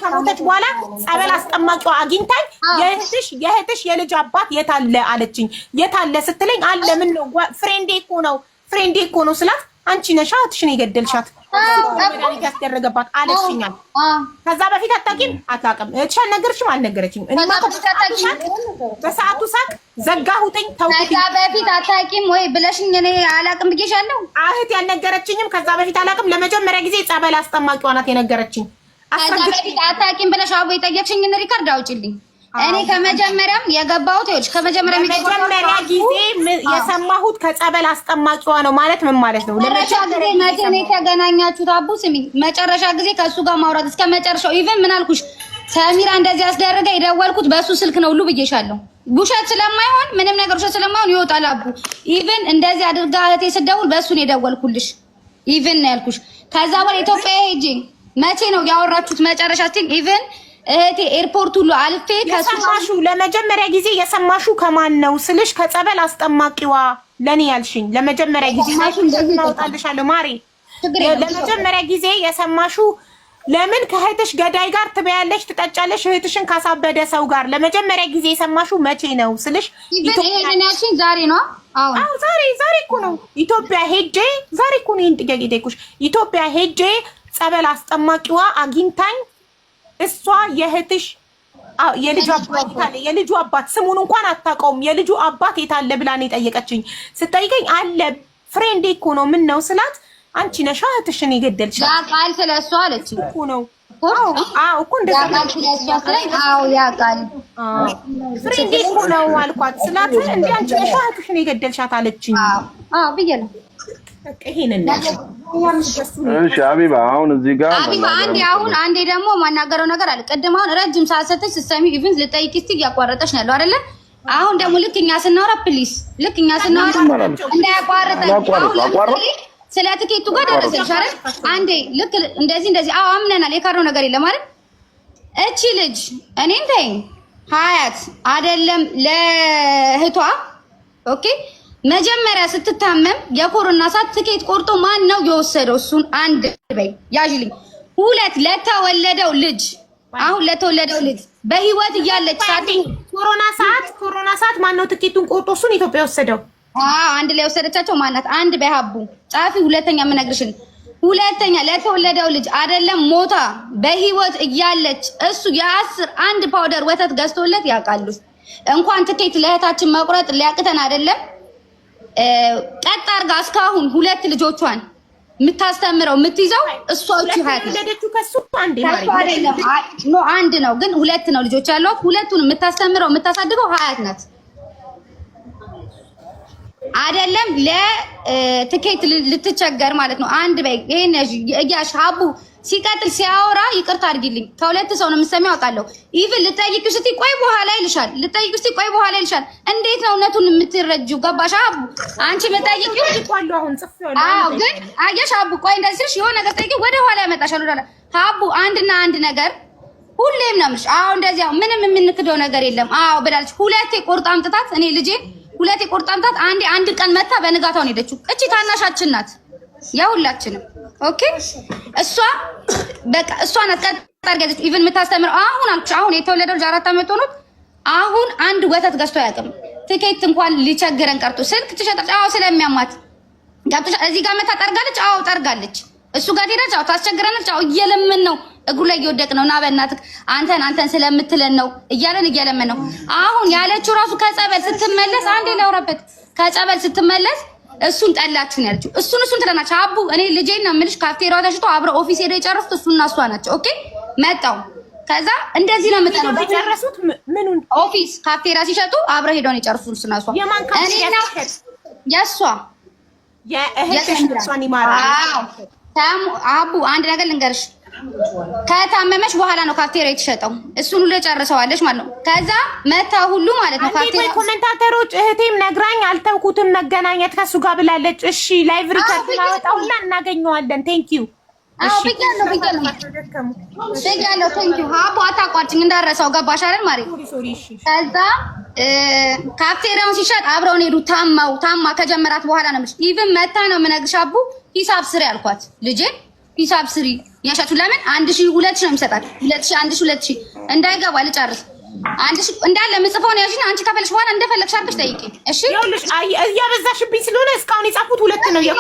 ከሞተች በኋላ ጸበል አስጠማቂዋ አግኝታኝ የእህትሽ የእህትሽ የልጅ አባት የታለ አለችኝ። የታለ ስትለኝ አለ ምን ነው friend ኤ እኮ ነው friend ኤ እኮ ነው ስላት አንቺ ነሻ እህትሽን የገደልሻት መድኃኒት ያስደረገባት አለችኛል። ከዛ በፊት አታውቂም? አታውቅም። እህትሽ አልነገረችም? አልነገረችኝም። እኔማ በሰዓቱ ሳቅ ዘጋሁትኝ፣ ተውኩትኝ። ከዛ በፊት አታውቂም ወይ ብለሽኝ እኔ አላውቅም ብዬሻለሁ። እህት ያልነገረችኝም ከዛ በፊት አላውቅም። ለመጀመሪያ ጊዜ ጸበል አስጠማቂዋ ናት የነገረችኝ። ከዛ በፊት አታውቂም ብለሽ አቦ የጠየቅሽኝን record አውጪልኝ። እኔ ከመጀመሪያም የገባሁት ይኸውልሽ፣ ከመጀመሪያም መጀመሪያ ጊዜ የሰማሁት ከጸበል አስጠማቂዋ ነው ማለት ምን ማለት ነው? መጨረሻ ጊዜ መቼ ነው የተገናኛችሁት? አቡ ስሚ፣ መጨረሻ ጊዜ ከእሱ ጋር ማውራት እስከ መጨረሻው even ምን አልኩሽ? ሰሚራ እንደዚህ አስደረገ የደወልኩት በእሱ ስልክ ነው ሁሉ ብዬሻለሁ። ውሸት ስለማይሆን ምንም ነገር ውሸት ስለማይሆን ይወጣል። አቡ even እንደዚህ አድርጋ እህቴ ስደውል በእሱ ነው የደወልኩልሽ። Even ነው ያልኩሽ። ከዛ በኋላ ኢትዮጵያ ሄጄ መቼ ነው ያወራችሁት መጨረሻ? Even እህቴ ኤርፖርት ሁሉ አልፌ የሰማሹ ለመጀመሪያ ጊዜ የሰማሹ ከማን ነው ስልሽ ከጸበል አስጠማቂዋ ለኔ ያልሽኝ ለመጀመሪያ ጊዜ እናወጣልሻለሁ ማሬ። ለመጀመሪያ ጊዜ የሰማሹ ለምን ከእህትሽ ገዳይ ጋር ትበያለሽ ትጠጫለሽ? እህትሽን ካሳበደ ሰው ጋር ለመጀመሪያ ጊዜ የሰማሹ መቼ ነው ስልሽ ይሄንን ያልሽኝ ዛሬ ነው። አዎ ዛሬ ዛሬ እኮ ነው ኢትዮጵያ ሄጄ ዛሬ እኮ ነው ይሄን ጥያቄ ጠይቁሽ። ኢትዮጵያ ሄጄ ጸበል አስጠማቂዋ አግኝታኝ እሷ የእህትሽ የልጁ አባት የታለ? የልጁ አባት ስሙን እንኳን አታውቀውም። የልጁ አባት የታለ ብላ ነው የጠየቀችኝ። ስጠይቀኝ አለ friend ኤ እኮ ነው ምን ነው ስላት አንቺ ነሻ እህትሽን የገደልሻት ያውቃል ስለ እሷ አለችኝ እኮ ነው። አዎ እኮ እንደዛ ያውቃል ስለ እሷ ስለኝ፣ አዎ ያውቃል friend ኤ እኮ ነው አልኳት ስላት እንደ አንቺ ነሻ እህትሽን የገደልሻት አለችኝ። አዎ ብዬሽ ነው። በቃ ይሄንን ነው። እሺ አቢባ፣ አሁን እዚህ ጋር አቢባ አንዴ አሁን አንዴ ደግሞ ማናገረው ነገር አለ። ቅድም አሁን ረጅም ሰዓት ሰተሽ ስትሰሚ even ልጠይቅ እስቲ እያቋረጠሽ ነው ያለው አይደለ? አሁን ደግሞ ልክ እኛ ስናወራ please፣ ልክ እኛ ስናወራ እንዳያቋርጠን። አሁን ስለ ትኬቱ ጋር ደረሰሽ አይደል? አንዴ ልክ እንደዚህ እንደዚህ አዎ አምነናል፣ የካረው ነገር የለም አይደል? እቺ ልጅ እኔን ተይኝ ሀያት አይደለም ለእህቷ okay መጀመሪያ ስትታመም የኮሮና ሰዓት ትኬት ቆርጦ ማን ነው የወሰደው? እሱን አንድ በይ ያዥልኝ። ሁለት ለተወለደው ልጅ አሁን ለተወለደው ልጅ በህይወት እያለች ሰዓት ኮሮና ሰዓት ኮሮና ሰዓት ማን ነው ትኬቱን ቆርጦ እሱን ኢትዮጵያ ወሰደው? አዎ አንድ ላይ ወሰደቻቸው ማናት? አንድ በይ ሀቡ ጻፊ። ሁለተኛ የምነግርሽን ሁለተኛ ለተወለደው ልጅ አይደለም ሞታ በህይወት እያለች እሱ የአስር አንድ powder ወተት ገዝቶለት ያውቃሉ። እንኳን ትኬት ለእህታችን መቁረጥ ሊያቅተን አይደለም ቀጥ አድርጋ እስካሁን ሁለት ልጆቿን የምታስተምረው የምትይዘው እሷ እቺ ሀያት ነው። አንድ ነው ግን ሁለት ነው ልጆች ያሏት። ሁለቱን የምታስተምረው የምታሳድገው ሀያት ናት። አይደለም ለትኬት ልትቸገር ማለት ነው። አንድ በይ ይሄን እያሽ ሀቡ ሲቀጥል ሲያወራ ይቅርታ አድርጊልኝ፣ ከሁለት ሰው ነው የምትሰሚው አውቃለሁ። Even ልጠይቅሽ ስትይ ቆይ በኋላ ይልሻል፣ ልጠይቅሽ ስትይ ቆይ በኋላ ይልሻል። እንዴት ነው እውነቱን የምትረጂው? ገባሽ ሀቡ? አንቺ የምጠይቂው አዎ፣ ግን አየሽ ሀቡ፣ ቆይ እንደዚህ ስልሽ የሆነ ነገር ጠይቂው ወደ ኋላ ያመጣሻል። ወደ ኋላ ሀቡ፣ አንድና አንድ ነገር ሁሌም ነው የምልሽ። አዎ እንደዚህ ምንም የምንክደው ነገር የለም። አዎ ብላለች። ሁለቴ ቆርጣ አምጥታት እኔ ልጄ ሁለቴ ቆርጣ አምጥታት አንዴ አንድ ቀን መታ በንጋታው ነው ሄደችው። እቺ ታናሻችን ናት የሁላችንም። Okay እሷ በቃ እሷ ናት ቀጥ አድርጋ even የምታስተምረው አሁን አልኩሽ። አሁን የተወለደው ልጅ 4 ዓመት ሆኖት አሁን አንድ ወተት ገዝቶ አያውቅም። ትኬት እንኳን ሊቸግረን ቀርቶ ስልክ ትሸጣለች። አዎ ስለሚያማት ገብቶሻል። እዚህ ጋር መታ ጠርጋለች። አዎ ጠርጋለች። እሱ ጋር ትሄዳለች። አዎ ታስቸግረናለች። አዎ እየለመን ነው፣ እግሩ ላይ እየወደቅ ነው። እና በእናትህ አንተን አንተን ስለምትለን ነው እያለን እየለመን ነው። አሁን ያለችው ራሱ ከጸበል ስትመለስ አንዴ ላውራበት። ከጸበል ስትመለስ እሱን ጠላችሁ ነው ያለችው። እሱን እሱን ትለናች አቡ። እኔ ልጄን ነው የምልሽ። ካፍቴሪያው ተሽጦ አብረው office ሄደው የጨረሱት እሱና እሷ ናቸው። Okay መጣው። ከዛ እንደዚህ ነው የምጠነው። የጨረሱት ምኑን? Office ካፍቴሪያ ሲሸጡ አብረው ሄደው ነው የጨረሱት እሱና እሷ። እኔና የእሷ የእህትሽ እሷን ይማራል። አቡ አንድ ነገር ልንገርሽ፣ ከታመመች በኋላ ነው ካፍቴሪያ የተሸጠው። እሱን ሁሉ ጨርሰዋለች ማለት ነው። ከዛ መታ ሁሉ ማለት ነው ካፍቴሪያ። Commentator ኦች እህቴም ነግራኝ አልተውኩትም መገናኘት ከሱ ጋር ብላለች። እሺ live record እናወጣውና እናገኘዋለን። Thank you። አዎ ብያለሁ፣ ብያለሁ፣ ብያለሁ። Thank you ሀቡ አታቋርጭኝ እንዳረሳው። ገባሽ አይደል ማሪ? ከዛ ካፍቴሪያውን ሲሸጥ አብረውን ሄዱ። ታማው ታማ ከጀመራት በኋላ ነው even መታ ነው የምነግርሽ አቡ። ሂሳብ ስሪ አልኳት ልጄን ሂሳብ ስሪ ያሻችሁ ለምን 1000 2000 ነው የሚሰጣት። 2000 1000 2000 እንዳይገባ ልጨርስ። 1000 እንዳለ ምጽፈው ነው ያሽና አንቺ ከፈለሽ በኋላ እንደፈለግሽ አድርገሽ ጠይቂ። እሺ ይኸውልሽ እያበዛሽብኝ ስለሆነ እስካሁን የጻፉት ሁለት ነው። ያቡ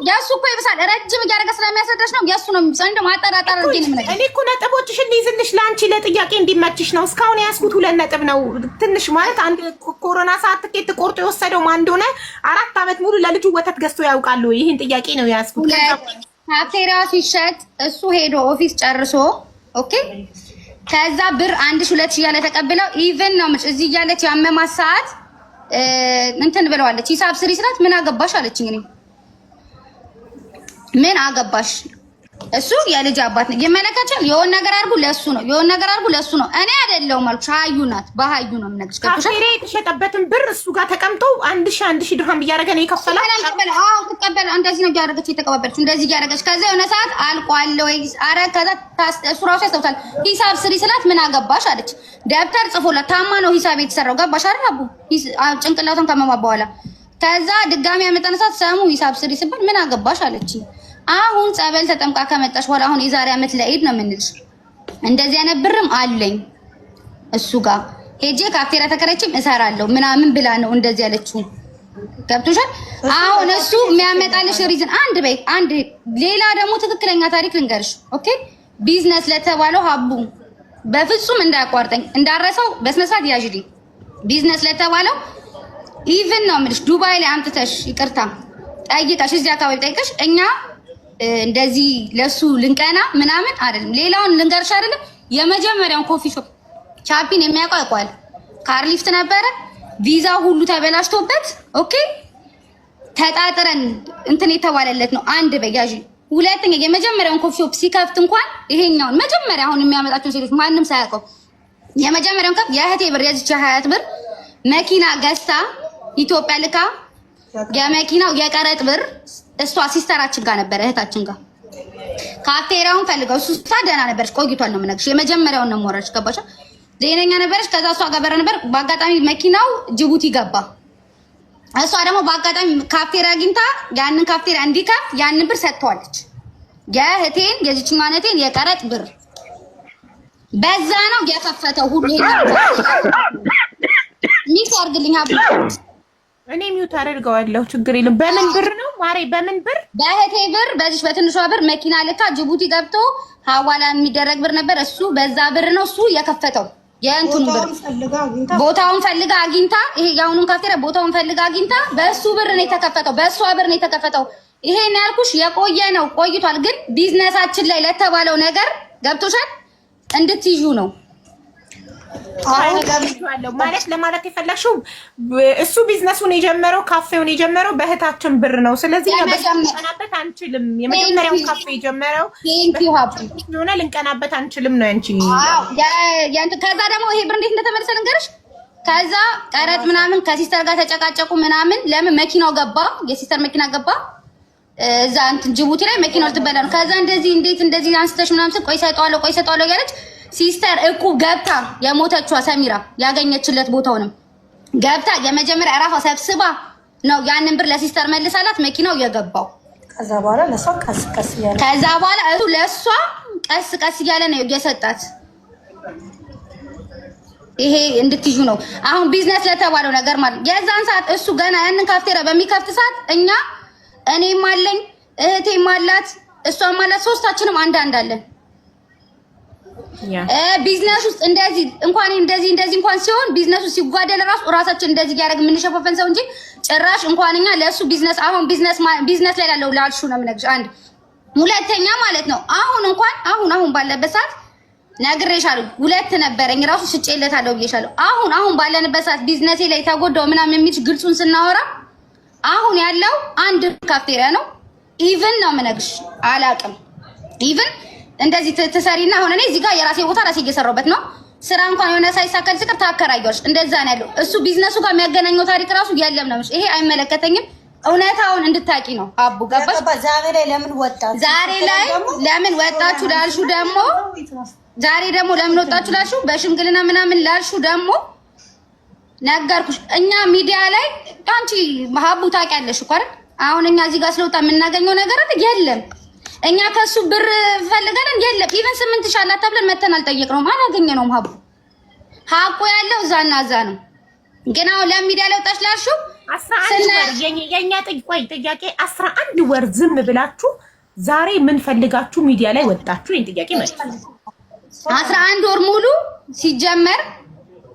የእሱ እኮ ይብሳል። ረጅም እያደረገ ስለሚያስረዳሽ ነው የእሱ ነው የሚብሳው። እንደው ማጠራጠር አድርጌ ነው የምነግርሽ። እኔ እኮ ነጥቦችሽን ልይዝልሽ ለአንቺ ለጥያቄ እንዲመችሽ ነው። እስካሁን የያዝኩት 2 ነጥብ ነው። ትንሽ ማለት አንድ ኮሮና ሰዓት ትኬት ቆርጦ የወሰደው ማን እንደሆነ 4 ዓመት ሙሉ ለልጁ ወተት ገዝቶ ያውቃሉ። ይሄን ጥያቄ ነው የያዝኩት። ካፍቴሪያ ሲሸጥ እሱ ሄዶ office ጨርሶ okay። ከዛ ብር 1000 2000 እያለ ተቀብለው even ነው የምልሽ እዚህ እያለች ያመማት ሰዓት እንትን ብለዋለች። ሂሳብ ስሪ ስላት ምን አገባሽ አለችኝ። እኔ ምን አገባሽ እሱ የልጅ አባት ነው። ይመለከታል። የሆነ ነገር አድርጉ ለሱ ነው፣ የሆነ ነገር አድርጉ ለሱ ነው። እኔ አይደለሁም አልኩሽ። ሀዩ ናት፣ በሀዩ ነው የምነግርሽ። ገብቶሻል? ካፍቴሪያ የተሸጠበትን ብር እሱ ጋር ተቀምጦ 1000 1000 ድርሃም እያደረገ ነው የከፈላት። አዎ ትቀበል። እንደዚህ ነው እያደረገች የተቀባበለች፣ እንደዚህ እያደረገች። ከዛ የሆነ ሰዓት አልቋል ወይ አረ፣ ከዛ እሱ ራሱ ያስታውሳል። ሂሳብ ስሪ ስላት ምን አገባሽ አለች። ደብተር ጽፎላት ታማ ነው ሂሳብ የተሰራው። ገባሽ አይደል? አቡ ጭንቅላቷን ካመማ በኋላ ከዛ ድጋሚ ያመጣን ሰዓት ሰሙ ሂሳብ ስሪ ስባል ምን አገባሽ አለች። አሁን ጸበል ተጠምቃ ከመጣሽ በኋላ አሁን የዛሬ ዓመት ለኢድ ነው የምንልሽ። እንደዚህ አይነት ብርም አለኝ እሱ ጋር ሄጄ ካፍቴሪያ ተከራይቼም እሰራለሁ ምናምን ብላ ነው እንደዚህ ያለችው። ገብቶሻል? አሁን እሱ የሚያመጣልሽ reason አንድ በይ አንድ ሌላ ደግሞ ትክክለኛ ታሪክ ልንገርሽ። Okay፣ ቢዝነስ ለተባለው ሀቡ በፍጹም እንዳያቋርጠኝ እንዳረሰው በስነ ስርዓት ያዥልኝ። ቢዝነስ ለተባለው even ነው የምልሽ ዱባይ ላይ አምጥተሽ ይቅርታ ጠይቀሽ እዚህ አካባቢ ጠይቀሽ እኛ እንደዚህ ለሱ ልንቀና ምናምን አይደለም። ሌላውን ልንገርሽ አይደለም። የመጀመሪያውን coffee shop ቻፒን የሚያውቀው ያውቀዋል። Car lift ነበረ። ቪዛ ሁሉ ተበላሽቶበት okay ተጣጥረን እንትን የተባለለት ነው። አንድ በያዥ ሁለተኛ የመጀመሪያውን coffee shop ሲከፍት እንኳን ይሄኛውን መጀመሪያ አሁን የሚያመጣቸውን ሴቶች ማንም ሳያውቀው የመጀመሪያውን ከፍ የእህቴ ብር የዚች ሀያት ብር መኪና ገዝታ ኢትዮጵያ ልካ የመኪናው የቀረጥ ብር እሷ sister ኣችን ጋር ነበረ፣ እህታችን ጋር ካፍቴሪያውን ፈልገው እሱ እሷ ደህና ነበረች፣ ቆይቷል ነው የምነግርሽ። የመጀመሪያውን ነው የምወራሽ፣ ገባሽ? ጤነኛ ነበረች። ከዛ እሷ ጋር በረ ነበር። በአጋጣሚ መኪናው ጅቡቲ ገባ። እሷ ደግሞ በአጋጣሚ ካፍቴሪያ አግኝታ ያንን ካፍቴሪያ እንዲከፍት ያንን ብር ሰጥተዋለች። የእህቴን የዚችኛዋን እህቴን የቀረጥ ብር በዛ ነው የከፈተው። ሁሉ mute አድርግልኝ አብ እኔ mute አደርገዋለሁ፣ ችግር የለም። በምን ብር ነው ማሬ? በምን ብር? በእህቴ ብር፣ በዚች በትንሿ ብር መኪና ልካ ጅቡቲ ገብቶ ሀዋላ የሚደረግ ብር ነበር። እሱ በዛ ብር ነው እሱ የከፈተው። የእንትኑ ብር ቦታውን ፈልጋ አግኝታ፣ ይሄ የአሁኑን ካፍቴሪያ ቦታውን ፈልጋ አግኝታ በእሱ ብር ነው የተከፈተው፣ በእሷ ብር ነው የተከፈተው። ይሄን ያልኩሽ የቆየ ነው ቆይቷል። ግን ቢዝነሳችን ላይ ለተባለው ነገር ገብቶሻል እንድትይዡ ነው ማለት ለማለት የፈለግሽው እሱ ቢዝነሱን የጀመረው ካፌውን የጀመረው በእህታችን ብር ነው። ስለዚህ ልንቀናበት አንችልም። የመጀመሪያውን ካፌ የጀመረው ሆነ ልንቀናበት አንችልም ነው ያንቺ። ከዛ ደግሞ ይሄ ብር እንዴት እንደተመለሰ ልንገርሽ። ከዛ ቀረጥ ምናምን ከ sister ጋር ተጨቃጨቁ ምናምን። ለምን መኪናው ገባ፣ የ sister መኪና ገባ እዛ እንትን ጅቡቲ ላይ መኪናው ልትበላ ነው። ከዛ እንደዚህ እንዴት እንደዚህ አንስተሽ ምናምን ስል ቆይ ሰጠዋለሁ፣ ቆይ ሰጠዋለሁ እያለች sister እቁብ ገብታ የሞተችዋ ሰሚራ ያገኘችለት ቦታውንም ገብታ የመጀመሪያ እራሷ ሰብስባ ነው ያንን ብር ለ sister መልሳላት መኪናው የገባው። ከዛ በኋላ ለእሷ ቀስ ቀስ እያለ ከዛ በኋላ እሱ ለእሷ ቀስ ቀስ እያለ ነው የሰጣት። ይሄ እንድትይዙ ነው አሁን ቢዝነስ ለተባለው ነገር ማለት የዛን ሰዓት እሱ ገና ያንን ካፍቴሪያ በሚከፍት ሰዓት እኛ እኔም አለኝ እህቴም አላት እሷም አላት ሶስታችንም አንድ አንድ አለን። ቢዝነስ ውስጥ እንደዚህ እንኳን እንደዚህ እንደዚህ እንኳን ሲሆን ቢዝነሱ ሲጓደል ራሱ ራሳችን እንደዚህ እያደረግን የምንሸፋፈን ሰው እንጂ ጭራሽ እንኳን እኛ ለእሱ ቢዝነስ አሁን ቢዝነስ ቢዝነስ ላይ ላለው ላልሹ ነው የምነግርሽ። አንድ ሁለተኛ ማለት ነው አሁን እንኳን አሁን አሁን ባለበት ሰዓት ነግሬሻለሁ። ሁለት ነበረኝ ራሱ ሽጬለታለሁ ብዬሻለሁ። አሁን አሁን ባለንበት ሰዓት ቢዝነሴ ላይ ተጎዳው ምናምን የሚልሽ ግልጹን ስናወራ አሁን ያለው አንድ ካፍቴሪያ ነው። Even ነው የምነግርሽ አላውቅም። Even እንደዚህ ትሰሪና አሁን እኔ እዚህ ጋር የራሴ ቦታ ራሴ እየሰራሁበት ነው። ስራ እንኳን የሆነ ሳይሳካል ሲቀር ታከራያለሽ። እንደዛ ነው ያለው። እሱ ቢዝነሱ ጋር የሚያገናኘው ታሪክ ራሱ የለም ነው። ይሄ አይመለከተኝም። እውነታውን እንድታቂ ነው አቡ። ገባሽ? ዛሬ ላይ ለምን ወጣችሁ? ዛሬ ላይ ለምን ወጣችሁ ላልሹ ደግሞ ዛሬ ደግሞ ለምን ወጣችሁ ላልሹ በሽምግልና ምናምን ላልሹ ደግሞ ነገርኩሽ። እኛ ሚዲያ ላይ አንቺ ሀቡ ታውቂያለሽ እኮ አይደል? አሁን እኛ እዚህ ጋር ስለወጣ የምናገኘው ነገር የለም። እኛ ከሱ ብር ፈልገን የለም። Even 8000 አላት ተብለን መተን አልጠየቅነውም፣ አላገኘነውም። ሀቡ ሀቁ ያለው እዛና እዛ ነው። ግን አሁን ለሚዲያ ላይ ወጣች ላልሽው 11 ወር የኛ ቆይ ጥያቄ 11 ወር ዝም ብላችሁ ዛሬ ምን ፈልጋችሁ ሚዲያ ላይ ወጣችሁ? ይሄን ጥያቄ መልስ። 11 ወር ሙሉ ሲጀመር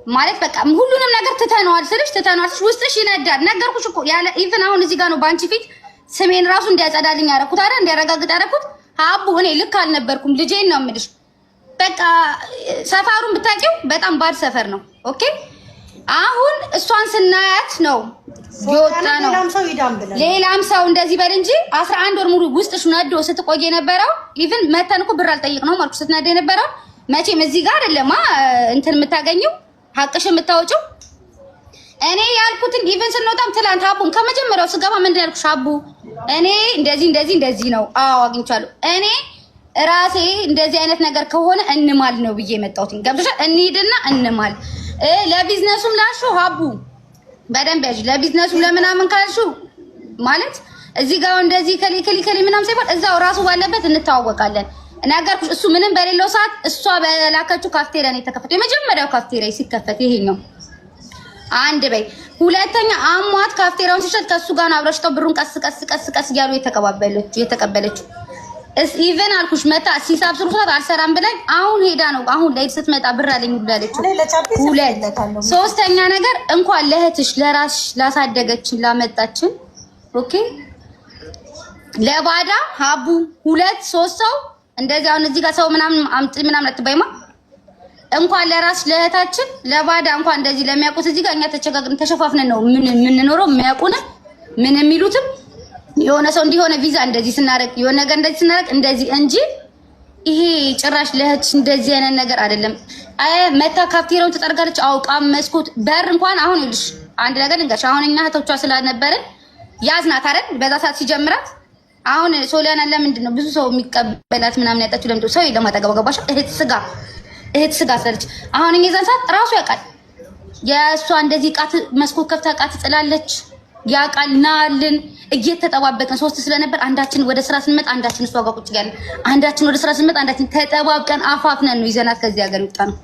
ማለት በቃ ሁሉንም ነገር ትተነዋል ስልሽ ትተነዋል ስልሽ ውስጥሽ ይነዳል። ነገርኩሽ እኮ ያለ even አሁን እዚህ ጋር ነው በአንቺ ፊት ስሜን ራሱ እንዲያጸዳልኝ ያደረኩት አይደል? እንዲያረጋግጥ ያደረኩት። ሀቡ እኔ ልክ አልነበርኩም። ልጄን ነው የምልሽ። በቃ ሰፈሩን ብታውቂው በጣም bad ሰፈር ነው። Okay አሁን እሷን ስናያት ነው የወጣ ነው። ሌላም ሰው እንደዚህ በል እንጂ 11 ወር ሙሉ ውስጥሽ ነዶ ስትቆይ የነበረው even መተን እኮ ብር አልጠየቅነውም አልኩሽ። ስትነዶ የነበረው መቼም እዚህ ጋር አይደለማ እንትን የምታገኘው ሀቅሽ የምታወጪው። እኔ ያልኩትን even ስንወጣም ትላንት አቡን ከመጀመሪያው ስገባ ምንድን ያልኩሽ አቡ እኔ እንደዚህ እንደዚህ እንደዚህ ነው። አዎ አግኝቻለሁ። እኔ ራሴ እንደዚህ አይነት ነገር ከሆነ እንማል ነው ብዬ የመጣሁት። ገብቶሻል? እንሂድና እንማል። ለቢዝነሱም ላሹ ሀቡ በደንብ ያዥ። ለቢዝነሱም ለምናምን ካልሹ ማለት እዚህ ጋር እንደዚህ ከሊ ከሊ ከሊ ምናምን ሳይባል እዛው ራሱ ባለበት እንተዋወቃለን። ነገርኩሽ። እሱ ምንም በሌለው ሰዓት እሷ በላከችው ካፍቴሪያ ነው የተከፈተው። የመጀመሪያው ካፍቴሪያ ሲከፈት ይሄኛው አንድ በይ። ሁለተኛ አሟት ካፍቴሪያውን ሲሸጥ ከሱ ጋር ነው አብረሽተው ብሩን ቀስ ቀስ ቀስ ቀስ እያሉ የተቀበለችው። even አልኩሽ መታ ሲሳብ ስሩ ሰዓት አልሰራም ብላኝ አሁን ሄዳ ነው አሁን ላይ ስትመጣ ብር አለኝ ሁሉ ያለችው። ሁለት ሶስተኛ ነገር እንኳን ለእህትሽ ለራስሽ ላሳደገችን ላመጣችን okay ለባዳ ሀቡ ሁለት ሶስት ሰው እንደዚህ አሁን እዚህ ጋር ሰው ምናምን አምጪ ምናምን አትባይማ። እንኳን ለራስሽ ለእህታችን ለባዳ እንኳን እንደዚህ ለሚያውቁት እዚህ ጋር እኛ ተቸጋግረን ተሸፋፍነን ነው ምን የምንኖረው። የሚያውቁን ምን የሚሉትም የሆነ ሰው እንዲሆነ ቪዛ እንደዚህ ስናደርግ የሆነ ነገር እንደዚህ ስናደርግ እንደዚህ እንጂ ይሄ ጭራሽ ለእህትሽ እንደዚህ አይነት ነገር አይደለም። አይ መታ ካፍቴሪያውን ትጠርጋለች አውቃ መስኮት በር እንኳን አሁን ይኸውልሽ አንድ ነገር ልንገርሽ። አሁን እኛ እህቶቿ ስላልነበረን ያዝናት አይደል በዛ ሰዓት ሲጀምራት አሁን ሶሊያና ለምንድን ነው ብዙ ሰው የሚቀበላት ምናምን ያጣችው? ለምንድን ነው ሰው የለም አጠገቧ? ገባሽ? እህት ስጋ እህት ስጋ ስላለች አሁን እኛ የዛን ሰዓት ራሱ ያውቃል። የእሷ እንደዚህ ቃት መስኮት ከፍታ ዕቃ ትጥላለች። ያውቃል። ናልን እየተጠባበቅን ሶስት ስለነበር አንዳችን ወደ ስራ ስንመጣ አንዳችን እሷ ጋር ቁጭ እያልን አንዳችን ወደ ስራ ስንመጣ አንዳችን ተጠባብቀን አፋፍነን ነው ይዘናት ከዚህ ሀገር ይወጣ ነው።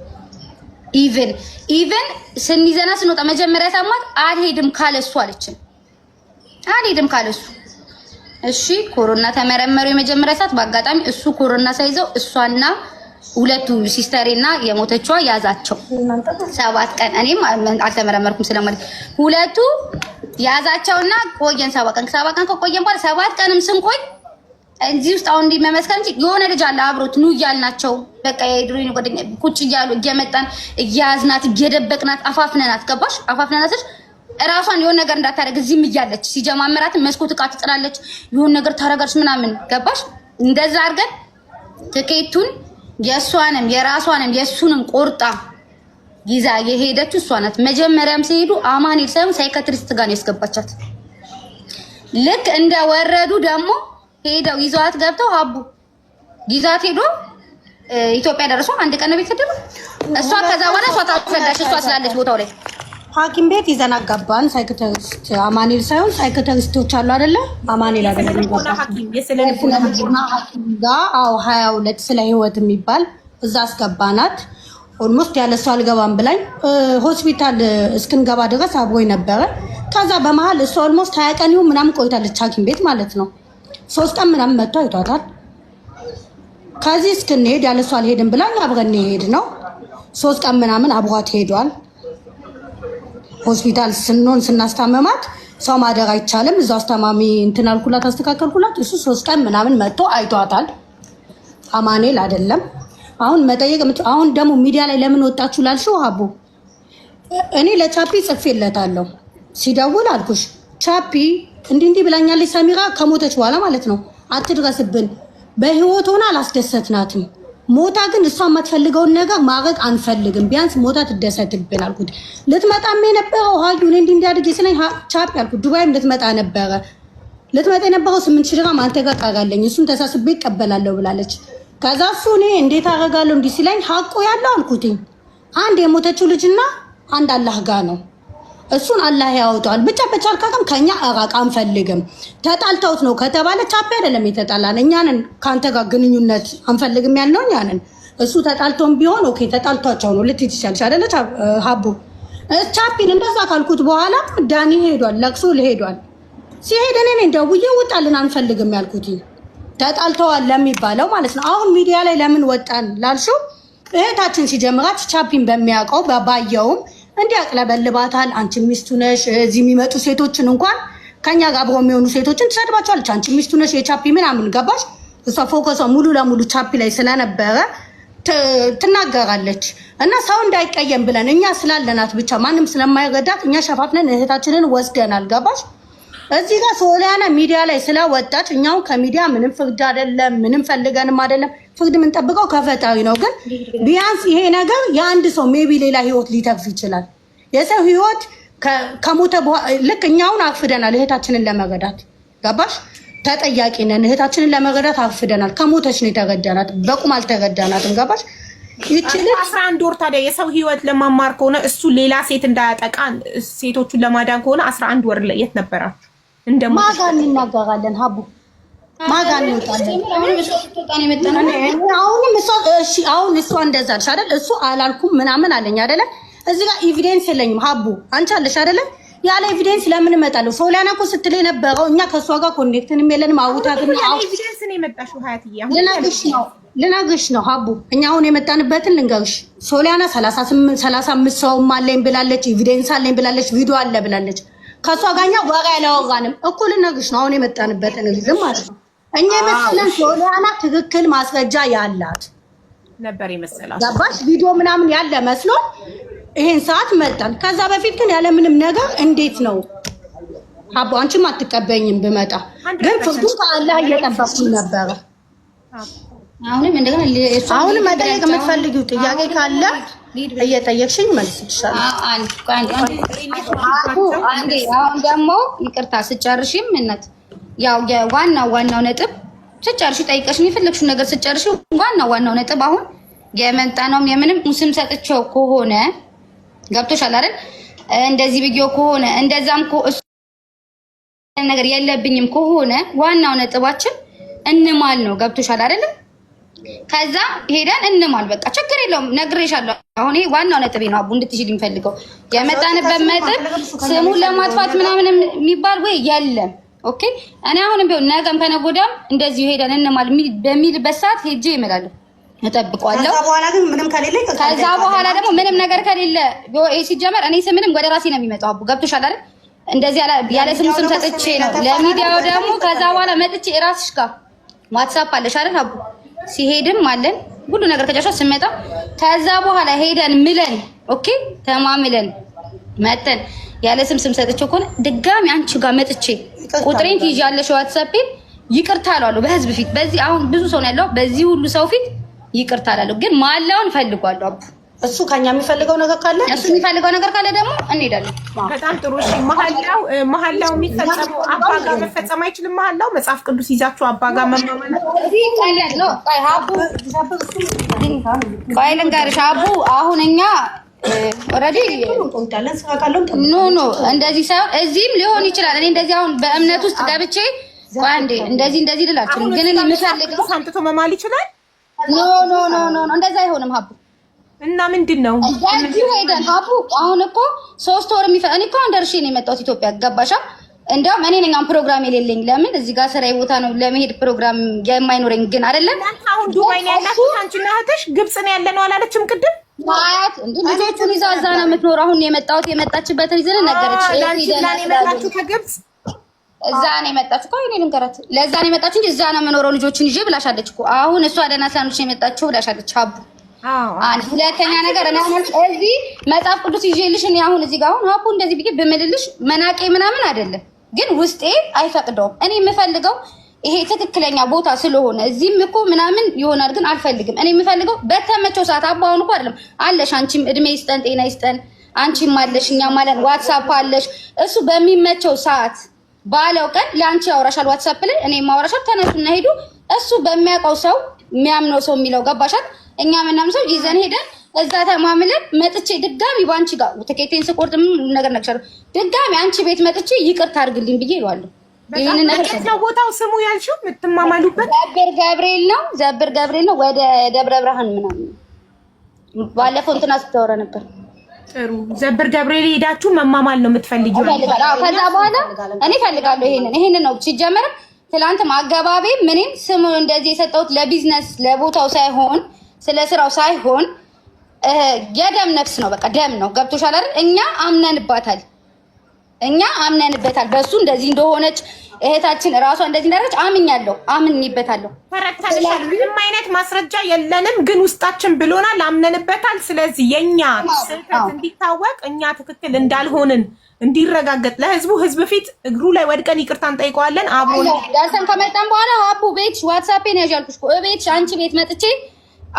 even even ስንይዘናት ስንወጣ መጀመሪያ ሳማት አልሄድም ካለሱ አለችን። አልሄድም ካለሱ እሺ ኮሮና ተመረመሩ የመጀመሪያ ሰዓት። በአጋጣሚ እሱ ኮሮና ሳይዘው እሷና ሁለቱ ሲስተሬና የሞተችዋ ያዛቸው 7 ቀን። እኔም አልተመረመርኩም ስለማለት ሁለቱ ያዛቸውና ቆየን 7 ቀን። 7 ቀን ከቆየን በኋላ 7 ቀንም ስንቆይ እዚህ ውስጥ አሁን እንዲህ መመስከር እንጂ የሆነ ልጅ አለ አብሮት ኑ እያልናቸው በቃ የድሮ ጓደኛ ቁጭ እያሉ እየመጣን እያያዝናት እየደበቅናት አፋፍነናት። ገባሽ? አፋፍነናት እራሷን የሆነ ነገር እንዳታደርግ እዚህም እያለች ሲጀማመራትን መስኮት እቃ ትጥላለች፣ የሆነ ነገር ታደርጋለች ምናምን። ገባሽ? እንደዛ አድርገን ትኬቱን የእሷንም የራሷንም የእሱንም ቆርጣ ይዛ የሄደችው እሷ ናት። መጀመሪያም ሲሄዱ አማኑኤል ሳይሆን psychiatrist ጋር ነው ያስገባቻት። ልክ እንደወረዱ ደግሞ ሄደው ይዘዋት ገብተው ሀቡ ይዟት ሄዶ ኢትዮጵያ ደርሶ አንድ ቀን ነው ቤት እሷ። ከዛ በኋላ እሷ ታስረዳሽ እሷ ስላለች ቦታው ላይ ሐኪም ቤት ይዘን አጋባን። psychiatrist አማኑኤል ሳይሆን psychiatrist ኦች አሉ አይደለ? አማኑኤል አይደለም ጋር አዎ፣ 22 ስለ ህይወት የሚባል እዛ አስገባናት። almost ያለ እሱ አልገባም ብላኝ ሆስፒታል እስክንገባ ድረስ አብሮኝ ነበረ። ከዛ በመሀል እሱ almost 20 ቀን ይሁን ምናምን ቆይታለች ሐኪም ቤት ማለት ነው። 3 ቀን ምናምን መጥቶ አይቷታል። ከዚህ እስክንሄድ ያለ እሱ አልሄድም ብላኝ አብረን ሄድ ነው። 3 ቀን ምናምን አብሯት ሄዷል። ሆስፒታል ስንሆን ስናስታመማት ሰው ማደር አይቻልም። እዛው አስታማሚ እንትን አልኩላት፣ አስተካከልኩላት። እሱ 3 ቀን ምናምን መጥቶ አይቷታል። አማኑኤል አይደለም። አሁን መጠየቅ አሁን ደግሞ ሚዲያ ላይ ለምን ወጣችሁ ላልሽው ሀቡ እኔ ለቻፒ ጽፌለታለሁ። ሲደውል አልኩሽ ቻፒ እንዲህ እንዲህ ብላኛለች ሰሚራ ከሞተች በኋላ ማለት ነው። አትድረስብን፣ በህይወት ሆና አላስደሰትናትም። ሞታ ግን እሷ የማትፈልገውን ነገር ማድረግ አንፈልግም። ቢያንስ ሞታ ትደሰትብን አልኩት። ልትመጣም የነበረው ሀዩ እኔ እንዲህ እንዲህ አድርጌ ስለኝ ቻፒ አልኩት። ዱባይም ልትመጣ ነበረ። ልትመጣ የነበረው 8,000 ድራም አንተ ጋር ቀራለኝ፣ እሱን ተሳስቤ ይቀበላለሁ ብላለች። ከዛ እሱ እኔ እንዴት አደርጋለሁ እንዲህ ሲለኝ ሀቁ ያለው አልኩትኝ አንድ የሞተችው ልጅና አንድ አላህ ጋ ነው። እሱን አላህ ያወጣዋል። ብቻ በቻልክ አቅም ከኛ እራቅ፣ አንፈልግም። ተጣልተውት ነው ከተባለ ቻፒ አይደለም የተጣላን እኛንን ከአንተ ጋር ግንኙነት አንፈልግም ያልነው እኛንን። እሱ ተጣልቶም ቢሆን okay ተጣልቷቸው ነው ልትይ ትችያለሽ አይደለ ሀቡ። ቻፒን እንደዛ ካልኩት በኋላ ዳኒ ሄዷል፣ ለቅሶ ሄዷል። ሲሄድ እኔ ነኝ ደውዬ ውጣልን አንፈልግም ያልኩት ተጣልተዋል ለሚባለው ማለት ነው። አሁን ሚዲያ ላይ ለምን ወጣን ላልሽው እህታችን ሲጀምራት ቻፒን በሚያውቀው ባየውም እንዲህ አቅለበልባታል። አንቺ ሚስቱ ነሽ። እዚህ የሚመጡ ሴቶችን እንኳን ከኛ ጋር አብረው የሚሆኑ ሴቶችን ትሰድባቸዋለች። አንቺ ሚስቱ ነሽ የቻፒ ምናምን ገባሽ። እሷ focus ዋ ሙሉ ለሙሉ ቻፒ ላይ ስለነበረ ትናገራለች። እና ሰው እንዳይቀየም ብለን እኛ ስላለናት ብቻ ማንም ስለማይረዳት እኛ ሸፋፍነን እህታችንን ወስደናል። ገባሽ? እዚህ ጋር ሶሊያና ሚዲያ ላይ ስለወጣች እኛውን ከሚዲያ ምንም ፍርድ አይደለም፣ ምንም ፈልገንም አይደለም። ፍርድ የምንጠብቀው ከፈጣሪ ነው። ግን ቢያንስ ይሄ ነገር የአንድ ሰው maybe ሌላ ህይወት ሊተርፍ ይችላል። የሰው ህይወት ከሞተ ልክ እኛውን አርፍደናል እህታችንን ለመረዳት ገባሽ? ተጠያቂ ነን። እህታችንን ለመረዳት አርፍደናል። ከሞተች ነው የተረዳናት፣ በቁም አልተረዳናትም። ገባሽ? ይችላል 11 ወር ታዲያ የሰው ህይወት ለማማር ከሆነ እሱ ሌላ ሴት እንዳያጠቃ ሴቶቹን ለማዳን ከሆነ 11 ወር የት ነበራችሁ? ማጋ እንናገራለን ሀቡ ማጋ እንወጣለን። አሁንም እሷ እሺ፣ አሁን እሷ እንደዛ አልሽ አይደል? እሱ አላልኩም ምናምን አለኝ አይደለ? እዚህ ጋር evidence የለኝም ሀቡ፣ አንቺ አለሽ አይደለ? ያለ evidence ለምን እመጣለሁ? ሶሊያና እኮ ስትል የነበረው እኛ ከእሷ ጋር connect ንም የለንም። አውታትን evidence ነው የመጣሽው ሀያትዬ። ልነግርሽ ነው ሀቡ፣ እኛ አሁን የመጣንበትን ልንገርሽ። ሶሊያና 38 35 ሰውም አለኝ ብላለች፣ evidence አለኝ ብላለች፣ ቪዲዮ አለ ብላለች። ከእሷ ጋር እኛ ወሬ አላወራንም እኮ ልነግርሽ ነው አሁን የመጣንበትን reason ማለት ነው። እኛ የመሰለን ሶሊያና ትክክል ማስረጃ ያላት ነበር የመሰላት ገባሽ? ቪዲዮ ምናምን ያለ መስሎን ይሄን ሰዓት መጣን። ከዛ በፊት ግን ያለ ምንም ነገር እንዴት ነው አቦ አንቺም አትቀበኝም ብመጣ ግን ፍርዱን ከአላህ እየጠበቅኩኝ ነበረ። አሁንም እንደገና አሁንም መጠየቅ የምትፈልጊው ጥያቄ ካለ እየጠየቅሽኝ መልስ ይችላል። አንዴ አሁን ደግሞ ይቅርታ ስጨርሽም እናት ያው የዋናው ዋናው ነጥብ ስጨርሽ ጠይቀሽኝ የፈለግሽውን ነገር ስጨርሽ ዋናው ዋናው ነጥብ አሁን የመጣነውም የምንም ስም ሰጥቼው ከሆነ ገብቶሻል አይደል? እንደዚህ ብዬው ከሆነ እንደዛም እሱ ነገር የለብኝም ከሆነ ዋናው ነጥባችን እንማል ነው። ገብቶሻል አይደል? ከዛ ሄደን እንማል። በቃ ችግር የለውም ነግሬሻለሁ። አሁን ይሄ ዋናው ነጥቤ ነው። አቡ እንድትሽል የሚፈልገው የመጣንበት ነጥብ ስሙን ለማጥፋት ምናምን የሚባል ወይ የለም። okay እኔ አሁንም ቢሆን ነገም ከነገ ወዲያም እንደዚሁ ሄደን እንማል በሚልበት ሰዓት ሄጄ እምላለሁ፣ እጠብቀዋለሁ። ከዛ በኋላ ግን ምንም ከሌለ ከዛ በኋላ ደግሞ ምንም ነገር ከሌለ ሲጀመር እኔ ስምንም ወደ ራሴ ነው የሚመጣው። አቡ ገብቶሻል አይደል? እንደዚህ ያለ ስሙ ስም ሰጥቼ ነው ለሚዲያው ደግሞ ከዛ በኋላ መጥቼ እራስሽ ጋር ዋትሳፕ አለሽ አይደል አቡ ሲሄድም አለን ሁሉ ነገር ከጨረሻ ስመጣ ከዛ በኋላ ሄደን ምለን okay ተማምለን መተን ያለ ስም ስም ሰጥቼው ከሆነ ድጋሚ አንቺ ጋር መጥቼ ቁጥሬን ትይዣለሽ ዋትሳፔን ይቅርታ እለዋለሁ በህዝብ ፊት። በዚህ አሁን ብዙ ሰው ነው ያለው። በዚህ ሁሉ ሰው ፊት ይቅርታ እላለሁ። ግን ማላውን ፈልጓለሁ አቡ እሱ ከኛ የሚፈልገው ነገር ካለ እሱ የሚፈልገው ነገር ካለ ደግሞ እንሄዳለን። በጣም ጥሩ። እሺ መሐላው መሐላው የሚፈጸመው አባ ጋር መፈጸም አይችልም። መሐላው መጽሐፍ ቅዱስ ይዛችሁ አባ ጋር መማማል ነው። ቆይ አቡ ቆይ ልንገርሽ አቡ አሁን እኛ already no no እንደዚህ ሳይሆን እዚህም ሊሆን ይችላል። እኔ እንደዚህ አሁን በእምነት ውስጥ ገብቼ ቆይ አንዴ እንደዚህ እንደዚህ ልላችሁ ግን እኔ የምፈልገው አምጥቶ መማል ይችላል። no no no no እንደዛ አይሆንም ሀቡ እና ምንድን ነው እዚሁ ሄደን ሀቡ አሁን እኮ 3 ወር እኔ እኮ አሁን ደርሼ ነው የመጣሁት ኢትዮጵያ ገባሻ? እንደውም እኔ ነኝ አሁን ፕሮግራም የሌለኝ። ለምን እዚህ ጋር ስራዬ ቦታ ነው ለመሄድ ፕሮግራም የማይኖረኝ ግን አይደለም። አሁን ዱባይ ነው ያላችሁት አንቺና እህትሽ፣ ግብጽ ነው ያለ ነው አላለችም ቅድም? ማለት እንዴ ልጆቹን ይዛ እዛ ነው የምትኖረው። አሁን የመጣሁት የመጣችበትን ይዘን ነገረች። የመጣችሁ ከግብጽ እዛ ነው የመጣችሁ እኮ እኔ ልንገራት፣ ለዛ ነው የመጣችሁ እንጂ እዛ ነው የምኖረው ልጆችን ይዤ ብላሻለች እኮ። አሁን እሷ ደህና ስላልሆነች ነው የመጣችሁ ብላሻለች ሀቡ። አንድ ሁለተኛ ነገር እኔ አሁን እዚህ መጽሐፍ ቅዱስ ይዤልሽ እኔ አሁን እዚህ ጋር አሁን ሀቡ እንደዚህ ብዬ ብምልልሽ መናቄ ምናምን አይደለም፣ ግን ውስጤ አይፈቅደውም። እኔ የምፈልገው ይሄ ትክክለኛ ቦታ ስለሆነ እዚህም እኮ ምናምን ይሆናል፣ ግን አልፈልግም። እኔ የምፈልገው በተመቸው ሰዓት አባ አሁን እኮ አይደለም አለሽ፣ አንቺም እድሜ ይስጠን ጤና ይስጠን፣ አንቺም አለሽ፣ እኛም አለን፣ ዋትሳፕ አለሽ። እሱ በሚመቸው ሰዓት ባለው ቀን ለአንቺ ያወራሻል፣ ዋትሳፕ ላይ እኔም አወራሻል። ተነሱና ሄዱ። እሱ በሚያውቀው ሰው የሚያምነው ሰው የሚለው ገባሻል። እኛ ምናምን ሰው ይዘን ሄደን እዛ ተማምለን መጥቼ ድጋሚ በአንቺ ጋር ትኬቴን ስቆርጥ ምን ነገር ነግሻለሁ። ድጋሚ አንቺ ቤት መጥቼ ይቅርታ አድርግልኝ ብዬ እለዋለሁ። ይሄንን ነገር ነው ቦታው ስሙ ያልሽው የምትማማሉበት ዘብር ገብርኤል ነው። ዘብር ገብርኤል ነው። ወደ ደብረ ብርሃን ምናምን ባለፈው እንትና ስታወራ ነበር። ጥሩ ዘብር ገብርኤል ሄዳችሁ መማማል ነው የምትፈልጊው? ከዛ በኋላ እኔ እፈልጋለሁ ይሄንን ይሄንን ነው ሲጀመርም ትላንትም አገባቤ ምንም ስሙ እንደዚህ የሰጠሁት ለቢዝነስ ለቦታው ሳይሆን ስለ ስራው ሳይሆን የደም ነፍስ ነው። በቃ ደም ነው። ገብቶሻል አይደል? እኛ አምነንባታል። እኛ አምነንበታል። በሱ እንደዚህ እንደሆነች እህታችን እራሷ እንደዚህ እንዳደረገች አምኛለሁ፣ አምኜበታለሁ። ተረድተንሻል። ምንም አይነት ማስረጃ የለንም፣ ግን ውስጣችን ብሎናል፣ አምነንበታል። ስለዚህ የኛ ስህተት እንዲታወቅ፣ እኛ ትክክል እንዳልሆንን እንዲረጋገጥ ለህዝቡ፣ ህዝብ ፊት እግሩ ላይ ወድቀን ይቅርታ እንጠይቀዋለን። አብሮ ዳርሰን ከመጣን በኋላ ሀቡ ቤት ዋትሳፔን ያዥ አልኩሽ እኮ። እቤትሽ አንቺ ቤት መጥቼ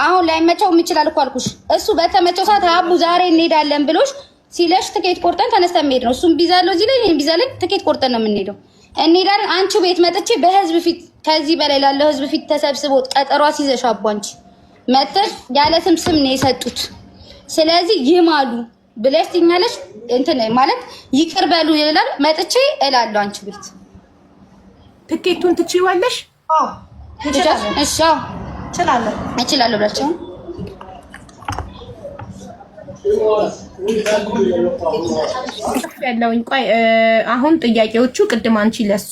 አሁን ላይመቸው ይችላል እኮ አልኩሽ። እሱ በተመቸው ሰዓት ሀቡ ዛሬ እንሄዳለን ብሎሽ ሲለሽ ትኬት ቆርጠን ተነስተን መሄድ ነው። እሱም ቢዛ አለው እዚህ ላይ፣ እኔም ቢዛ ላይ፣ ትኬት ቆርጠን ነው የምንሄደው። እንሄዳለን። አንቺ ቤት መጥቼ በህዝብ ፊት፣ ከዚህ በላይ ላለው ህዝብ ፊት ተሰብስቦ ቀጠሮ አስይዘሽ አቦ አንቺ መጥተሽ ያለ ስም ስም ነው የሰጡት። ስለዚህ ይማሉ ብለሽ ትኛለሽ። እንትን ማለት ይቅር በሉ ይላል። መጥቼ እላለሁ አንቺ ቤት። ትኬቱን ትችይዋለሽ? አዎ። እሺ፣ አዎ። እችላለሁ። እችላለሁ ብላችሁ። ያለውኝ ቆይ፣ አሁን ጥያቄዎቹ ቅድም አንቺ ለሱ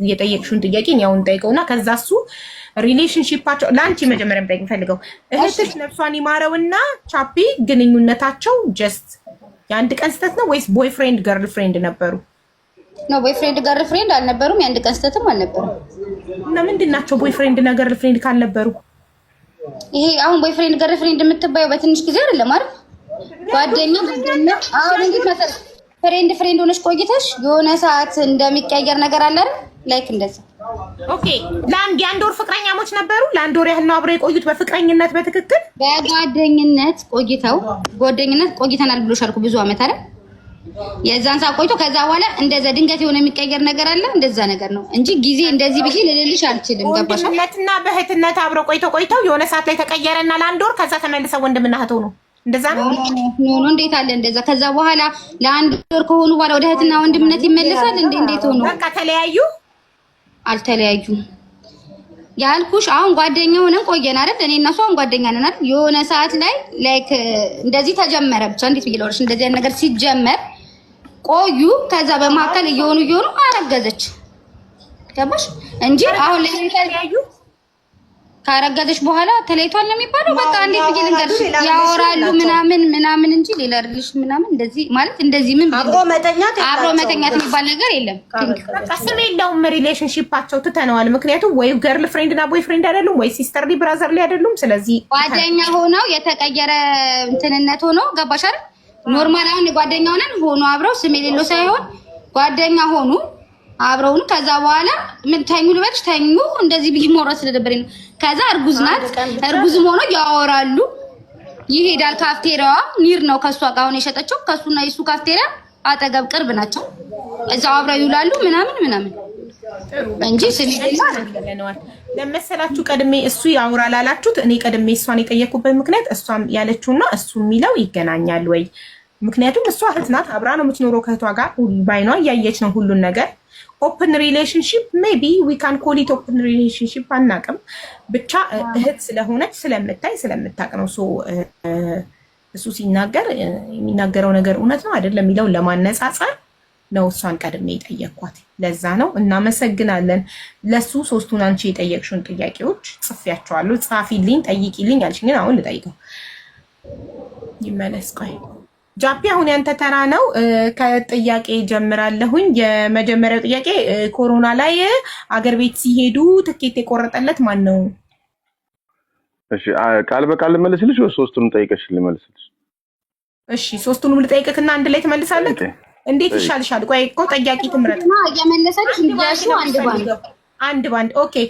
የጠየቅሽውን ጥያቄ እኔ አሁን ጠይቀውና ከዛ እሱ relationship ኣቸው ለአንቺ መጀመሪያ ጠይቅ ፈልገው፣ እህትሽ ነፍሷን ይማረውና ቻፒ ግንኙነታቸው just የአንድ ቀን ስህተት ነው ወይስ boyfriend girlfriend ነበሩ? No፣ boyfriend girlfriend አልነበሩም። የአንድ ቀን ስህተትም አልነበረም። እና ምንድን ናቸው boyfriend እና girlfriend ካልነበሩ? ይሄ አሁን boyfriend girlfriend የምትባየው በትንሽ ጊዜ አይደለም አይደል? ጓደኛ ጓደኛ አሁን እንዴት መሰለሽ፣ friend friend ሆነሽ ቆይተሽ የሆነ ሰዓት እንደሚቀየር ነገር አለ አይደል? Like እንደዛ። Okay፣ የአንድ ወር ፍቅረኛሞች ነበሩ። ለአንድ ወር ያህል ነው አብረው የቆዩት በፍቅረኝነት በትክክል? በጓደኝነት ቆይተው፣ ጓደኝነት ቆይተናል ብሎሻል እኮ ብዙ አመት አይደል? የዛን ሰዓት ቆይቶ ከዛ በኋላ እንደዛ ድንገት የሆነ የሚቀየር ነገር አለ። እንደዛ ነገር ነው እንጂ ጊዜ እንደዚህ ብዬ ልልልሽ አልችልም። ገባሽ? ወንድምነትና በእህትነት አብረው ቆይተው ቆይተው የሆነ ሰዓት ላይ ተቀየረና ለአንድ ወር፣ ከዛ ተመልሰው ወንድምና እህት ሆኑ። እንደዛ ነው። No፣ no፣ እንዴት አለ እንደዛ? ከዛ በኋላ ለአንድ ወር ከሆኑ በኋላ ወደ እህትና ወንድምነት ይመለሳል እንዴ? እንዴት ሆኖ? በቃ ተለያዩ። አልተለያዩም ያልኩሽ አሁን ጓደኛ ሆነን ቆየን አይደል? እኔ እና እሱ አሁን ጓደኛ ነን አይደል? የሆነ ሰዓት ላይ like እንደዚህ ተጀመረ። ብቻ እንዴት ብዬ ላውራሽ? እንደዚህ አይነት ነገር ሲጀመር ቆዩ። ከዛ በመካከል እየሆኑ እየሆኑ አረገዘች። ገባሽ? እንጂ አሁን ላይ ተለያዩ። ካረገዘች በኋላ ተለይቷል ነው የሚባለው። በቃ እንዴት ብዬ ልንገርሽ? ያወራሉ ምናምን ምናምን እንጂ ሌላ relation ምናምን እንደዚህ ማለት እንደዚህ ምን አብሮ መተኛት አብሮ መተኛት የሚባል ነገር የለም። በቃ ስም የለውም relationship ኣቸው፣ ትተነዋል። ምክንያቱም ወይ girlfriend እና boyfriend አይደሉም፣ ወይ sisterly brotherly አይደሉም። ስለዚህ ጓደኛ ሆነው የተቀየረ እንትንነት ሆኖ፣ ገባሽ አይደል? Normal አሁን ጓደኛ ሆነን ሆኖ አብረው ስም የሌለው ሳይሆን ጓደኛ ሆኑ አብረውን። ከዛ በኋላ ምን ተኙ ልበልሽ፣ ተኙ እንደዚህ ብዬ ማውራት ስለደበረኝ ነው። ከዛ እርጉዝ ናት። እርጉዝም ሆኖ ያወራሉ። ይሄዳል። ካፍቴሪያዋ near ነው ከእሷ ጋር አሁን የሸጠችው፣ ከእሱና የሱ ካፍቴሪያ አጠገብ ቅርብ ናቸው። እዛው አብረው ይውላሉ ምናምን ምናምን እንጂ ስም የሌለው አይደለም። ለመሰላችሁ ቀድሜ እሱ ያውራ ላላችሁት እኔ ቀድሜ እሷን የጠየኩበት ምክንያት እሷም ያለችውና እሱ የሚለው ይገናኛል ወይ? ምክንያቱም እሷ እህት ናት፣ አብራ ነው የምትኖረው ከእህቷ ጋር፣ ባይኗ እያየች ነው ሁሉን ነገር። Open relationship, maybe we can call it open relationship፣ አናቅም። ብቻ እህት ስለሆነች ስለምታይ ስለምታቅ ነው። So እሱ ሲናገር የሚናገረው ነገር እውነት ነው አይደለም የሚለውን ለማነጻጸር ነው እሷን ቀድሜ የጠየኳት። ለዛ ነው። እናመሰግናለን። ለሱ ሶስቱን አንቺ የጠየቅሽውን ጥያቄዎች ጽፌያቸዋለሁ። ጻፊልኝ፣ ጠይቂልኝ አልሽኝ፣ ግን አሁን ልጠይቀው። ይመለስ። ቆይ ጃፒ፣ አሁን ያንተ ተራ ነው። ከጥያቄ ጀምራለሁኝ። የመጀመሪያው ጥያቄ ኮሮና ላይ አገር ቤት ሲሄዱ ትኬት የቆረጠለት ማን ነው? እሺ፣ ቃል በቃል ልመልስልሽ ወይ ሶስቱንም ጠይቀሽ ልመልስልሽ? እሺ፣ ሶስቱንም ልጠይቅክና አንድ ላይ ትመልሳለህ? እንዴት ይሻልሻል? ቆይ እኮ ጠያቂ ትምረጥ። እየመለሰች እንዲያሹ አንድ ባንድ። አንድ ባንድ። Okay።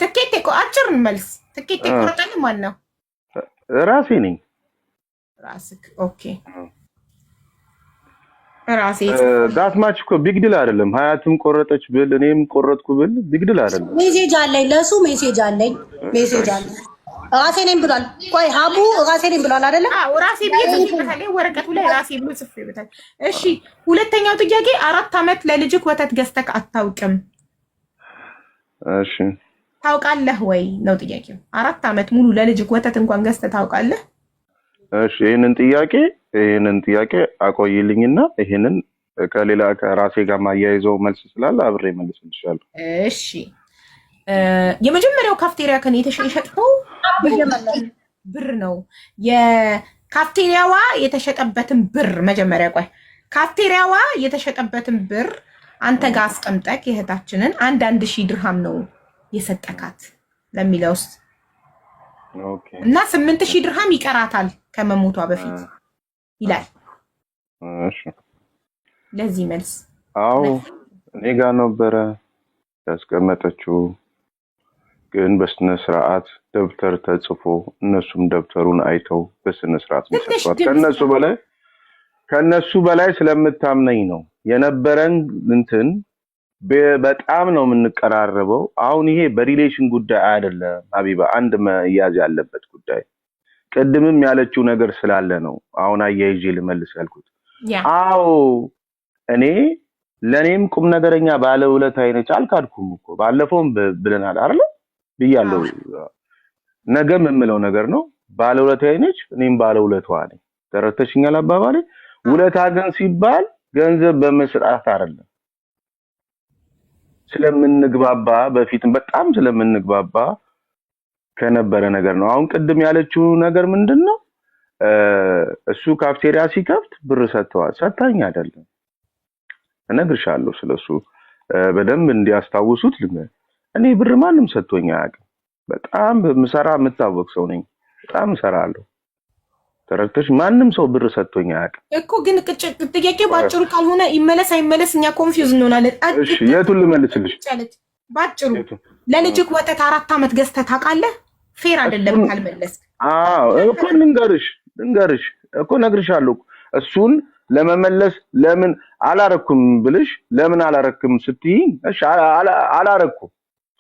ትኬት አጭር መልስ። ትኬት የቆረጠልህ ማን ነው? ራሴ ነኝ። ራስክ። Okay፣ ራሴ። That much እኮ big deal አይደለም። ሀያትም ቆረጠች ብል፣ እኔም ቆረጥኩ ብል big deal አይደለም። Message አለኝ ለሱ፣ message አለኝ፣ message አለኝ። ራሴ ነኝ ብሏል። ቆይ ሀቡ ራሴ ነኝ ብሏል አይደለም? አዎ፣ ራሴ ብዬ ጽፌበታል። ወረቀቱ ላይ ራሴ ብሎ ጽፌበታል። እሺ፣ ሁለተኛው ጥያቄ፣ 4 ዓመት ለልጅክ ወተት ገዝተክ አታውቅም። እሺ። ታውቃለህ ወይ ነው ጥያቄው። 4 ዓመት ሙሉ ለልጅክ ወተት እንኳን ገዝተህ ታውቃለህ? እሺ፣ ይህንን ጥያቄ አቆይልኝና ይህንን ከሌላ ከራሴ ጋር ማያይዘው መልስ ስላለ አብሬ መልስልሻለሁ። እሺ፣ የመጀመሪያው ካፍቴሪያ ከን የሸጥከው ብር ነው። የካፍቴሪያዋ የተሸጠበትን ብር መጀመሪያ፣ ቆይ፣ ካፍቴሪያዋ የተሸጠበትን ብር አንተ ጋር አስቀምጠክ የእህታችንን 1,000 ድርሃም ነው የሰጠካት ለሚለውስ እና 8,000 ድርሃም ይቀራታል ከመሞቷ በፊት ይላል። እሺ ለዚህ መልስ? አዎ፣ እኔ ጋር ነበረ ያስቀመጠችው፣ ግን በስነ ስርዓት ደብተር ተጽፎ እነሱም ደብተሩን አይተው በስነ ስርዓት ነው ትንሽ የሰጧት። ድምፅ ከነሱ በላይ ስለምታምነኝ ነው የነበረን እንትን በጣም ነው የምንቀራረበው። አሁን ይሄ በ relation ጉዳይ አይደለም ሀቢባ፣ አንድ መያዝ ያለበት ጉዳይ ቅድምም ያለችው ነገር ስላለ ነው አሁን አያይዤ ልመልስ ያልኩት። አዎ፣ እኔ ለእኔም ቁም ነገረኛ ባለውለታዬ ነች፣ አልካድኩም እኮ። ባለፈውም ብለናል አይደለ? ብያለሁ። ነገም የምለው ነገር ነው። ባለውለታዬ ነች፣ እኔም ባለውለታዋ ነኝ። ተረድተሽኛል አባባሌ? ውለታ ግን ሲባል ገንዘብ በመስጠት አይደለም። ስለምንግባባ፣ በፊትም በጣም ስለምንግባባ ከነበረ ነገር ነው። አሁን ቅድም ያለችው ነገር ምንድን ነው? እሱ ካፍቴሪያ ሲከፍት ብር ሰጥተዋል። ሰጥታኝ አይደለም፣ እነግርሻለሁ ስለሱ በደንብ እንዲያስታውሱት። እኔ ብር ማንም ሰጥቶኝ አያውቅም። በጣም በምሰራ የምታወቅ ሰው ነኝ። በጣም እሰራለሁ። ተረድተሽ? ማንም ሰው ብር ሰጥቶኝ አያውቅም። እኮ ግን ጥያቄው በአጭሩ ካልሆነ ይመለስ አይመለስ እኛ confuse እንሆናለን። እሺ፣ የቱን ልመልስልሽ? ጫለች ባጭሩ። የቱን? ለልጅክ ወተት 4 ዓመት ገዝተህ ታውቃለህ? Fair አይደለም እሱን ካልመለስክ። አዎ እኮ ልንገርሽ እኮ እነግርሻለሁ እኮ። እሱን ለመመለስ ለምን አላረኩም ብልሽ፣ ለምን አላረክም ስትይኝ፣ እሺ አላረኩም።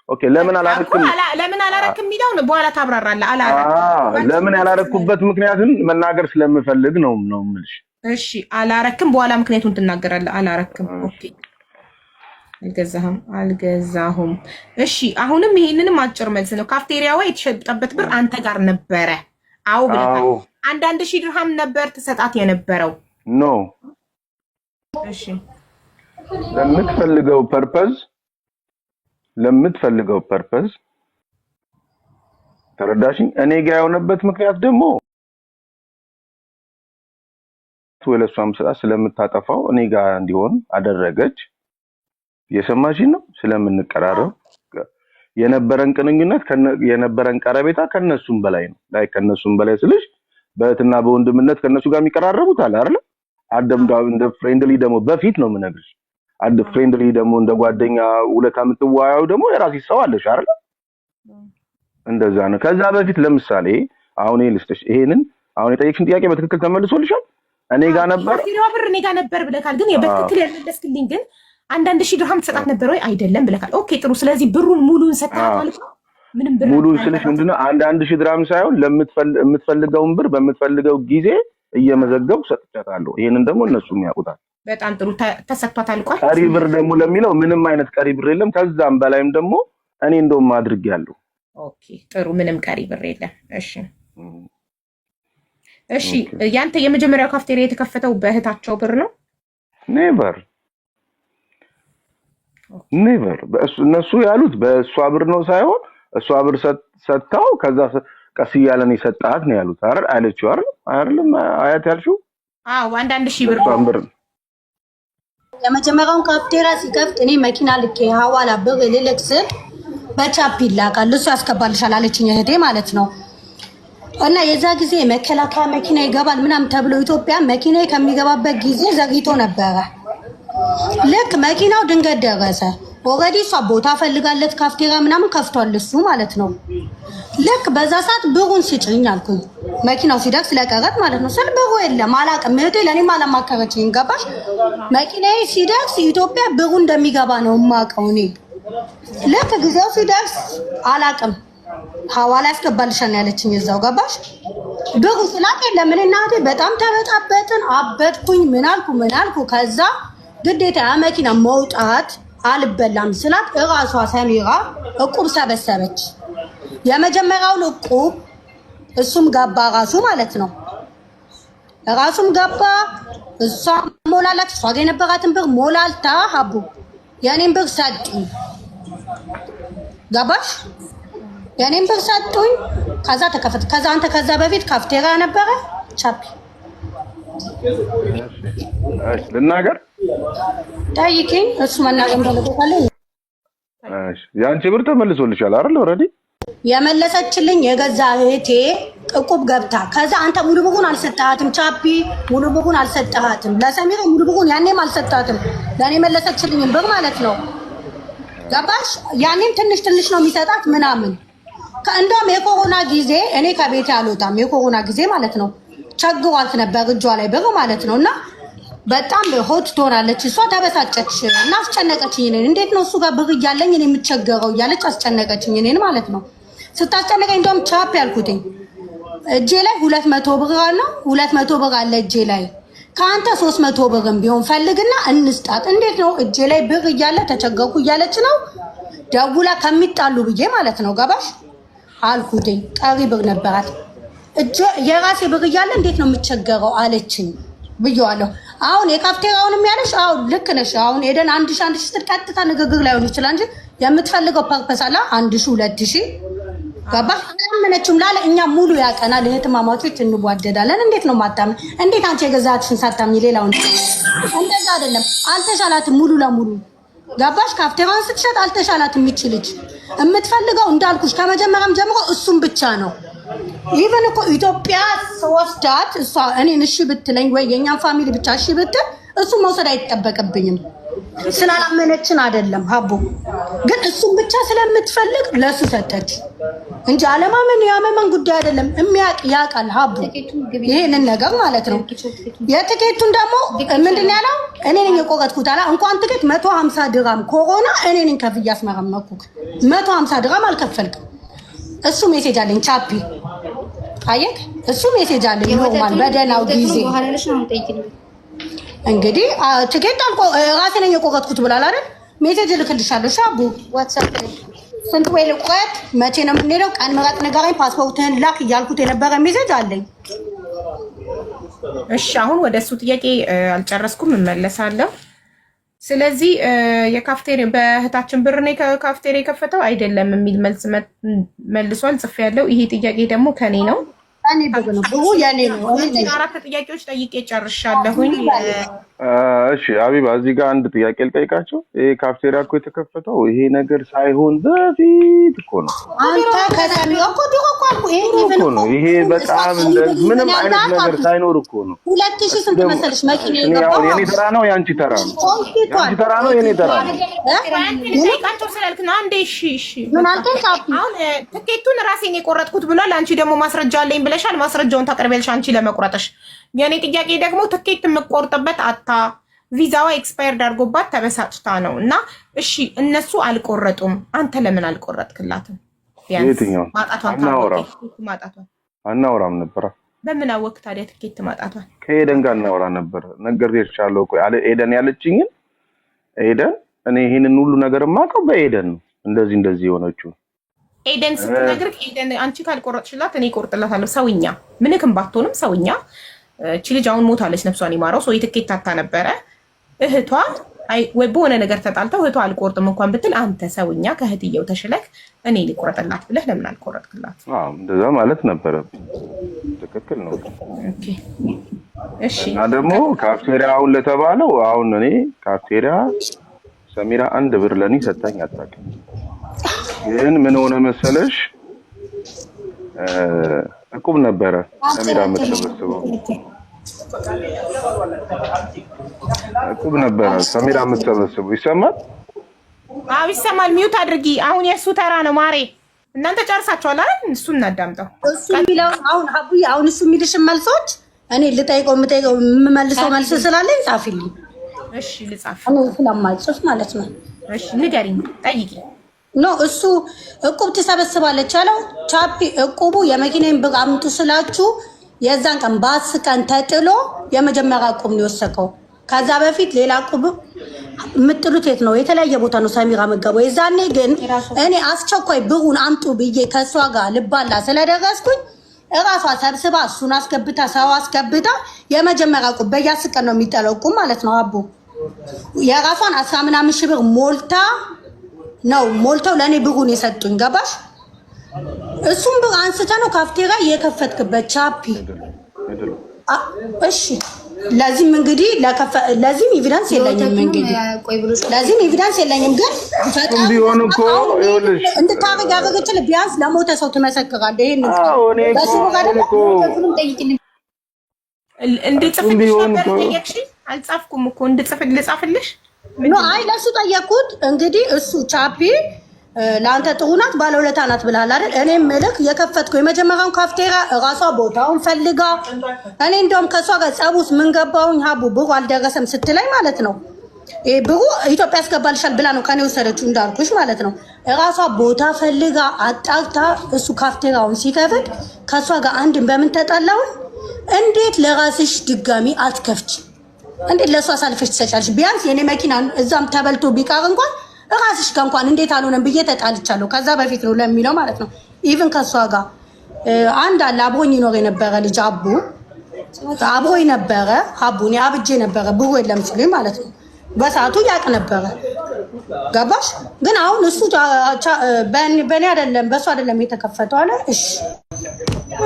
Okay፣ ለምን እኮ አላረክም? ለምን አላረክም የሚለውን በኋላ ታብራራለህ። አላረክም አዎ፣ ለምን ያላረኩበት ምክንያትን መናገር ስለምፈልግ ነው የምልሽ። እሺ፣ አላረክም፣ በኋላ ምክንያቱን ትናገራለህ። አላረክም። Okay፣ አልገዛህም፣ አልገዛሁም። እሺ፣ አሁንም ይሄንንም አጭር መልስ ነው። ካፍቴሪያዋ የተሸጠበት ብር አንተ ጋር ነበረ? አዎ ብለሃል። አዎ። 1,000 ድርሃም ነበር ትሰጣት የነበረው? No። እሺ። ለምትፈልገው purpose፣ ተረዳሽኝ? እኔ ጋር የሆነበት ምክንያት ደግሞ ወይ ለእሷም ስጣት ስለምታጠፋው እኔ ጋር እንዲሆን አደረገች። የሰማሽኝ ነው። ስለምንቀራረብ የነበረን ቅንኙነት የነበረን ቀረቤታ ከነሱም በላይ ነው። Like ከነሱም በላይ ስልሽ በእህትና በወንድምነት ከነሱ ጋር የሚቀራረቡት አለ አይደል? አደም እንደ friendly ደግሞ በፊት ነው የምነግርሽ። አንድ friendly ደግሞ እንደ ጓደኛ ውለታ የምትዋያው ደግሞ የራስሽ ሰው አለሽ አይደል? እንደዛ ነው። ከዛ በፊት ለምሳሌ አሁን ይሄ ልስጥሽ። ይሄንን አሁን የጠየቅሽን ጥያቄ በትክክል ተመልሶልሻል። እኔ ጋር ነበር። ካፍቴሪያዋ ብር እኔ ጋር ነበር ብለካል። ግን በትክክል ያልመለስክልኝ ግን 1,000 ድርሃም ትሰጣት ነበር ወይ አይደለም ብለካል። Okay ጥሩ። ስለዚህ ብሩን ሙሉን ሰጥተሃት ማለት ነው? ምንም ብር ሙሉን ስልሽ አልቀራትም። ምንድነው 1,000 ድርሃም ሳይሆን የምትፈልገውን ብር በምትፈልገው ጊዜ እየመዘገብኩ ሰጥቻታለሁ። ይሄንን ደግሞ እነሱም ያውቁታል። በጣም ጥሩ፣ ተሰጥቷት አልቋል። ቀሪ ብር ደግሞ ለሚለው ምንም አይነት ቀሪ ብር የለም። ከዛም በላይም ደግሞ እኔ እንደውም አድርጌያለሁ። Okay ጥሩ። ምንም ቀሪ ብር የለም። እሺ እሺ። ያንተ የመጀመሪያው ካፍቴሪያ የተከፈተው በእህታቸው ብር ነው? Never, never። እነሱ ያሉት በእሷ ብር ነው ሳይሆን እሷ ብር ሰጥታው ከዛ ቀስ እያለን የሰጣት ነው ያሉት። አይደል አለችው? አይደል አይደለም አያት ያልሽው? አዎ፣ 1,000 ብር። በእሷም ብር። የመጀመሪያውን ካፍቴሪያ ሲከፍት እኔ መኪና ልኬ ሐዋላ ብር ልልክ ስል በቻፕ ይላካል፣ እሱ ያስገባልሻል አለችኝ እህቴ ማለት ነው። እና የዛ ጊዜ መከላከያ መኪና ይገባል ምናምን ተብሎ ኢትዮጵያ መኪና ከሚገባበት ጊዜ ዘግይቶ ነበረ። ልክ መኪናው ድንገት ደረሰ። Already እሷ ቦታ ፈልጋለት ካፍቴሪያ ምናምን ከፍቷል እሱ ማለት ነው። ልክ በዛ ሰዓት ብሩን ስጭኝ አልኩኝ። መኪናው ሲደርስ ለቀረጥ ማለት ነው ስል ብሩ የለም፣ አላውቅም። እህቴ ለእኔም አላማከረችኝም። ገባሽ? መኪናዬ ሲደርስ ኢትዮጵያ ብሩ እንደሚገባ ነው የማውቀው እኔ። ልክ ጊዜው ሲደርስ አላውቅም። ሐዋላ ያስገባልሻል ነው ያለችኝ እዛው፣ ገባሽ? ብሩ ስላት የለም። እኔና እህቴ በጣም ተበጣበጥን፣ አበድኩኝ። ምን አልኩ ምን አልኩ። ከዛ ግዴታ ያ መኪና መውጣት አልበላም ስላት እራሷ ሰሚራ እቁብ ሰበሰበች። የመጀመሪያውን እቁብ እሱም ገባ ራሱ ማለት ነው። ራሱም ገባ። እሷ ሞላላት። እሷ ጋር የነበራትን ብር ሞላልታ ሀቡ የኔን ብር ሰጡኝ። ገባሽ? የኔን ብር ሰጡኝ። ከዛ ተከፈተ። ከዛ አንተ ከዛ በፊት ካፍቴሪያ ነበረ ቻፒ። እሺ፣ ልናገር። ጠይቂኝ። እሱ መናገር ፈልጎታል። እሺ የአንቺ ብር ተመልሶልሻል አይደል? Already የመለሰችልኝ የገዛ እህቴ እቁብ ገብታ፣ ከዛ አንተ ሙሉ ብሩን አልሰጠሃትም፣ ቻፒ ሙሉ ብሩን አልሰጠሃትም፣ ለሰሚራ ሙሉ ብሩን ያኔም አልሰጠሃትም። ለእኔ መለሰችልኝ ብር ማለት ነው። ገባሽ? ያኔም ትንሽ ትንሽ ነው የሚሰጣት ምናምን። እንደውም የኮሮና ጊዜ እኔ ከቤቴ አልወጣም። የኮሮና ጊዜ ማለት ነው ቸግሯት ነበር እጇ ላይ ብር ማለት ነው። እና በጣም hot ትሆናለች እሷ። ተበሳጨች እና አስጨነቀችኝ እኔን። እንዴት ነው እሱ ጋር ብር እያለኝ እኔ የምቸገረው እያለች አስጨነቀችኝ እኔን ማለት ነው። ስታስጨነቀኝ እንደውም ቻፕ ያልኩትኝ እጄ ላይ 200 ብር አለ፣ 200 ብር አለ እጄ ላይ፣ ከአንተ 300 ብርም ቢሆን ፈልግና እንስጣት። እንዴት ነው እጄ ላይ ብር እያለ ተቸገርኩ እያለች ነው ደውላ ከሚጣሉ ብዬ ማለት ነው። ገባሽ አልኩትኝ። ቀሪ ብር ነበራት፣ የራሴ ብር እያለ እንዴት ነው የምቸገረው አለችኝ ብዬዋለሁ። አሁን የካፍቴራውንም ያለሽ አሁን ልክ ነሽ። አሁን ኤደን 1000 1000 ስትል ቀጥታ ንግግር ላይሆን ይችላል እንጂ የምትፈልገው purpose አለ። 1000 2000 ገባሽ? አላመነችም ላለ እኛ ሙሉ ያቀናል። እህትማማቾች እንዋደዳለን። እንዴት ነው ማታምን? እንዴት አንቺ የገዛትሽን ሳታምኝ ሌላውን? እንደዛ አይደለም። አልተሻላትም ሙሉ ለሙሉ፣ ገባሽ? ካፍቴራውን ስትሸጥ አልተሻላትም። ይች ልጅ የምትፈልገው እንዳልኩሽ ከመጀመሪያም ጀምሮ እሱም ብቻ ነው። Even እኮ ኢትዮጵያ ወስዳት እሷ እኔን እሺ ብትለኝ ወይ የእኛን family ብቻ እሺ ብትል እሱን መውሰድ አይጠበቅብኝም። ስላላመነችን አይደለም ሀቡ፣ ግን እሱን ብቻ ስለምትፈልግ ለእሱ ሰጠች እንጂ አለማመን ያመመን ጉዳይ አይደለም። የሚያውቅ ያውቃል ሀቡ ይሄንን ነገር ማለት ነው። የትኬቱን ደግሞ ምንድን ያለው እኔ ነኝ የቆረጥኩት አላ እንኳን ትኬት 150 ድራም ኮሮና እኔ ነኝ ከፍዬ አስመረመርኩት። 150 ድራም አልከፈልክም። እሱ message አለኝ ቻፒ፣ አየክ፣ እሱ message አለኝ normal በደህናው ጊዜ። እንግዲህ ትኬት አልቆ ራሴ ነኝ የቆረጥኩት ብላል አይደል? Message እልክልሻለሁ። ሻቡ WhatsApp ላይ። ስንት ወይ ልቁረጥ? መቼ ነው የምንሄደው? ቀን ምረጥ፣ ንገረኝ፣ ፓስፖርትህን ላክ እያልኩት የነበረ message አለኝ። እሺ አሁን ወደ እሱ ጥያቄ አልጨረስኩም፣ እመለሳለሁ። ስለዚህ የካፍቴሪ በእህታችን ብር ነው ካፍቴሪ የከፈተው አይደለም የሚል መልስ መልሷል፣ ጽፌያለሁ። ይሄ ጥያቄ ደግሞ ከኔ ነው። የኔ ብር ነው፣ ብሩ የኔ ነው። እኔ ነኝ። አራት ጥያቄዎች ጠይቄ ጨርሻለሁኝ። እሺ አቢባ፣ እዚህ ጋር አንድ ጥያቄ ልጠይቃቸው። ይሄ ካፍቴሪያ እኮ የተከፈተው ይሄ ነገር ሳይሆን በፊት እኮ ነው። አንተ ከሰሚ እኮ ድሮ እኮ አልኩህ። ይሄ ድሮ even እኮ ነው። ይሄ በጣም እንደ ምንም አይነት ነገር ሳይኖር እኮ ነው። 2000 ስንት መሰለሽ መኪና እኔ የገባው? አሁን የኔ ተራ ነው የአንቺ ተራ ነው? የአንቺ ተራ ነው የኔ ተራ ነው? ልጠይቃቸው ስላልክ ነው። አንዴ እሺ፣ እሺ። ምን አልከኝ? ቻፒ። አሁን ትኬቱን ራሴን የቆረጥኩት ብሏል። አንቺ ደግሞ ማስረጃ አለኝ ብለሻል። ማስረጃውን ታቀርቢያለሽ አንቺ ለመቁረጥሽ። የእኔ ጥያቄ ደግሞ ትኬት የምቆርጥበት አታ ቪዛዋ expired አድርጎባት ተበሳጭታ ነው እና እሺ እነሱ አልቆረጡም። አንተ ለምን አልቆረጥክላትም? ቢያንስ የትኛው? ማጣቷን አናወራም። ካወቅክ ትኬት ማጣቷን አናወራም ነበረ። በምን አወቅክ ታዲያ ትኬት ማጣቷን? ከኤደን ጋር እናወራ ነበር። ነግሬሻለሁ እኮ አለ ኤደን ያለችኝን። ኤደን እኔ ይሄንን ሁሉ ነገር የማውቀው በኤደን ነው። እንደዚህ እንደዚህ የሆነችው ኤደን ስትነግርህ ኤደን አንቺ ካልቆረጥሽላት እኔ እቆርጥላታለሁ። ሰውኛ ምንክም ባትሆንም ሰውኛ እቺ ልጅ አሁን ሞታለች፣ ነፍሷን ይማረው። ሰው የትኬት አታ ነበረ እህቷ ወይ በሆነ ነገር ተጣልተው እህቷ አልቆርጥም እንኳን ብትል አንተ ሰውኛ ከእህትየው ተሽለክ እኔ ልቆረጥላት ብለህ ለምን አልቆረጥክላት? አዎ እንደዛ ማለት ነበረብኝ። ትክክል ነው። Okay እሺ። እና ደግሞ ካፍቴሪያ አሁን ለተባለው አሁን እኔ ካፍቴሪያ ሰሚራ አንድ ብር ለእኔ ሰታኝ አታውቅም። ግን ምን ሆነ መሰለሽ፣ እቁብ ነበረ ሰሚራ የምትሰበስበው፣ እቁብ ነበረ ሰሚራ የምትሰበስበው። ይሰማል? አዎ ይሰማል። Mute አድርጊ። አሁን የእሱ ተራ ነው ማሬ። እናንተ ጨርሳችኋል አይደል? እሱ እናዳምጠው። እሱ የሚለው አሁን ሀቡዬ፣ አሁን እሱ የሚልሽን መልሶች እኔ ልጠይቀው የምጠይቀው የምመልሰው መልስ ስላለኝ ጻፊልኝ። እሺ ልጻፍ። እኔ ስለማልጽፍ ማለት ነው። እሺ ንገሪኝ፣ ጠይቂ። No፣ እሱ እቁብ ትሰበስባለች ያለው ቻፒ እቁቡ የመኪናዬን ብር አምጡ ስላችሁ የዛን ቀን በ10 ቀን ተጥሎ የመጀመሪያ እቁብ ነው የወሰከው። ከዛ በፊት ሌላ እቁብ የምጥሉት የት ነው? የተለያየ ቦታ ነው ሰሚራ መገበው። የዛኔ ግን እኔ አስቸኳይ ብሩን አምጡ ብዬ ከእሷ ጋር ልባላ ስለደረስኩኝ እራሷ ሰብስባ እሱን አስገብታ ሰው አስገብታ የመጀመሪያ እቁብ በየ10 ቀን ነው የሚጠለው እቁብ ማለት ነው። አቡ የራሷን 10 ምናምን ሺህ ብር ሞልታ ነው ሞልተው ለእኔ ብሩን የሰጡኝ። ገባሽ? እሱም ብር አንስተ ነው ካፍቴሪያ የከፈትክበት ቻፒ። አይደለም። እሺ። ለዚህም እንግዲህ ለዚህም evidence የለኝም፣ እንግዲህ ለዚህም evidence የለኝም። ግን እሱም ቢሆን እኮ ይኸውልሽ እንድታረግ ያደረገችልህ ቢያንስ ለሞተ ሰው ትመሰክራለህ። ይሄን አዎ እኔ እኮ እንድጽፍልሽ ነበር ጠየቅሽኝ። አልጻፍኩም እኮ እንድጽፍ ልጻፍልሽ? No አይ ለእሱ ጠየቅኩት። እንግዲህ እሱ ቻፒ ለአንተ ጥሩ ናት ባለውለታ ናት ብለሃል አይደል? እኔም ምልክ የከፈትኩ የመጀመሪያውን ካፍቴራ እራሷ ቦታውን ፈልጋ እኔ እንደውም ከእሷ ጋር ጸብ ውስጥ ምን ገባሁኝ ሀቡ ብሩ አልደረሰም ስትለኝ ማለት ነው ይሄ ብሩ ኢትዮጵያ ያስገባልሻል ብላ ነው ከኔ ወሰደችው እንዳልኩሽ ማለት ነው። እራሷ ቦታ ፈልጋ አጣርታ እሱ ካፍቴራውን ሲከፍት ከእሷ ጋር አንድን በምን ተጣላሁኝ? እንዴት ለራስሽ ድጋሚ አትከፍች? እንዴት ለእሷ አሳልፈሽ ትሰጫለሽ? ቢያንስ የኔ መኪና እዛም ተበልቶ ቢቀር እንኳን እራስሽ ጋር እንኳን እንዴት አልሆነም ብዬ ተጣልቻለሁ። ከዛ በፊት ነው ለሚለው ማለት ነው። Even ከእሷ ጋር አንድ አለ አብሮኝ ይኖር የነበረ ልጅ አቡ አብሮኝ ነበረ። አቡ እኔ አብጄ ነበረ ብሩ የለም ሲሉኝ ማለት ነው። በሰዓቱ ያቅ ነበረ። ገባሽ? ግን አሁን እሱ በእኔ አይደለም በእሱ አይደለም የተከፈተው አለ። እሺ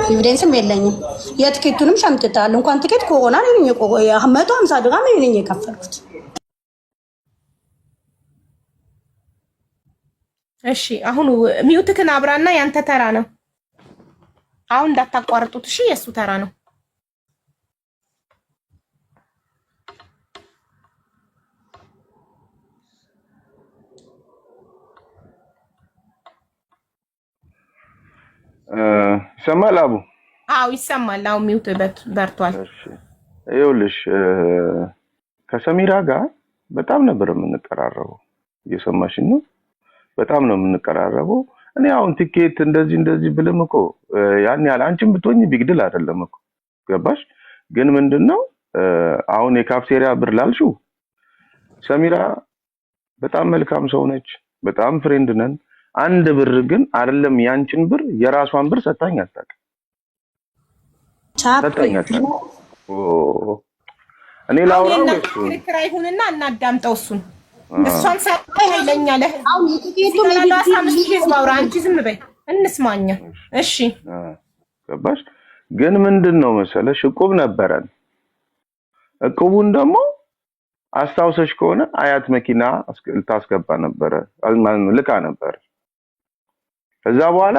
evidence ም የለኝም። የትኬቱንም ሸምጥታል። እንኳን ትኬት ኮሮና 150 ድራም እኔ ነኝ የከፈልኩት። እሺ አሁን mute ክን አብራና ያንተ ተራ ነው። አሁን እንዳታቋርጡት እሺ፣ የእሱ ተራ ነው። ይሰማል አቡ? አዎ ይሰማል። አሁን mute በርቷል። እሺ ይኸውልሽ ከሰሚራ ጋር በጣም ነበር የምንቀራረበው። እየሰማሽኝ ነው? በጣም ነው የምንቀራረበው። እኔ አሁን ቲኬት እንደዚህ እንደዚህ ብልም እኮ ያን ያህል አንቺም ብትሆኝ big deal አይደለም እኮ ገባሽ? ግን ምንድነው አሁን የካፍቴሪያ ብር ላልሽው ሰሚራ በጣም መልካም ሰው ነች። በጣም friend ነን። አንድ ብር ግን አይደለም ያንቺን ብር የራሷን ብር ሰጣኝ አታውቅም። ሰጣኝ አታውቅም። እኔ ላውራው ወይስ ክርክር አይሁንና እናዳምጠው እሱን እሷን ሳይሆን ለኛ ለህዝብ 15 ህዝብ አውራ፣ አንቺ ዝም በይ እንስማኛ። እሺ ገባሽ? ግን ምንድን ነው መሰለሽ እቁብ ነበረን። እቁቡን ደግሞ አስታውሰሽ ከሆነ አያት መኪና ልታስገባ ነበረ ልካ ነበረ። ከዛ በኋላ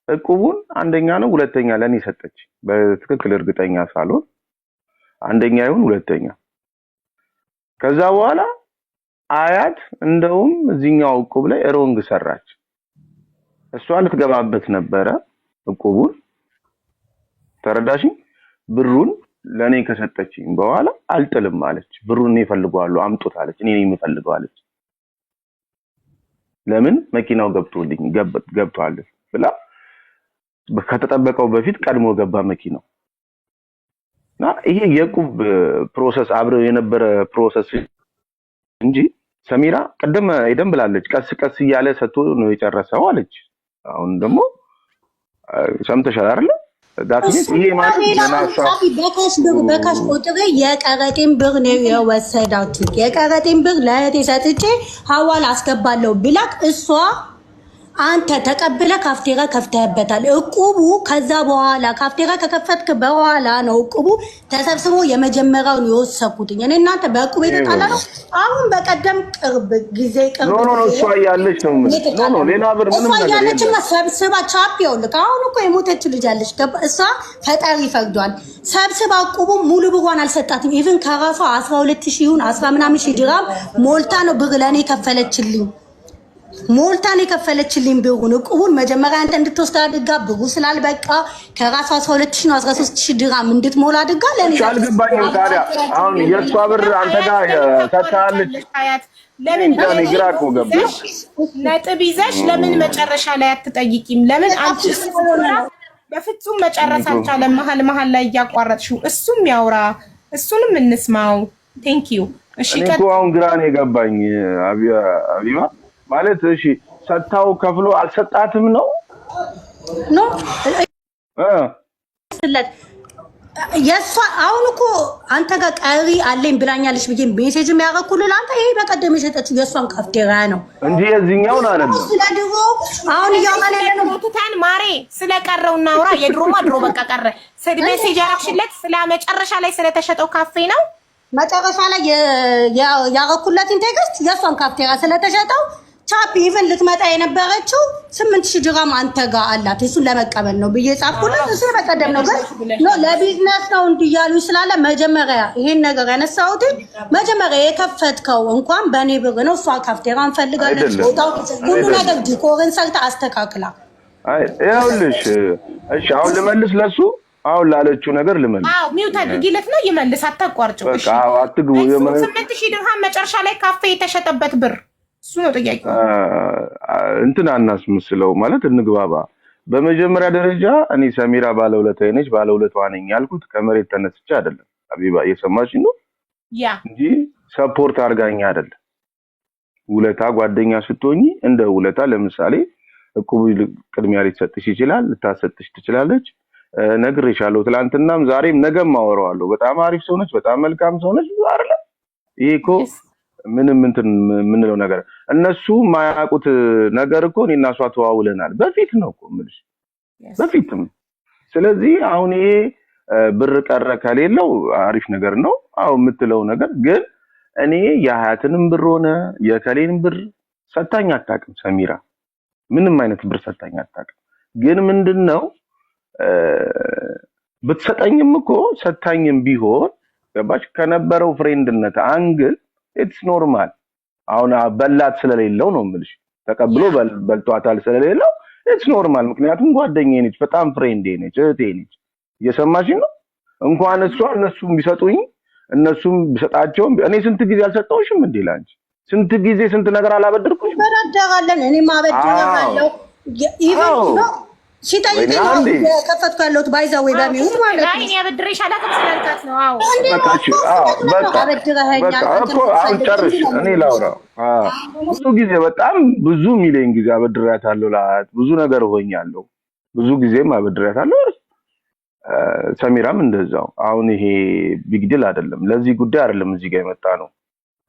እቁቡን አንደኛ ነው ሁለተኛ ለኔ ሰጠች። በትክክል እርግጠኛ ሳልሆን አንደኛ ይሁን ሁለተኛ። ከዛ በኋላ አያት እንደውም እዚህኛው እቁብ ላይ wrong ሰራች። እሷ ልትገባበት ነበረ እቁቡን፣ ተረዳሽኝ? ብሩን ለኔ ከሰጠችኝ በኋላ አልጥልም አለች። ብሩን እኔ እፈልገዋለሁ አምጡት አለች። እኔ ነኝ የምፈልገው አለች። ለምን መኪናው ገብቶልኝ ገብቷል ብላ ከተጠበቀው በፊት ቀድሞ ገባ መኪናው። እና ይሄ የዕቁብ process አብረው የነበረ process እንጂ ሰሚራ ቅድም ኤደን ብላለች። ቀስ ቀስ እያለ ሰጥቶ ነው የጨረሰው አለች። አሁን ደግሞ ሰምተሻል አይደለ? That means ይሄ ማለት ገና እሷ በ cash ብር በ cash ቆጥሬ የቀረጤን ብር ነው የወሰዳችሁት። የቀረጤን ብር ለእህቴ ሰጥቼ ሀዋላ አስገባለሁ ብላክ እሷ አንተ ተቀብለ ካፍቴራ ከፍተህበታል። እቁቡ ከዛ በኋላ ካፍቴራ ከከፈትክ በኋላ ነው እቁቡ ተሰብስቦ የመጀመሪያውን የወሰድኩትኝ። እኔ እናንተ በእቁብ የተጣላ ነው። አሁን በቀደም ቅርብ ጊዜ ቅርብ No no no፣ እሷ እያለች ነው የምልህ። No no፣ ሌላ ብር ምንም እሷ ነገር እያለችማ የለም። ሰብስባ ቻፕ ይኸውልህ፣ አሁን እኮ የሞተች ልጅ አለች። እሷ ፈጣሪ ይፈርዷል። ሰብስባ እቁቡ ሙሉ ብሯን አልሰጣትም። Even ከራሷ 12 ሺህ ይሁን 10 ምናምን ሺህ ድራም ሞልታ ነው ብር ለእኔ ከፈለችልኝ። ሞልታ ነው የከፈለችልኝ ብሩን። እቁቡን መጀመሪያ አንተ እንድትወስድ አድርጋ ብሩ ስላልበቃ ከራሷ 12 ሺህ ነው 13 ሺህ ድራም እንድትሞላ አድርጋ ለእኔ እሺ አልገባኝም። ታዲያ አሁን የእሷ ብር አንተ ጋር ሰጥታለች። አያት ለምን እንጃ እኔ ግራ እኮ ገባኝ። ነጥብ ይዘሽ ለምን መጨረሻ ላይ አትጠይቂም? ለምን አንቺ እሱ በፍጹም መጨረስ አልቻለም። መሀል መሀል ላይ እያቋረጥሽው፣ እሱም ያውራ፣ እሱንም እንስማው። Thank you። እሺ እኔ እኮ አሁን ግራ ነው የገባኝ አቢባ ማለት እሺ ሰጥታው ከፍሎ አልሰጣትም ነው No እ ስለት የእሷ አሁን እኮ አንተ ጋር ቀሪ አለኝ ብላኛለች ብዬ message የሚያረኩልህ ለአንተ ይሄ በቀደም የሸጠችው የእሷን ካፍቴሪያ ነው እንጂ የዚህኛውን አይደለም። ስለ ድሮ አሁን እያወራን ያለ ነው። ትተን ማሬ ስለቀረው እናውራ። የድሮማ ድሮ በቃ ቀረ። Message ያረግሽለት ስለ መጨረሻ ላይ ስለተሸጠው ካፌ ነው። መጨረሻ ላይ ያረኩለትን text የእሷን ካፍቴሪያ ስለተሸጠው ቻፕ even ልትመጣ የነበረችው 8000 ድራም አንተ ጋር አላት እሱን ለመቀበል ነው ብዬ ጻፍኩለት። እሱ በቀደም ነው፣ ግን no ለቢዝነስ ነው እንዲያሉ ስላለ መጀመሪያ ይሄን ነገር ያነሳሁት መጀመሪያ የከፈትከው እንኳን በእኔ ብር ነው። እሷ ካፍቴሪያ እንፈልጋለን፣ አይደለም። ቦታው ሁሉ ነገር decor ን ሰርታ አስተካክላ። አይ ይኸውልሽ፣ እሺ አሁን ልመልስ ለሱ፣ አሁን ላለችው ነገር ልመልስ። አዎ mute አድርጊለት ነው ይመልስ፣ አታቋርጭው። በቃ እሺ አዎ፣ አትግቡ። እሱ 8000 ድርሃም መጨረሻ ላይ ካፌ የተሸጠበት ብር እሱ ነው ጥያቄው። እንትን አናስመስለው ማለት እንግባባ። በመጀመሪያ ደረጃ እኔ ሰሚራ ባለውለታዬ ነች፣ ባለውለታዋ ነኝ ያልኩት ከመሬት ተነስቼ አይደለም። ሀቢባ እየሰማች ነው እንጂ support አድርጋኝ አይደለም። ውለታ ጓደኛ ስትሆኚ እንደ ውለታ ለምሳሌ እቁብ ቅድሚያ ሊሰጥሽ ይችላል፣ ልታሰጥሽ ትችላለች። ነግሬሻለሁ፣ ትላንትናም ዛሬም ነገም አወራዋለሁ። በጣም አሪፍ ሰው ነች፣ በጣም መልካም ሰው ነች አይደለ? ይሄ እኮ ምንም እንትን የምንለው ነገር እነሱ የማያውቁት ነገር እኮ እኔና እሷ ተዋውለናል። በፊት ነው እኮ የምልሽ፣ በፊትም። ስለዚህ አሁን ይሄ ብር ቀረ ከሌለው አሪፍ ነገር ነው። አዎ የምትለው ነገር ግን እኔ የሀያትንም ብር ሆነ የከሌን ብር ሰታኝ አታውቅም። ሰሚራ ምንም አይነት ብር ሰታኝ አታውቅም። ግን ምንድነው ብትሰጠኝም እኮ ሰታኝም ቢሆን ገባች ከነበረው friend ነት angle it's normal። አሁን በላት ስለሌለው ነው የምልሽ፣ ተቀብሎ በልቷታል ስለሌለው it's normal። ምክንያቱም ጓደኛዬ ነች፣ በጣም friend ኤ ነች፣ እህቴ ነች። እየሰማሽኝ ነው? እንኳን እሷ እነሱም ቢሰጡኝ እነሱም ቢሰጣቸውም እኔ ስንት ጊዜ አልሰጠሁሽም እንዴ? ላንቺ ስንት ጊዜ ስንት ነገር አላበደርኩሽም? በዳደራለን እኔም አበድረሃለሁ። Even ሲጠይቀኝ ወይኔ አንዴ። የከፈትኩ ያለሁት by the way በ mute ማለት ነው። እኔ አበድሬሽ አላውቅም ስላልካት ነው። አዎ በቃ እሺ፣ አዎ በቃ አበድረኸኛል። በቃ እኮ አሁን ጨርሽ፣ እኔ ላውራ። አዎ ብዙ ጊዜ በጣም ብዙ ሚሊዮን ጊዜ አበድሬያታለሁ፣ ለአያት ብዙ ነገር ሆኛለሁ። ብዙ ጊዜም አበድሬያታለሁ። ሰሚራም እንደዛው። አሁን ይሄ big deal አይደለም፣ ለዚህ ጉዳይ አይደለም እዚህ ጋር የመጣ ነው።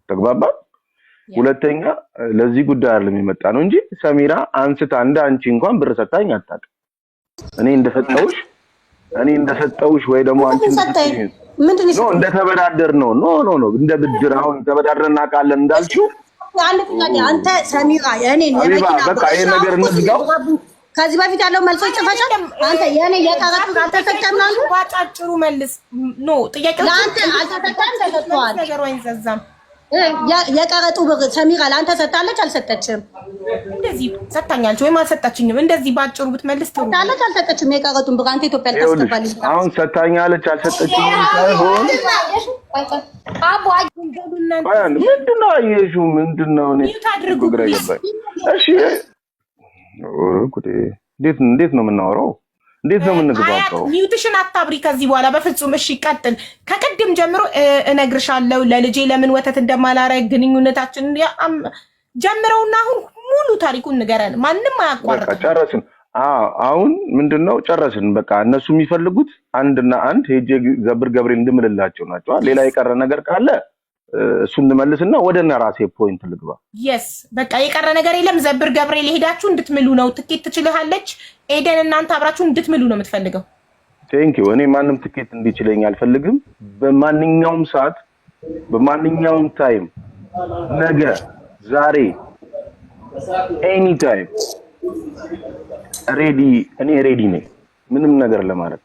ተግባባ። ሁለተኛ ለዚህ ጉዳይ አይደለም የመጣ ነው እንጂ ሰሚራ አንስታ እንደ አንቺ እንኳን ብር ሰታኝ አታውቅም። እኔ እንደሰጠውሽ ወይ ደግሞ አንቺ ሰጠኝ? እንደሰጠሽ ምንድን No እንደተበዳደር ነው። No, no, no፣ እንደ ብድር አሁን ተበዳድረን እናውቃለን እንዳልሽው። አንድ ጥያቄ፣ አንተ ሰሚራ የእኔን ሀቢባ የመኪና በቃ ይሄን ነገር እንዝጋው። ከዚህ በፊት ያለው መልሶች ጽፈሻል። አንተ የእኔ የቀረጥ አልተሰጠም ነው አንተ? ባጫጭሩ መልስ። No ጥያቄው ለአንተ አልተሰጠም፣ ተሰጥቷል። ነገሩ አይንዘዛም። የቀረጡ ብር ሰሚራ ለአንተ ሰጥታለች አልሰጠችም? እንደዚህ ሰጥታኛለች ወይም አልሰጣችኝም። እንደዚህ ባጭሩ ብትመልስ ጥሩ ነው። ሰጥታለች አልሰጠችም? የቀረጡን ብር አንተ ኢትዮጵያ ይኸውልሽ ልታስገባልኝ አሁን ሰታኛለች አልሰጠችኝም ሳይሆን አቦ እናንተ ቆይ አንድ ምንድን ነው አየሽው? ምንድን ነው? እኔ mute አድርጉ ግራ please። ገባኝ። እሺ ኧረ ጉዴ! እንዴት ነው የምናወራው? እንዴት ነው አያት የምንግባባው? Mute ሽን አታብሪ ከዚህ በኋላ በፍጹም። እሺ ቀጥል። ከቅድም ጀምሮ እነግርሻለሁ ለልጄ ለምን ወተት እንደማላረግ ግንኙነታችንን ጀምረውና አሁን ሙሉ ታሪኩን ንገረን። ማንም በቃ አያቋርጥም። ጨረስን። አዎ አሁን ምንድን ነው ጨረስን። በቃ እነሱ የሚፈልጉት አንድና አንድ ሄጄ ዘብር ገብርኤል እንድምልላቸው ናቸው። ሌላ የቀረ ነገር ካለ እሱን እንመልስና ወደ እነ ራሴ point ልግባ። Yes፣ በቃ የቀረ ነገር የለም። ዘብር ገብርኤል ሄዳችሁ እንድትምሉ ነው። ትኬት ትችልሃለች ኤደን። እናንተ አብራችሁ እንድትምሉ ነው የምትፈልገው። Thank you። እኔ ማንም ትኬት እንዲችለኝ አልፈልግም። በማንኛውም ሰዓት በማንኛውም time፣ ነገ፣ ዛሬ፣ any time ready። እኔ ready ነኝ ምንም ነገር ለማድረግ።